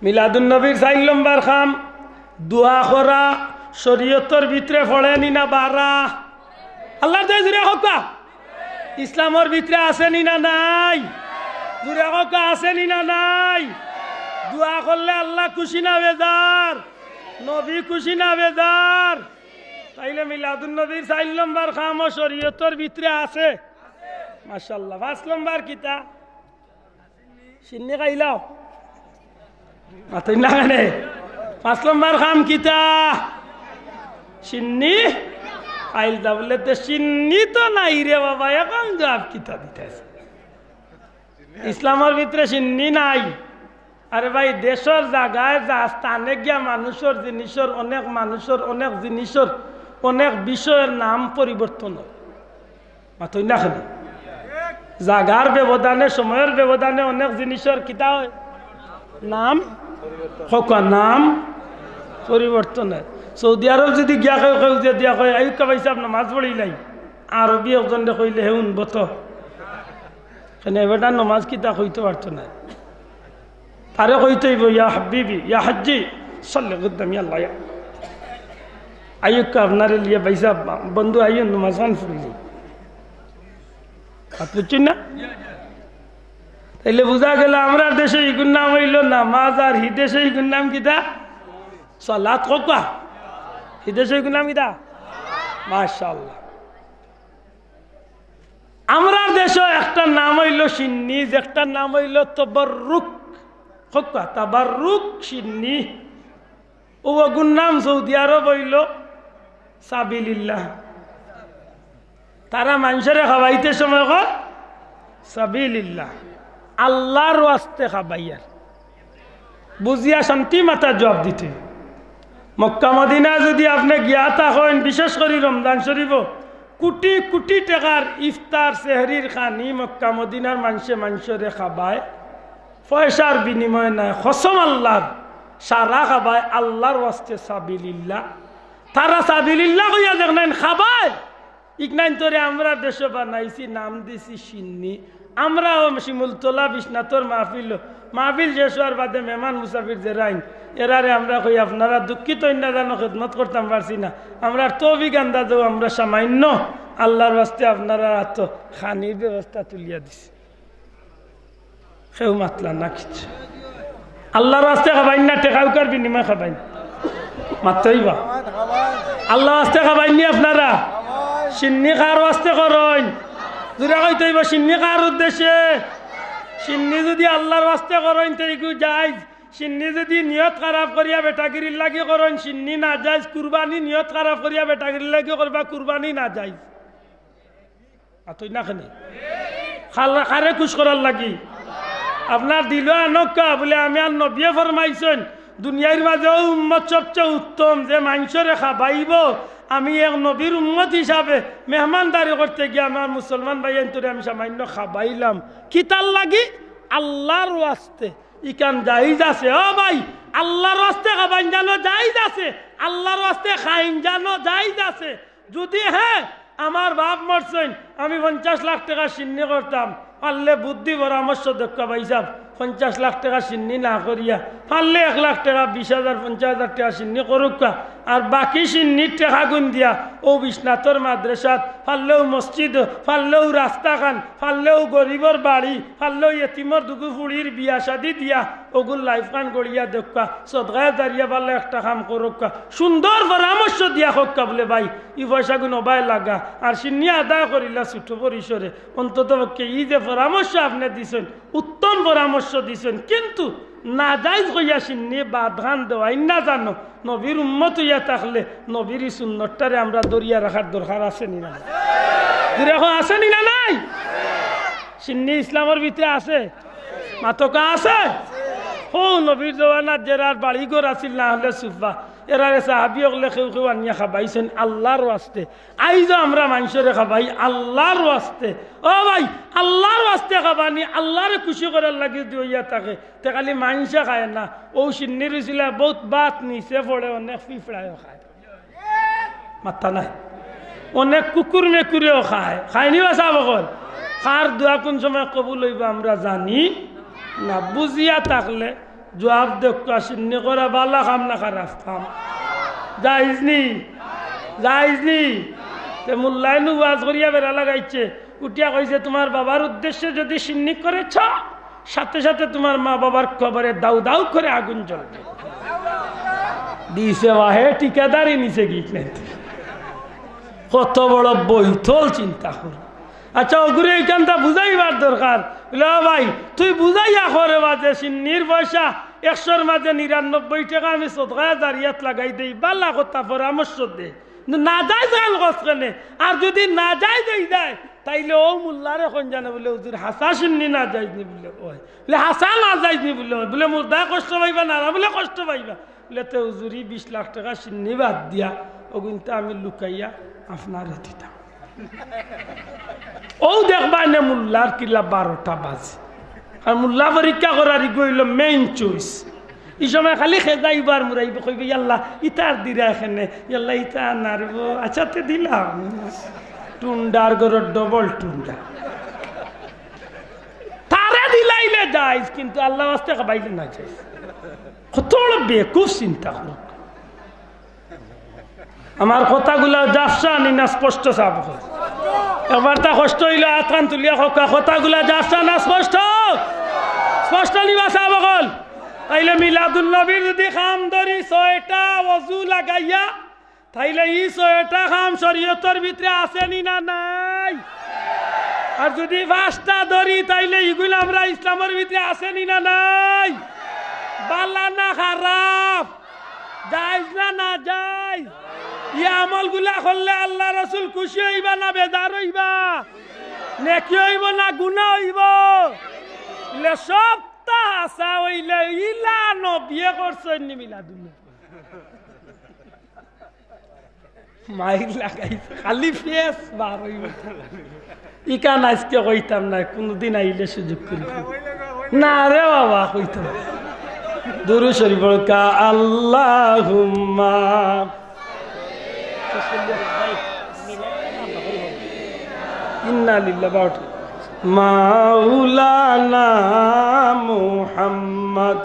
মিলাদুন নবীর চাইর নম্বর কাম, দোয়া করা শরীয়তর ভিতরে পড়ে নি না বারা? আল্লার দে জুরে কউক্কা। ইসলামর ভিতরে আছে নি না নাই? জুরে কউক্কা, আছে নি না নাই? দোয়া করলে আল্লা খুশি না বেজার? নবী খুশি না বেজার? তাইলে মিলাদুন নবীর চাইর নম্বর কামও শরীয়তর ভিতরে আছে। মাশাআল্লাহ। পাঁচ নম্বর কিতা? শিন্নি খাইলাও। মাতইন না কেনে? পাঁচ নম্বর কাম কিতা? শিন্নি খাইলতা বুলে, তে শিন্নি তো নাই রে বাবা, অখন জবাব কিতা দিতায়? ইসলামর ভিতরে শিন্নি নাই। আরে ভাই, দেশর জাগায় যা স্থানে গিয়া মানুষর জিনিসর, অনেক মানুষর, অনেক জিনিসর, অনেক বিষয়র নাম পরিবর্তন অয়। মাতইন না কেনে? জাগার ব্যবধানে, সময়র ব্যবধানে অনেক জিনিসর কিতা অয়? নাম, কউক্কা, নাম পরিবর্তন অয়। সৌদি আরব যুদি গিয়া কেউ, কেউ যুদি দিয়া কয়, "আইয়ুক্কা ভাইসাব নমাজ পড়িলাই", আরবি একজনরে কইলে হে হুনবো তো। কেনে, হে বেটা নমাজ কিতা কইতো পারতো নায়। তারে কইতো অইবো, "ইয়া হাবিবি, ইয়া হাজ্জি, সাল্লি কুদ্দামি আল্লাহ ইয়া।" আইয়ুক্কা আপনারে লইয়া ভাইসাব, বন্ধু আইয়ো নমাজ খান পড়িলাই। মাত বুঝছইন না? তাইলে বুঝা গেল, আমরার দেশো ইগুর নাম অইলো নামাজ, আর হি দেশো ইগুর নাম কিতা? সালাত। কউক্কা। হি দেশো ইগুর নাম কিতা? মাশাআল্লাহ। আমরার দেশো একটার নাম অইলো শিন্নি, একটার নাম অইলো তবররুক। কউক্কা, তবররুক শিন্নি। অউ অগুর নাম সৌদি আরব অইলো সাবিলিল্লাহ। তারা মানষরে খাবাইতে সময় কয় সাবিলিল্লাহ, আল্লার ওয়াস্তে খাবাইয়ার। বুঝিয়া শান্তি মাতা জবাব দিতে। মক্কা মদিনা যুদি আপনে গিয়া থাকইন, বিশেষ করি রমজান শরীফো, কুটি কুটি টেকার ইফতার সেহরির খানি মক্কা মদিনার মানষে মানষরে খাবায়, পয়সার বিনিময়ে নায়, কসম আল্লার, সারা খাবায় আল্লার ওয়াস্তে সাবিলিল্লাহ। তারা সাবিলিল্লাহ কইয়া দেখনাইন খাবায়, ইকনাইন তরে আমরার দেশো বানাইছি, নাম দিছি শিন্নি। আমরাও শিমুলতলা বিশ্বনাথর মাহফিল, মাহফিল শেষ অওয়ার বাদে মেহমান মুসাফির যেরাইন, এরারে আমরা কই, "আপনারা দুঃখিত অইন না জানো, খেদমত করতাম পারছি না। আমরার তৌফিক আন্দাজেও আমরা সামান্য আল্লার ওয়াস্তে আপনারার আতো খানির ব্যবস্থা তুলিয়া দিছি।" কেউ মাতলা না কিচ্ছু। আল্লার ওয়াস্তে খাবাইন না, টেকা উকার বিনিময়ে খাবাইন। মাতইন বা। আল্লার ওয়াস্তে খাবাইন নি আপনারা? শিন্নি কার ওয়াস্তে করইন? জুরে কইতে অইবো, শিন্নি কার উদ্দেশ্যে? শিন্নি যুদি আল্লার ওয়াস্তে করইন, তে ইগু জায়েজ। শিন্নি যুদি নিয়ত খারাপ করিয়া বেটাগিরির লাগি করইন, শিন্নি নাজায়েজ। কুরবানি নিয়ত খারাপ করিয়া বেটাগিরির লাগি করবা, কুরবানি নাজায়েজ। মাতইন না কেনে? কারে খুশ করার লাগি? আপনার দিলো আনউক্কা বুলে, আমি আর নবিয়ে ফরমাইছইন, দুনিয়ার মাঝে অউ উম্মত সবচে উত্তম, যে মানষরে খাবাইবো। আমি এক নবীর উম্মত হিসাবে মেহমানদারি করতে গিয়া আমার মুসলমান ভাইয়াইন্তরে আমি সামান্য খাবাইলাম। কিতার লাগি? আল্লার ওয়াস্তে। ইখান জায়েজ আছে। ও ভাই, আল্লার ওয়াস্তে খাবাইন জানো জায়েজ আছে, আল্লার ওয়াস্তে খাইন জানো জায়েজ আছে। যুদি হে, আমার বাপ মরছইন, আমি পঞ্চাশ লাখ টেকা শিন্নি করতাম, পারলে বুদ্ধি পরামর্শ দেউক্কা ভাইসাব, পঞ্চাশ লাখ টেকা শিন্নি না করিয়া, পারলে এক লাখ টেকা, বিশ হাজার, পঞ্চাশ হাজার টেকা শিন্নি করউক্কা, আর বাকি শিন্নির টেকাগুন দিয়া অউ বিশ্বনাথর মাদ্রাসাত, পারলেউ মসজিদ, পারলেউ রাস্তাখান, পারলেউ গরিবর বাড়ি, পারলেউ এতিমর দুগু ফুড়ির বিয়া শাদি দিয়া অগুর লাইফখান গড়িয়া দেউক্কা, সদকায়ে জারিয়া পারলে একটা কাম করউক্কা। সুন্দর পরামর্শ দিয়া কউক্কা বুলে, "ভাই, ই পয়সাগুন অবায় লাগা, আর শিন্নি আদায় করিলা ছোট পরিসরে।" অন্তত পক্ষে ই যে পরামর্শ আপনে দিছইন, উত্তম পরামর্শ দিছইন, কিন্তু নাজাইজ কইয়া শিন্নি বাদখান দেওয়াইন না জানো। নবীর উম্মত অইয়া থাকলে নবীর ই সুন্নতটারে আমরা ধরিয়া রাখার দরকার আছে নি না? জুরে কও, আছে নি না নাই? শিন্নি ইসলামর ভিতরে আছে? মাতকা আছে? হউ নবীর জমানাত যেরার বাড়িঘর আছিল না অইলে সুফা, এরারে সাহাবী অকলে কেউ কেউ আনিয়া খাবাইছইন আল্লার ওয়াস্তে। আইজও আমরা মানষরে খাবাই আল্লার ওয়াস্তে। ও ভাই, আল্লার ওয়াস্তে খাবানি, আল্লারে খুশি করার লাগি যুদি অইয়া থাকে, তে খালি মানষে খায় না। অউ শিন্নির উছিলায় বউত ভাত নিচে পড়ে, অনেক পিঁপড়ায়ও খায়। মাত্তা নাই। অনেক কুকুর মেকুরেও খায়। খায় নি বা সাব অকল? কার দোয়া কুন সময় কবুল অইবো আমরা জানি না। বুঝিয়া থাকলে জুয়াব দেউক্কা, শিন্নি করা ভালা কাম না খারাপ কাম? জাইজ নি? জাইজ নি? তে মুল্লায় নু ওয়াজ করিয়া বেড়া লাগাইছে, উঠিয়া কইছে, "তুমার বাবার উদ্দেশ্যে যুদি শিন্নি করেছ, সাথে সাথে তুমার মা বাবার কবরে দাউ দাউ করে আগুন জ্বলবে।" দিছে ওয়াহে ঠিকাদারি নিছে গিট নাই। কত বড় বৈতল চিন্তা কর। আচ্ছা, অগুরে ইখানটা বুঝাইবার দরকার। বুলে, "ও ভাই, তুই বুঝাইয়া করে বা যে শিন্নির পয়সা একশোর মাঝে নিরানব্বই টেকা আমি সদকায়ে জারিয়াত লাগাই দেই, ভালা কথা পরামর্শ দে। কিন্তু নাজাইজ কাম করছ কেনে? আর যুদি নাজাইজ অই যায়, তাইলে অউ মুল্লারে কইন জানো বুলে, 'হুজুর, হাছা শিন্নি নাজাইজ নি?' বুলে, "অয়।" বুলে, "হাছা নাজাইজ নি?" বুলে, "অয়।" বুলে, "মুর্দায় কষ্ট পাইবা না, না?" বুলে, "কষ্ট পাইবা।" বুলে, "তে হুজুর, ই বিশ লাখ টেকা শিন্নি বাদ দিয়া, অগুইনতা আমি লুকাইয়া আপনারে দিতাম।" অউ দেখবায় নে মুল্লার কিলা বারোটা বাজে। আর মুল্লা পরীক্ষা করার ইগু অইলো main choice। ই সময় খালি খেজাইবা আর মুরাইবা, কইবা, "ইয়াল্লা, ইতা আর দিরায় কেনে, ইয়াল্লা, ইতা আর নারবো, আচ্ছা তে দিলাম।" টুন্ডার ঘরর double টুন্ডা। তারে দিলাইলে জাইজ, কিন্তু আল্লার ওয়াস্তে খাবাইলে নাজাইজ। কত বড় বেকুব চিন্তা করো। আমার কথাগুলা ঝাপসা নি না স্পষ্ট সাব অকল? একবার তা কষ্ট অইলো, আতখান তুলিয়া কউক্কা, কথাগুলা ঝাপসা না স্পষ্ট? স্পষ্ট নি বা সাব অকল? তাইলে মিলাদুন নবীর যুদি কাম ধরি ছয়টা অজু লাগাইয়া, তাইলে ই ছয়টা কাম শরীয়তর ভিতরে আছে নি না নাই? আর যুদি পাঁচটা ধরি, তাইলে ইগুইন আমরা ইসলামর ভিতরে আছে নি না নাই? ভালা না খারাপ? জাইজ না নাজাইজ? ই আমলগুলা করলে আল্লার রসুল খুশি অইবা না বেজার অইবা? নেকি অইবো না গুনা অইবো? ইলে সবতা হাছা অইলে ইলা নবিয়ে করছইন নি মিলাদুন নবী? মাইর লাগাইছে, খালি ফেস বার অইবো। ইখান আইজকে কইতাম না, কুনুদিন আইলে সুযোগ করি। না রে বাবা, কইতাম। দুরূদ শরীফ পড়ো, কা আল্লাহুম্মা। ইন্না লিল্লাহ, বারোটা। মাওলানা মুহাম্মদ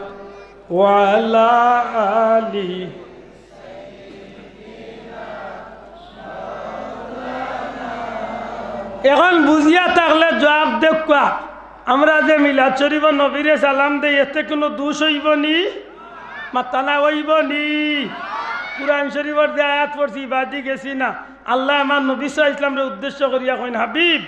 ওয়া আলা আলি। এখন বুঝিয়া থাকলে জুয়াব দেউক্কা, আমরা যে মিলাদ শরীফো নবীরে সালাম দেই, এতে কুনু দুষ অইবো নি? মাত্তা না অইবো নি? কুরআন শরীফর যে আয়াত পড়ছি, বাদি গেছি না? আল্লায় আমার নবী সাল্লাল্লাহু আলাইহি ওয়াসাল্লামরে উদ্দেশ্য করিয়া কইন, হাবিব,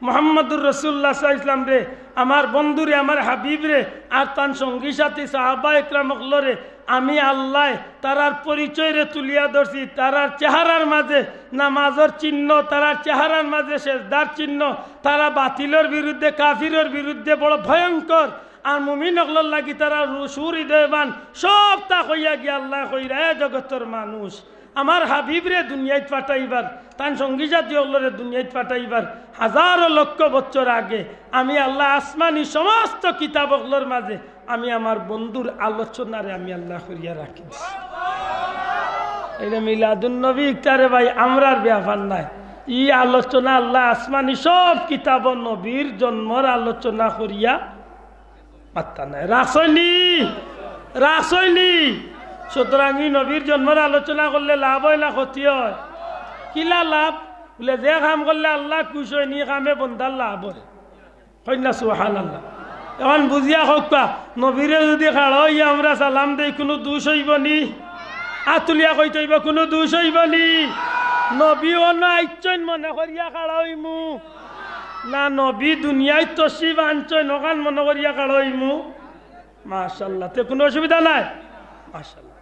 মুহাম্মাদুর রাসূলুল্লাহ সাল্লাল্লাহু আলাইহি ওয়াসাল্লামরে, আমার বন্ধুরে, আমার হাবিবরে, আর তান সঙ্গী সাথী সাহাবা একরাম অকলরে আমি আল্লায় তারার পরিচয়রে তুলিয়া ধরছি, তারার চেহারার মাঝে নামাজর চিহ্ন, তারার চেহারার মাঝে সেজদার চিহ্ন, তারা বাতিলর বিরুদ্ধে, কাফিরর বিরুদ্ধে বড় ভয়ঙ্কর, আর মুমিন অকলর লাগি তারা রু-, সুহৃদয়বান, সবতা কইয়া গিয়া আল্লায় কইরা, এ জগতর মানুষ, আমার হাবিবরে দুনিয়াত পাঠাইবার, তান সঙ্গী সাথী অকলরে দুনিয়াত পাঠাইবার হাজারো লক্ষ বছর আগে আমি আল্লায় আসমানি সমস্ত কিতাব অকলর মাঝে আমি আমার বন্ধুর আলোচনারে আমি আল্লায় করিয়া রাখি দিছি। এই যে মিলাদুন নবী ইকটারে ভাই, আমরার ব্যাপার নায়। ই আলোচনা আল্লায় আসমানি সব কিতাবো নবীর জন্মর আলোচনা করিয়া মাত্তা নাই। রাখছইন নি? রাখছইন নি? সুতরাং ই নবীর জন্মর আলোচনা করলে লাভ অয় না ক্ষতি অয়? কিলা লাভ? বুলে, যে কাম করলে আল্লাহ খুশ অইন, ই কামে বন্দার লাভ অয়। কইন না সুবহানাল্লাহ। এখন বুঝিয়া কউক্কা, নবীরে যুদি খাড়া অইয়া আমরা সালাম দেই, কুনু দুষ অইবো নি? আত তুলিয়া কইতে অইবো, কুনু দুষ অইবো নি? নবী অনো আইছইন মনে করিয়া খাড়া অইমু না, নবী দুনিয়াত তশরিফ আনছইন অখান মনে করিয়া খাড়া অইমু? মাশাআল্লাহ, তে কুনু অসুবিধা নাই। মাশাআল্লাহ।